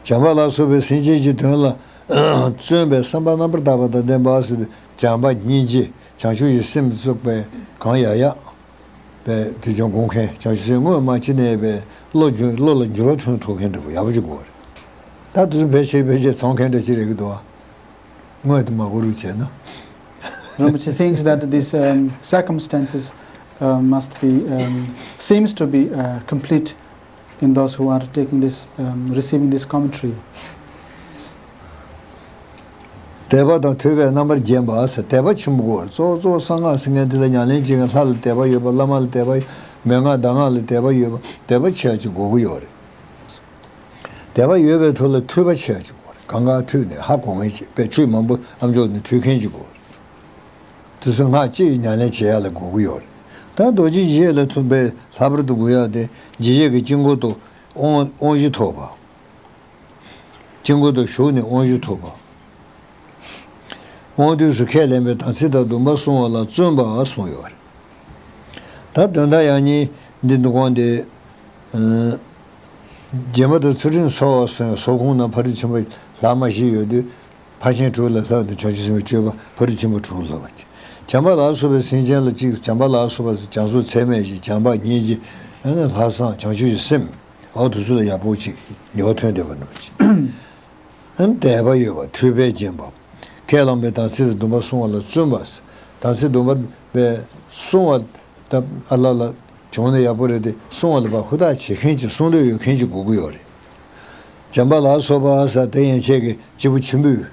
བྱམས་པ་ལ་སོགས་པའི་སེམས་ཅན་གྱི་དོན་ལ་བརྩོན་པའི་བསམ་པ་རྣམ་པར་དག་པ་དང་ལྡན་པ་ཟེར་དུས་བྱམས་པ་སྙིང་རྗེ་བྱང་ཆུབ་ཀྱི་སེམས་སོགས་པའི་གང་ཡག་ཡག་པའི་དུས་ཀྱང་སྒོམ་མཁན་བྱང་ཆུབ་སེམས་དངོས་མ་ཕྱིན་ནས་པའི་བློ་འགྱུར་བློ་ལ་འགྱུར་བ་ཐོན་ཐུབ་མཁན་འདྲ་པོ་ཡག་པོ་ཅིག་དགོས་རེད། ད་དུས་ཚོད་ཕལ་ཆེར་ཕལ་ཆེར་ཚང་མཁན་འདྲ་ཅིག་རེད་ཀྱི་འདུག་ཨ། དངོས་དེ་མ་གོ་རུ་བྱས་ན། Rinpoche thinks that this um, circumstances uh, must be um, seems to be uh, complete in those who are taking this um, receiving this commentary. དད་པ་དང་ཐོས་པས་རྣམ་པར་བརྒྱན་པ་ཟེར། དད་པ་ཆེན་པོ་དགོས། གཙོ་གཙོ་གསང་སྔགས་ཟེར་མཁན་དེ་ལ་ཉམས་ལེན་བྱེད་མཁན་ལྷ་ལ་དད་པ་ཡོད་པ། བླ་མ་ལ་དད་པ་ཡོད། མན་ངག་གདམས་ངག་ལ་དད་པ་ཡོད་པ། དད་པ་ཆེ་བ་ཅིག་དགོས་ཀྱི་ཡོད་རེད། དད་པ་ཡོད་པའི་ཐོག་ལ་ཐོས་པ་ཆེ་བ་ཅིག་དགོས་རེད། གང་ག་ཐོས་ནས་ཧ་གོ་མཁན་ཅིག་དཔེ་ཆོས་མང་པོ་ཨ་མཆོག་ནས་ཐོས་མཁན་ཅིག་དགོས་རེད། དེ་ཚོ་སྔགས་ཅི་ཡི་ཉམས་ལེན་བྱེད་ཡ་ལ་དགོས་ཀྱི་ཡོད་རེད། ད་རྡོ་རྗེ་འཇིགས་བྱེད་ལ་མཚོན་པའི་ལྷག་པར་དུ་དགོས་ཡ་དེ་འཇིགས་བྱེད་ཀྱི་དཀྱིལ་འཁོར་དུ་དབང་དབང་བཞི་ཐོབ་པ། དཀྱིལ་འཁོར་དུ་ཞུགས་ནས་དབང་བཞི་ཐོབ་པ། དབང་དུས་སུ་ཁས་ལེན་པའི་དམ་ཚིག་དང་སྡོམ་པ་བསྲུང་བ་ལ་བརྩོན་པ་གསུངས་ཡོད་རེད། ད་དོན་དག་ཡང་སྙིང་འདི་འདུག་གོང་དེ། ཨ། རྗེ་མ་དང་ཚུལ་ཁྲིམས་འཚོ་བ་སོགས་ཟོག་ཁུངས་རྣམས་ཕ་རོལ་ཕྱིན་པ་ལྷག་མ་བཞི་ཡོད་དུས། ཕ་ཆེན་དྲུག་ལ་ལྷག་སྟེ་བྱང་ཆུབ་སེམས་དཔའི་སྤྱོད་པ་ཕ་རོལ་ཕྱིན་པ་དྲུག་ལ་ལྷག་པ་ཅིག་བྱམས་པ་ལ་སོགས་པའི་སེམས་ཅན་ལ་གཅིག་བྱམས་པ་ལ་སོགས་པ་བྱམས་སོགས་ཚད་མེད་བཞི། བྱམས་པ་སྙིང་རྗེ། ཨ་ནི་ལྷག་བསམ། བྱང་ཆུབ་ཀྱི་སེམས། འོ་དེ་ཚོ་ལ་ཡག་པོ་ཅིག་ཉེ་བར་ཐོན་བསྡད་པ་འདྲ་པོ་ཅིག་ཨ་ནི་དད་པ་ཡོད་པ། ཐུབ་པས་བརྒྱན་པ། ཁས་བླངས་པའི་དམ་ཚིག་དང་སྡོམ་པ་བསྲུང་བ་ལ་བརྩོན་པ། དམ་ཚིག་སྡོམ་པ་བས་བསྲུང་བ་ད་ཨ་ལ་ལ་བྱུང་ན་ཡག་པོ་རེད་དེ། བསྲུང་བ་ལ་ཕར་ཧུར་ཐག་བྱེད་མཁན་ཅིག་བསྲུང་འདོད་ཡོད་མཁན་ཅིག་དགོས་ཀྱི་ཡོད་རེད། བྱམས་པ་ལ་སོགས་པ་ཟེར་དེ་ཡན་ཆད་ཀྱི་སྐྱེས་བུ་ཆེན་པོས་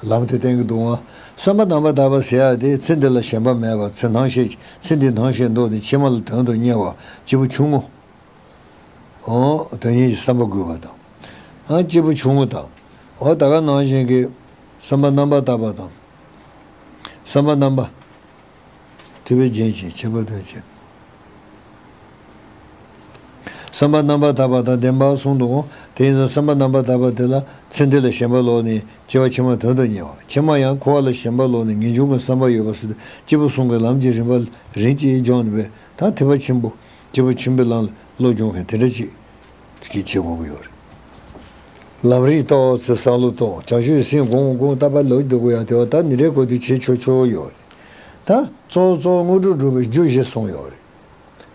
ལམ་དེ་བསྟན་གྱི་འདུག་ཨང་། བསམ་པ་རྣམ་པར་དག་པ་ཟེར་ཡ་དེ་ཚེ་འདི་ལ་ཞེན་པ་མེད་པ། ཚེ་ནང་ཤེས། ཚེ་འདིའི་ནང་ཤེས་འདུག་སྟེ་ཕྱི་མ་ལ་དོན་དུ་གཉེར་བ། སྐྱེས་བུ་ཆུང་ངུ། འོ་དོན་གཉེར་གྱི་བསམ་པ་དགོས་པ་དང་། ཨ་སྐྱེས་བུ་ཆུང་ངུ་དང་། འོ་ད་ག་ནང་བཞིན་གྱི་བསམ་པ་རྣམ་པར་དག་པ་དང་། བསམ་པ་རྣམ་པ། ཐུབ་པས་བརྒྱན་ཅིང་ཁྱད་པར་དུ་བྱེད། བསམ་པ་རྣམ་པར་དག་པ་དང་ལྡན་པ་གསུངས་འདུག་གོ། དེ་ཡིན་ཙང་བསམ་པ་རྣམ་པར་དག་པ་དེ་ལ་ཚེ་འདི་ལ་ཞེན་པ་ལོག་ནས་སྐྱེ་བ་ཕྱི་མ་དོན་དུ་གཉེར་བ། ཕྱི་མ་ཡང་འཁོར་བ་ལ་ཞེན་པ་ལོག་ནས་ངེས་འབྱུང་གི་བསམ་པ་ཡོད་པ་སོགས་སྐྱེས་བུ་གསུམ་གྱི་ལམ་གྱི་རིམ་པ་རིམ་གྱིས་སྦྱངས་ནས་པས་ད་ཐེག་པ་ཆེན་པོ་སྐྱེས་བུ་ཆེན་པོའི་ལམ་ལ་བློ་སྦྱོང་མཁན་དེ་འདྲ་ཅིག་གིས་བྱེད་དགོས་ཀྱི་ཡོད་རེད། ལམ་རིམ་ཏོག་ཙམ་བསམ་བློ་གཏོང་། བྱང་ཆུབ་སེམས་གོང་གོང་བཏབ་པ་ལོག་འདུག་གོ་ཡ་དེ་བ་ད་ནི་རེ་གོ་དུས་བྱེད་ཆོག་ཆོག་ཡོད་རེད། ད་གཙོ་བོ་གཙོ་བོ་དངོས་གྲུབ་སྒྲུབ་པའི་རྒྱུ་ཞེས་གསུངས་ཡོད་རེད།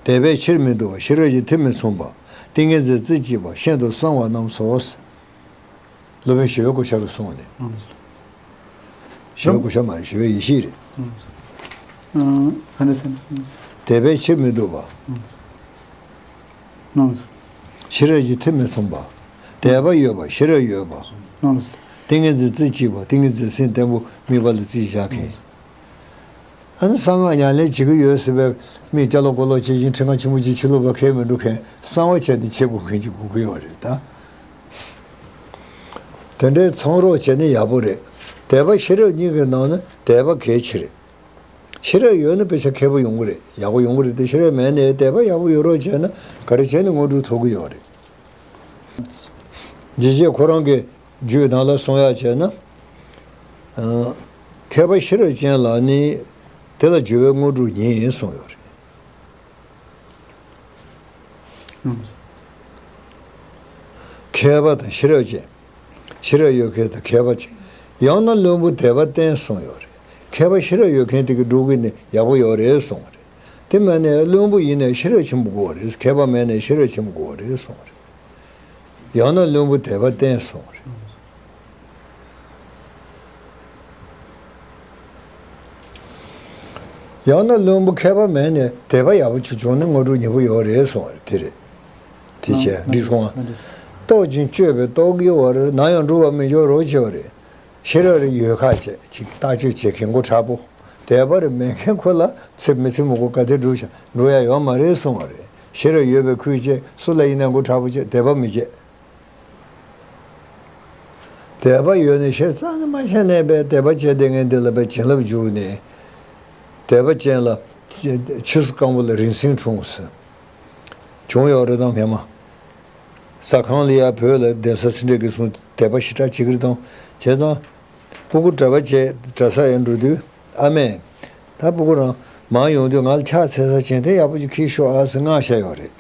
དད་པས་ཕྱིར་མི་ལྡོག་པ། ཤེས་རབ་ཀྱི་མཐུ་མི་མཚུངས་པ། ཏིང་ངེ་འཛིན་རྩེ་གཅིག་པ། ཤིན་ཏུ་གསང་བ་རྣམས་སོ། སློབ་དཔོན་ཞི་བའི་གོ་ཆ་ལ་གསུངས་ནས། ཞི་བའི་གོ་ཆ་མ་རེད། ཞི་བའི་ཡེ་ཤེས་རེད། ཨང་། ཨ་ནི་སེམས། དད་པས་ཕྱིར་མི་ལྡོག་པ། ཨང་། ཤེས་རབ་ཀྱི་མཐུ་མི་མཚུངས་པ། དད་པ་ཡོད་པ། ཤེས་རབ་ཡོད་པ། ཨང་། ཏིང་ངེ་འཛིན་རྩེ་གཅིག་པ། ཏིང་ངེ་འཛིན་སེམས་བརྟན་པོ་དམིགས་པ་ལ་རྩིས་བཞག་མཁན། ཨ་ནི་གསང་སྔགས་ཉམས་ལེན་བྱེད་ཀྱི་ཡོད་ཟེར་བའི་མིས་ཅ་ལག་གོ་ལོག་བྱེད་ཅིང་ཁྲི་ཁང་ཆེན་པོ་ཅིག་ཕྱི་ལོགས་པ་ཁས་མི་འགྲོ་མཁན་གསང་བ་བྱས་ཏེ་བྱེད་དགོས་མཁན་ཅིག་དགོས་ཀྱི་ཡོད་རེད་ད། དེ་འདྲའི་མཚང་རོགས་བྱས་ན་ཡག་པོ་རེད། དད་པ་ཤེས་རབ་གཉིས་ཀྱི་ནང་ནས་དད་པ་གལ་ཆེ་རེད། ཤེས་རབ་ཡོད་ན་དཔེ་ཆ་མཁས་པོ་ཡོང་གི་རེད། ཡག་པོ་ཡོང་གི་རེད་དེ། ཤེས་རབ་མེད་ནའི་དད་པ་ཡག་པོ་ཡོད་རོགས་བྱས་ན་ག་རེ་བྱས་ནས་དངོས་གྲུབ་ཐོབ་ཀྱི་ཡོད་རེད། རྗེ་བཅས་ཁོ་རང་གི་རྒྱུད་ནང་ལ་གསུང་ཡག་བྱས་ན། ཨ། མཁས་པ་ཤེས་རབ་ཅན་ལ་ནི་དེ་ལ་འགྱུར་བའི་དངོས་གྲུབ་ཉིད་གསུངས་ཡོད་རེད། ཨང་། མཁས་པ་དང་ཤེས་རབ་ཅན། ཤེས་རབ་ཡོད་མཁན་དང་མཁས་པ་ཅན། ཡང་ན་བླུན་པོ་དད་པ་བརྟན་གསུངས་ཡོད་རེད། མཁས་པ་ཤེས་རབ་ཡོད་མཁན་དེ་གིས་སྒྲུབ་གི་ནི་ཡག་པོ་ཡོད་རེད་གསུངས་པ་རེད། དེ་མིན་ནས་བླུན་པོ་ཡིན་ནའི་ཤེས་རབ་ཆེན་པོ་དགོས་པ་རེད། མཁས་པ་མེད་ནའི་ཤེས་རབ་ཆེན་པོ་དགོས་པ་རེད་གསུངས་པ་རེད། ཡང་ན་བླུན་པོ་དད་པ་བརྟན་གསུངས་པ་རེད། ཡང་ན་བླུན་པོ་མཁས་པ་མེད་ནས་དད་པ་ཡག་པོ་ཅིག་བྱུང་ན་དངོས་གྲུབ་ཉེ་པོ་ཡོད་རེད་གསུངས་པ་རེད། དེ་རེད། དེ་བྱས་འགྲིག་སོང་ང་། རྟོག་ཅིང་དཔྱོད་པས་རྟོག་གེའི་བར། ན་ཡང་འགྲོ་བར་མི་འགྱུར་རོ་ཞེས་པ་རེད། ཤེས་རབ་རེ་ཡོད་ཁ་བྱས་ཅིག་བརྟག་དཔྱོད་བྱེད་མཁན་མགོ་དྲག་པོ། དད་པ་རེ་མེད་མཁན་ཁོ་ལ་ཚེ་མི་ཚེ་མི་དགོས། ག་དེ་འགྲུབ་ཤག་འགྲོ་ཡ་ཡོད་མ་རེད་གསུངས་པ་རེད། ཤེས་རབ་ཡོད་པའི་ཁུལ་བྱས་སུ་ལ་ཡིན་ན་མགོ་དྲག་པོ་བྱས་དད་པ་མི་བྱེད། དད་པ་ཡོད་ནས་ཤེས་རྩ་ནས་མ་ཤེས་ནས་པའི་དད་པ་བྱས་བསྡད་མཁན་འདི་ལ་པའི་བྱིན་རླབས་འཇུག་ནས། དད་པ་ཅན་ལ་ཕྱིས་སུ་རྐང་པ་ལ་རིང་སྲིང་འཁྲུངས་ཟེར། བྱུང་ཡོད་རེད་དང་མེད་མ། ཟ་ཁང་ལ་ཡ་བོད་ལ་གདན་ས་སེ་འབྲས་དགེ་གསུམ་དད་པ་ཞེ་དྲག་བྱེད་ཀྱི་རེད་དང་བྱས་ཙང་། སྤུ་གུ་གྲྭ་པ་བྱས་གྲྭ་ས་ཡར་འགྲོ་དུས་ཨ་མས། ད་སྤུ་གུ་རང་མར་ཡོང་དུས་ང་ལ་ཕྱག་འཚལ་ས་བྱིན་ཐེངས་ཡག་པོ་ཅིག་འཁྱེར་ཤོག་ཨ་ཟེར་མངགས་བཞག་ཡོད་རེད།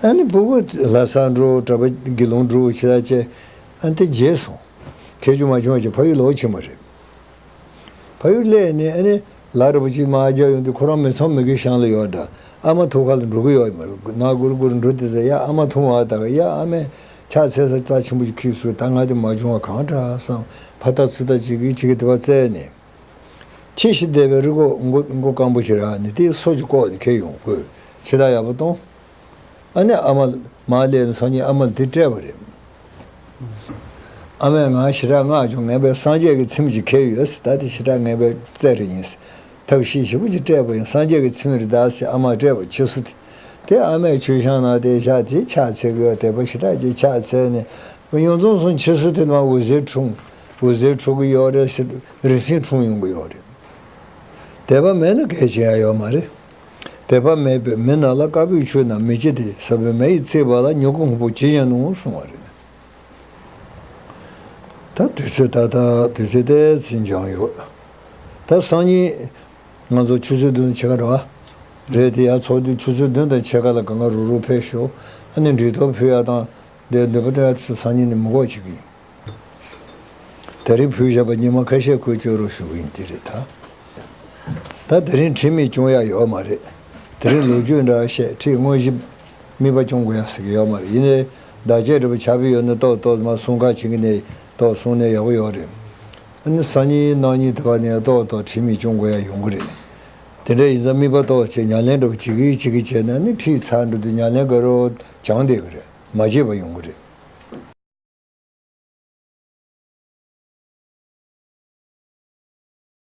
ཨ་ནི་སྤུ་གུ་ལྷ་སར་འགྲོ། གྲྭ་པ་དགེ་སློང་འགྲོ་བྱེད་ད་བྱས། ཨ་ནི་དེ་བརྗེད་སོང་། ཁྱེད་ཚོ་མ་བྱུང་བ་ཅིག་ཕ་ཡུལ་ལོག་ཕྱིན་པ་རེད། ཕ་ཡུལ་སླེབས་ནས་ཨ་ནི་ལ་རི་བོ་ཅིག་མར་རྒྱག་ཡོང་དུས་ཁོ་རང་མི་ཚང་མི་དགེ་ཤང་ལ་ཡོད་འདྲ། ཨ་མ་ཐུག་ཁ་ལ་འགྲོ་གི་ཡོད་མ་རེད། ནག་གུར་གུར་འགྲོ་དེ་ཟེར་ཡ་ཨ་མ་ཐུག་མ་ད་ག་ཡ་ཨ་མས་ཕྱག་འཚལ་ས་རྩ་ཆེན་པོ་ཅིག་འཁྱེར་སོང་། ད་ང་དེ་མ་བྱུང་བ་གང་དྲག་བསམ། ཕ་ད་ཚུར་ད་ཅིག་གིས་ཅིག་གིས་དེ་བ་བཙལ་ནས། ཕྱི་ཞིག་བསྡད་པའི་རི་སྒོ་མགོ་མགོ་སྐམ་པོ་ཞིག་རག་ནས་དེའི་སོ་ཅིག་བཀོག་ནས་ཁྱེར་ཡོང་དགོས། ཕྱི་ཐག་ཡག་པོ་གཏོང་། ཨ་ནི་ཨ་མ་མར་སླེབས་ནས་སང་ཉིན་ཨ་མ་ལ་དེ་སྤྲད་པ་རེད། ཨ་མས་ང་ཞེ་དྲག་སྔགས་བྱུང་། ངས་པའི་སངས་རྒྱས་ཀྱི་ཚིམས་ཅིག་ཁྱེར་ཡོད་ཟེར། ད་དེ་ཞེ་དྲག་ངས་པའི་རྩེད་རེ་ཡིན་ཟེར། ཐབས་ཤེས་ཞིབ་པོ་ཅིག་སྤྲད་པ་ཡིན། སངས་རྒྱས་ཀྱི་ཚིམས་རེད་ད་ཟེར་ཨ་མ་སྤྲད་པ་ཕྱི་སོ་དེ། དེ་ཨ་མས་མཆོད་བཤམས་ནང་དེ་བཞག་དེ་ཕྱག་འཚལ་གི་ཡོད། དད་པ་ཞེ་དྲག་ཅིག་ཕྱག་འཚལ་ནས་ཡོངས་རྫོགས་སོང་། ཕྱི་སོ་དེ་ནས་འོད་ཟེར་འཁྲུངས། འོད་ཟེར་འཕྲོ་གི་ཡོད་རེད་ཟེར། རིན་ཆེན་འཁྲུངས་ཡོང་གི་ཡོད་རེད། དད་པ་མེད་ན་གལ་ཆེ་ཡ་ཡོད་མ་རེད། དད་པ་མེད་པའི་མི་རྣམས་ལ་དཀར་པོའི་ཆོས་རྣམས་མི་བྱེད་དེ། ཟབ་པའི་མེ་ཡིས་ཚིག་པ་ལ། མྱུ་གུ་སྔོན་པོ་ཇི་བཞིན་ནོ་གསུངས་པ་རེད། ད་དུས་ཚོད་ད་ལྟ་དུས་ཚོད་དེ་ཚོད་འགྱངས་ཡོད། ད་སང་ཉིན་ང་ཚོ་ཆུ་ཚོད་བདུན་དང་ཕྱེད་ཀ་རེད་བ། རེད་དེ། ཡ་ཚོགས་དུས་ཆུ་ཚོད་བདུན་དང་ཕྱེད་ཀ་ལ་གང་ག་རུ་རུ་ཕེབས་ཤོག་ཨ་ནི་འབྲི་ཐོ་ཕུལ་ཡ་དང་དེ་འདོད་པ་སྤྲད་ཡ་དེ་ཚོ་སང་ཉིན་ནས་མི་དགོས་བྱེད་ཀྱི་ཡིན། དེ་རིང་ཕུལ་བཞག་པ་ཉི་མ་ཁ་ཤས་ཁོས་སྐྱོར་རོགས་ཞུ་གི་ཡིན། དེ་རེད་ད། ད་དེ་རིང་ཁྲིམས་མེད་སྐྱོང་ཡ་ཡོད་མ་རེད། དེ་རིང་ལོ་རྒྱུས་འདྲ་བཤད། ཁྲིམས་དངོས་གཞི་དམིགས་པ་སྐྱོང་དགོས་ཡ་ཟེར་གི་ཡོད་མ་རེད། ཡིན་ནའི་བརྡ་ཆད་འདྲ་པོ་ཆགས་པའི་ཡོད་ན་ཏོག་ཏོག་མ་གསུང་ཁ་བྱེད་ཀྱི་ནས་ཏོག་གསུང་ནས་ཡག་པོ་ཡོད་རེད། ཨ་ནི་སང་ཉིན་གནངས་ཉིན་དེ་བ་ནས་ཏོག་ཏོག་ཁྲིམས་མེད་སྐྱོང་དགོས་ཡ་ཡོང་གི་རེད། དེ་འདྲ་ཡིན་ཙང་དམིགས་པ་ཏོག་བྱས་ཉམས་ལེན་འདྲ་པོ་བྱེད་ཀྱི་བྱེད་ཀྱི་བྱས་ན་ནི་ཁྲིམས་ཚར་འགྲོ་དུས་ཉམས་ལེན་དགའ་རོགས་བྱང་བསྡད་ཀྱི་རེད། མ་བྱས་པ་ཡོང་གི་རེད།